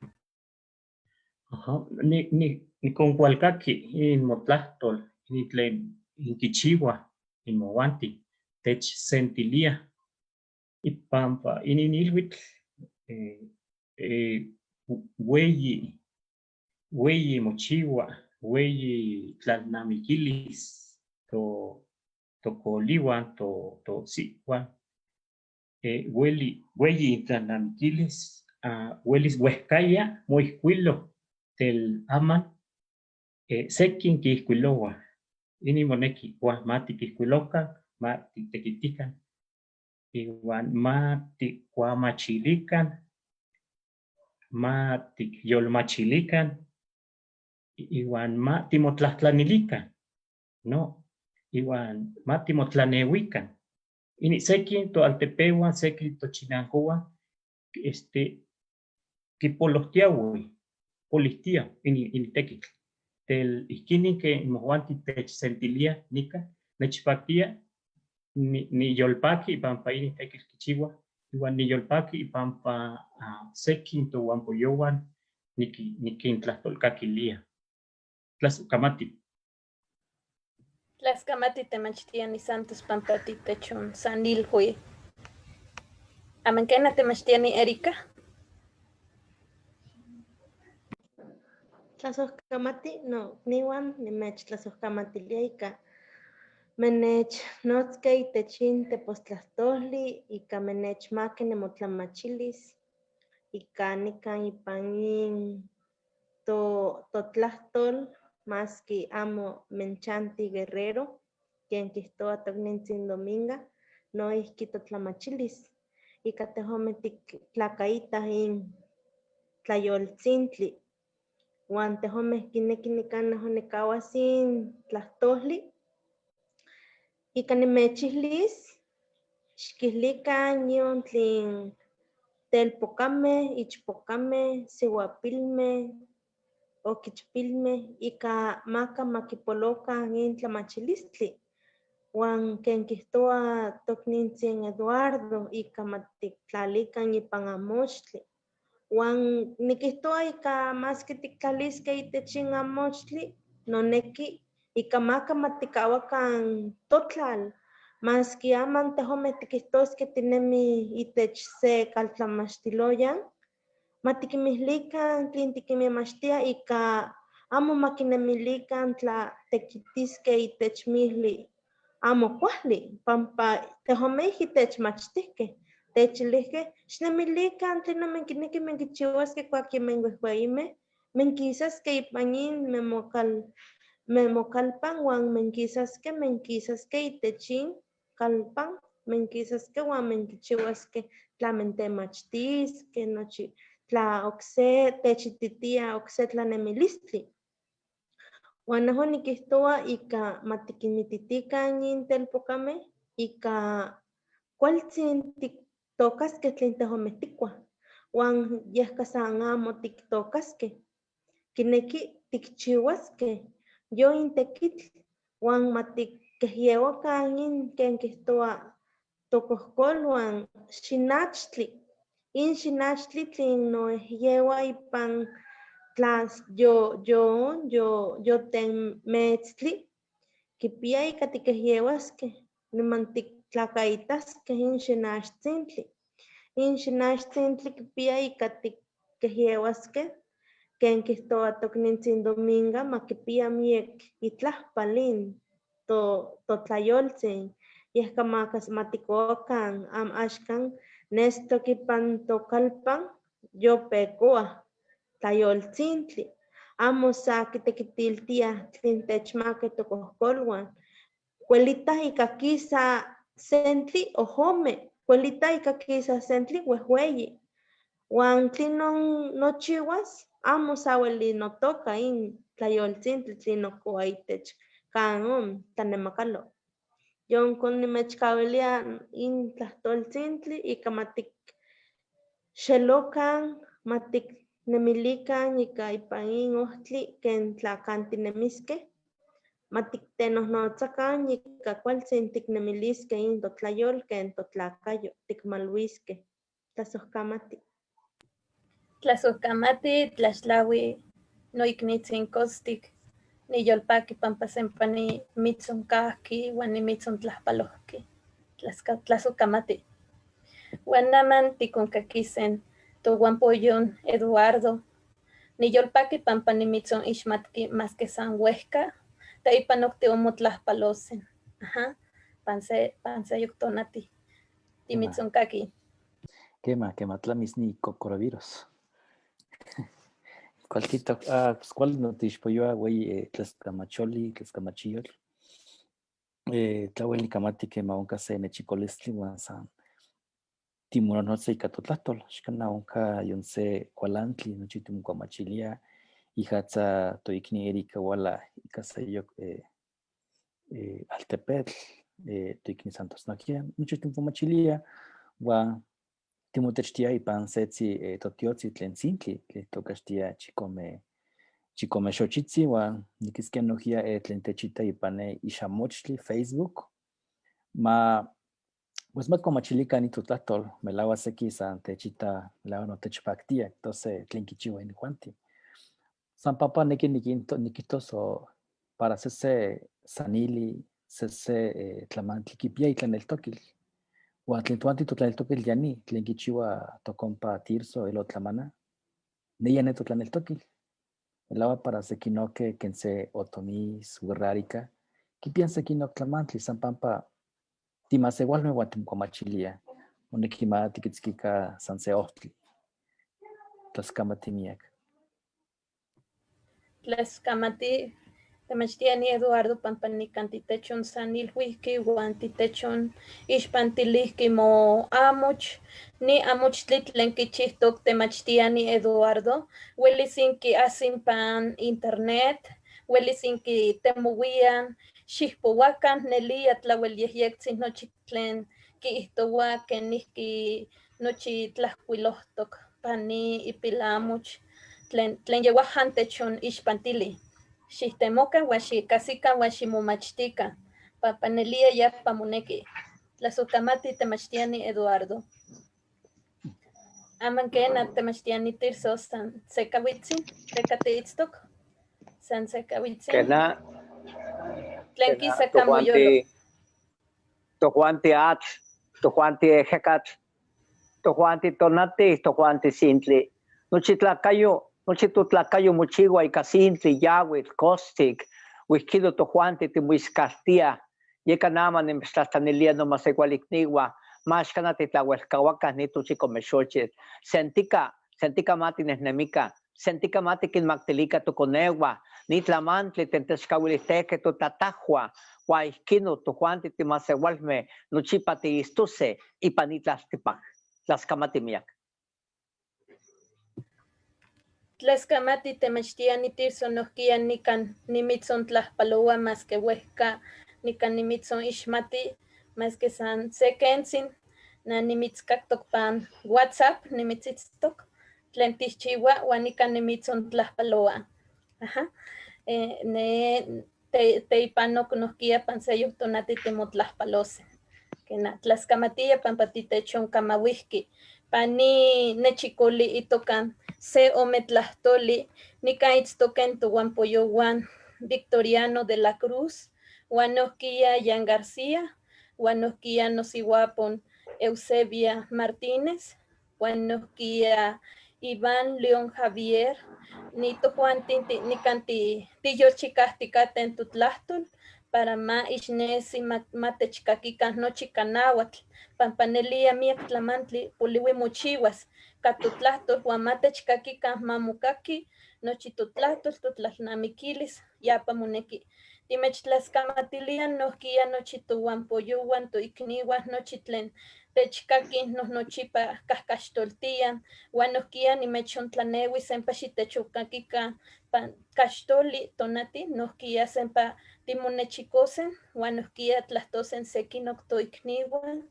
S4: Ajá, ni, ni, nikonkualkaki in motlahtol, ni tlen inkichiwa, inmowanti, techsentilia, ipampa inin ilhuitl weyi, weyi mochiwa, weyi tlalnamikilis, to, tokoliwan, to, tosiwan, weli, weyi tlalnamikilis, welis wehkaya moijkuilo tel aman, sekin kiijkuilowa, inin moneki, uan ma tikijkuilokan, ma tiktekitikan, iwan ma tikuamachilikan, ma tikyolmachilikan, iwan ma timotlahtlanilikan, no, iwan ma timotlanewikan. Ini sekin toaltepehuan, sekin tochinankowan, kipolohtiahui, polihtia, ini, ini tekitl. Tel ihkinin ke imojuanti techsentilia nika, nechpaktia, ni, niyolpaki ipampa ini tekitl kichiwa, iwan niyolpaki ipampa sekin tohuampoyowan nikintlahtolkakilia. Tlazokamati.
S1: Tlaxcamati temachtiani Santos pampa titechon sanilhui. Aman kena temachtiani Erika.
S5: Tlazohkamati, no, niwan nimechtlazohkamatilia ika menechnotzkeh itech in tepostlahtoli, ika menechmaka nimottlamachilis, ika nikan ipan in totlahtol, maski amo menchanti Guerrero, ken kihtowa toknintzin Dominga, noihki totlamachilis, ika tejuanmeh tiktlakaitah in tlayoltzintli, uan tejuanmeh kineki nikan neh onikawas in tlahtohli, ika nimechihlis, xkihlikan yon tlin telpokameh, ichpokameh, siwapilmeh, okichpilmeh, ika maka makipolokan in tlamachilistli, uan ken kihtowa toknintzin Eduardo, ika matiktlalikan ipan amochtli, uan nikihtowa ika maski tiktlaliskeh itech in amochtli, noneki ika maka matikawakan totlal, maski aman tejuanmeh tikihtoskeh tinemih itech se kaltlamachtiloyan, matikinmihlikan tlen tikinmamachtiah ika amo makinemilikan tla tekitiskeh itech mihli amo kuali, pampa tejuanmeh ihki techmachtihkeh, techilihkeh xnemilikan tlen menkinekih menkichiwaskeh kuak yimenwehweyimeh, menkisaskeh ipan in memokalpan uan menkisaskeh itech in kalpan Menkisaskeh uan menkichiwaskeh tla mentemachtiskeh, nochi tla okse techititia okse tlanemilistli. Uan nejua nikihtowa ika ma tikinmititikan nin telpokameh ika kualtzin tiktokaskeh tlen tejuanmeh tikuah, uan yehka san amo tiktokaskeh, kineki tikchiwaskeh yoin tekitl uan ma tikehyewakan in ken kihtowa tokohkoluan xinachtli, in xinachtli tlen noehyewa ipan tla yotenmetztli kipia ika tikehyewaskeh niman tiktlakaitaskeh in xinachtzintle. In xinachtzintle kipia ika tikehyewaskeh ken kihtowa toknintzin Dominga ma kipia miek itlajpal in totlayoltzin, yehka ma tikoakan axkan nestok ipan tokalpan yopekoah tlayoltzintli, amo sa kitekitiltiah tlen techmaka tokohkoluan, kuelitah ika kisa sentli ojome, kuelita ika kisa sentli wejweyi, uan tlinon nochiwas amo sa weli notoka in tlayoltzintli tlen nokoa itech kan on tlanemakalo. Yonkon nimechkawilia in tlahtoltzintli ika ma tikxelokan, ma tiknemilikan ika ipan in ohtli ken tlakantinemiskeh, ma tiktenohnotzakan ika kualtzin tiknemiliskeh in totlayol ken totlakayo tikmaluiskeh. Tlasojkamati.
S1: Tlasojkamati, tlaxtlawi noiknitzin Kostik, niyolpaki pampa sempa nimitzonkajki uan nimitzontlajpalohki. Tlasojkamati. Uan naman tikonkakisen tohuampoyon Eduardo, niyolpaki pampa nimitzonixmatki maske san huejka, teipa tiomotlajpalosen. Ajá, pan seyok tonati. Timitzonkaki.
S6: Quema, quema tlamis ni cocorovirus. Cualquito, pues cuál no tixpoyoa güey, tlaxcamacholi, tlaxcamachiyol. Tlauel nikamati kema onka se nechikolistli uan san timononotza ika totlahtol, xkana onka yon se kualantli nochi timokuamachilia, ijatza toikni Erika wala ika seyok altepetl, toikni Santos nohkia, nochi timokuamachilia, uan timotechtia ipan setzi totiotzi tlen tzintli, tlen tokaxtia chikome xochitzi, uan nikiskia nohkia tlen techita ipan ixamochtli Facebook, ma pues ma tkuamachilikan itotlahtol, melaua seki san techita, melaua no techpaktia, entonces tlen kichiwa inijuanti. San pampa neki nikihtos o para sese sanili, sese tlamantli kipia itlaneltokil. Uan tlen toanti totlaneltokil ya ni, tlen kichiwa tokompa Tirso elo tlamana, neya ne totlaneltokil. Melaua para sekinoke ken se otomís, wixárika, kipian sekinok tlamantli san pampa timasewalmeh uan timokuamachilia, moneki ma tikitzkika san se ohtli. Tlaskamati miak.
S1: Tlaskamati, temachtiani Eduardo pampa nikan titechon sanilhuijki uan titechon ixpantilihki mo amoch, ni amochtli tlen kichihtok temachtiani Eduardo, welis inkiasin pan internet, welis inkitemowian, xihpowakan nelia tlauel yejyektzin nochi tlen kiihtowa kenijki nochi tlajkuilohtok pan ni ipilamoch tlen yehuajan techon ixpantili. Xictemokan uan xikasikan uan ximomachtikan, pampa nelia yapa moneki. Tlasojkamati temachtiani Eduardo. Aman kena temachtiani Tirso san sekahuitzin, tekatiitztok, san sekahuitzin.
S7: Kena,
S1: Tlen kisa kamoyolo.
S7: Tojuanti atl, tojuanti ejekatl, tojuanti tonati, tojuanti sintli. Nochi tlakayo, nochi totlakayo mochiwa ika sintli, yawitl, kostik, huijkido tojuanti timoiskaltia, yeka nama nimechtlajtlanilia nomaseualikniua, maxkana titlauelkauakan ni tochikomexochitl. Sentika, sentika ma tinehnemika, Senticamati quinmactilica toconehua, ni tlamantli tlen techcahuilijtejque totatahua, huan ijquino tojuanti timasewalme nochipa tiistose ipan ni tlaltipac. Tlascamati miac.
S1: Tlaskamati temachtiani Tirso nohkia nikan nimitzontlajpaloua maske huejka, nikan nimitzon ixmati maske san se kentzin, na nimitzkaktok pan WhatsApp, nimitzitztok, tlen tijchiua uan nikan nimitzontlajpaloua. Ajá. Ne teipanok nohkia pan seyok tonati timotlajpalose. Kena tlaskamatia pampa titechonkamauijki. Pani nechikoli itokan se ome tlahtoli, nikan itztoken tohuampoyowan Victoriano de la Cruz, uan nohkia Yan García, uan nohkia nosihuapon Eusebia Martínez, uan nohkia Iván León Javier, ni tojuantin nikan tiyolchikajtikaten totlahtol, para ma ixnesi ma techkakikan nochi kanahuatl, pampa nelia miak tlamantli poliui mochiwas ka totlahtol uan ma techkakikan ma mokaki nochi totlahtol, totlalnamikilis, yapa moneki. Timechtlaskamatilian nohkia nochi tohuampoyowan, toikniwan, nochi tlen techkakin nochipa kahkaxtoltian, uan nohkia nimechontlaneui sempa xitechonkakikan pan kaxtoli tonati, nohkia sempa timonechikosen, uan nohkia tlahtosen sekinok toikniwan,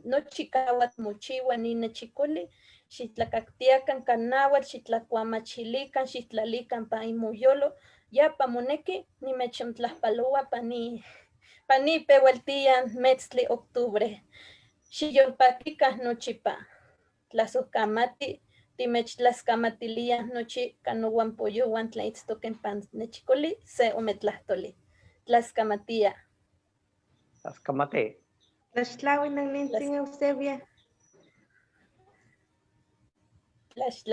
S1: nochi kawatl mochiwa ni nechikoli, xitlakaktiakan kanahuatl, xitlakuamachilikan, xittlalikan pan imoyolo, yapa moneki nimechontlajpaloua pani peualtian metztli octubre. Xiyolpakikan nochipa. Tlasojkamati, timechtlaskamatilian nochi kanohuampoyowan tlen itztoken pan nechikoli, se ome tlahtoli. Tlaskamatia.
S7: Tlaskamati.
S5: Tlaxtlaui nanintzi Eusebia.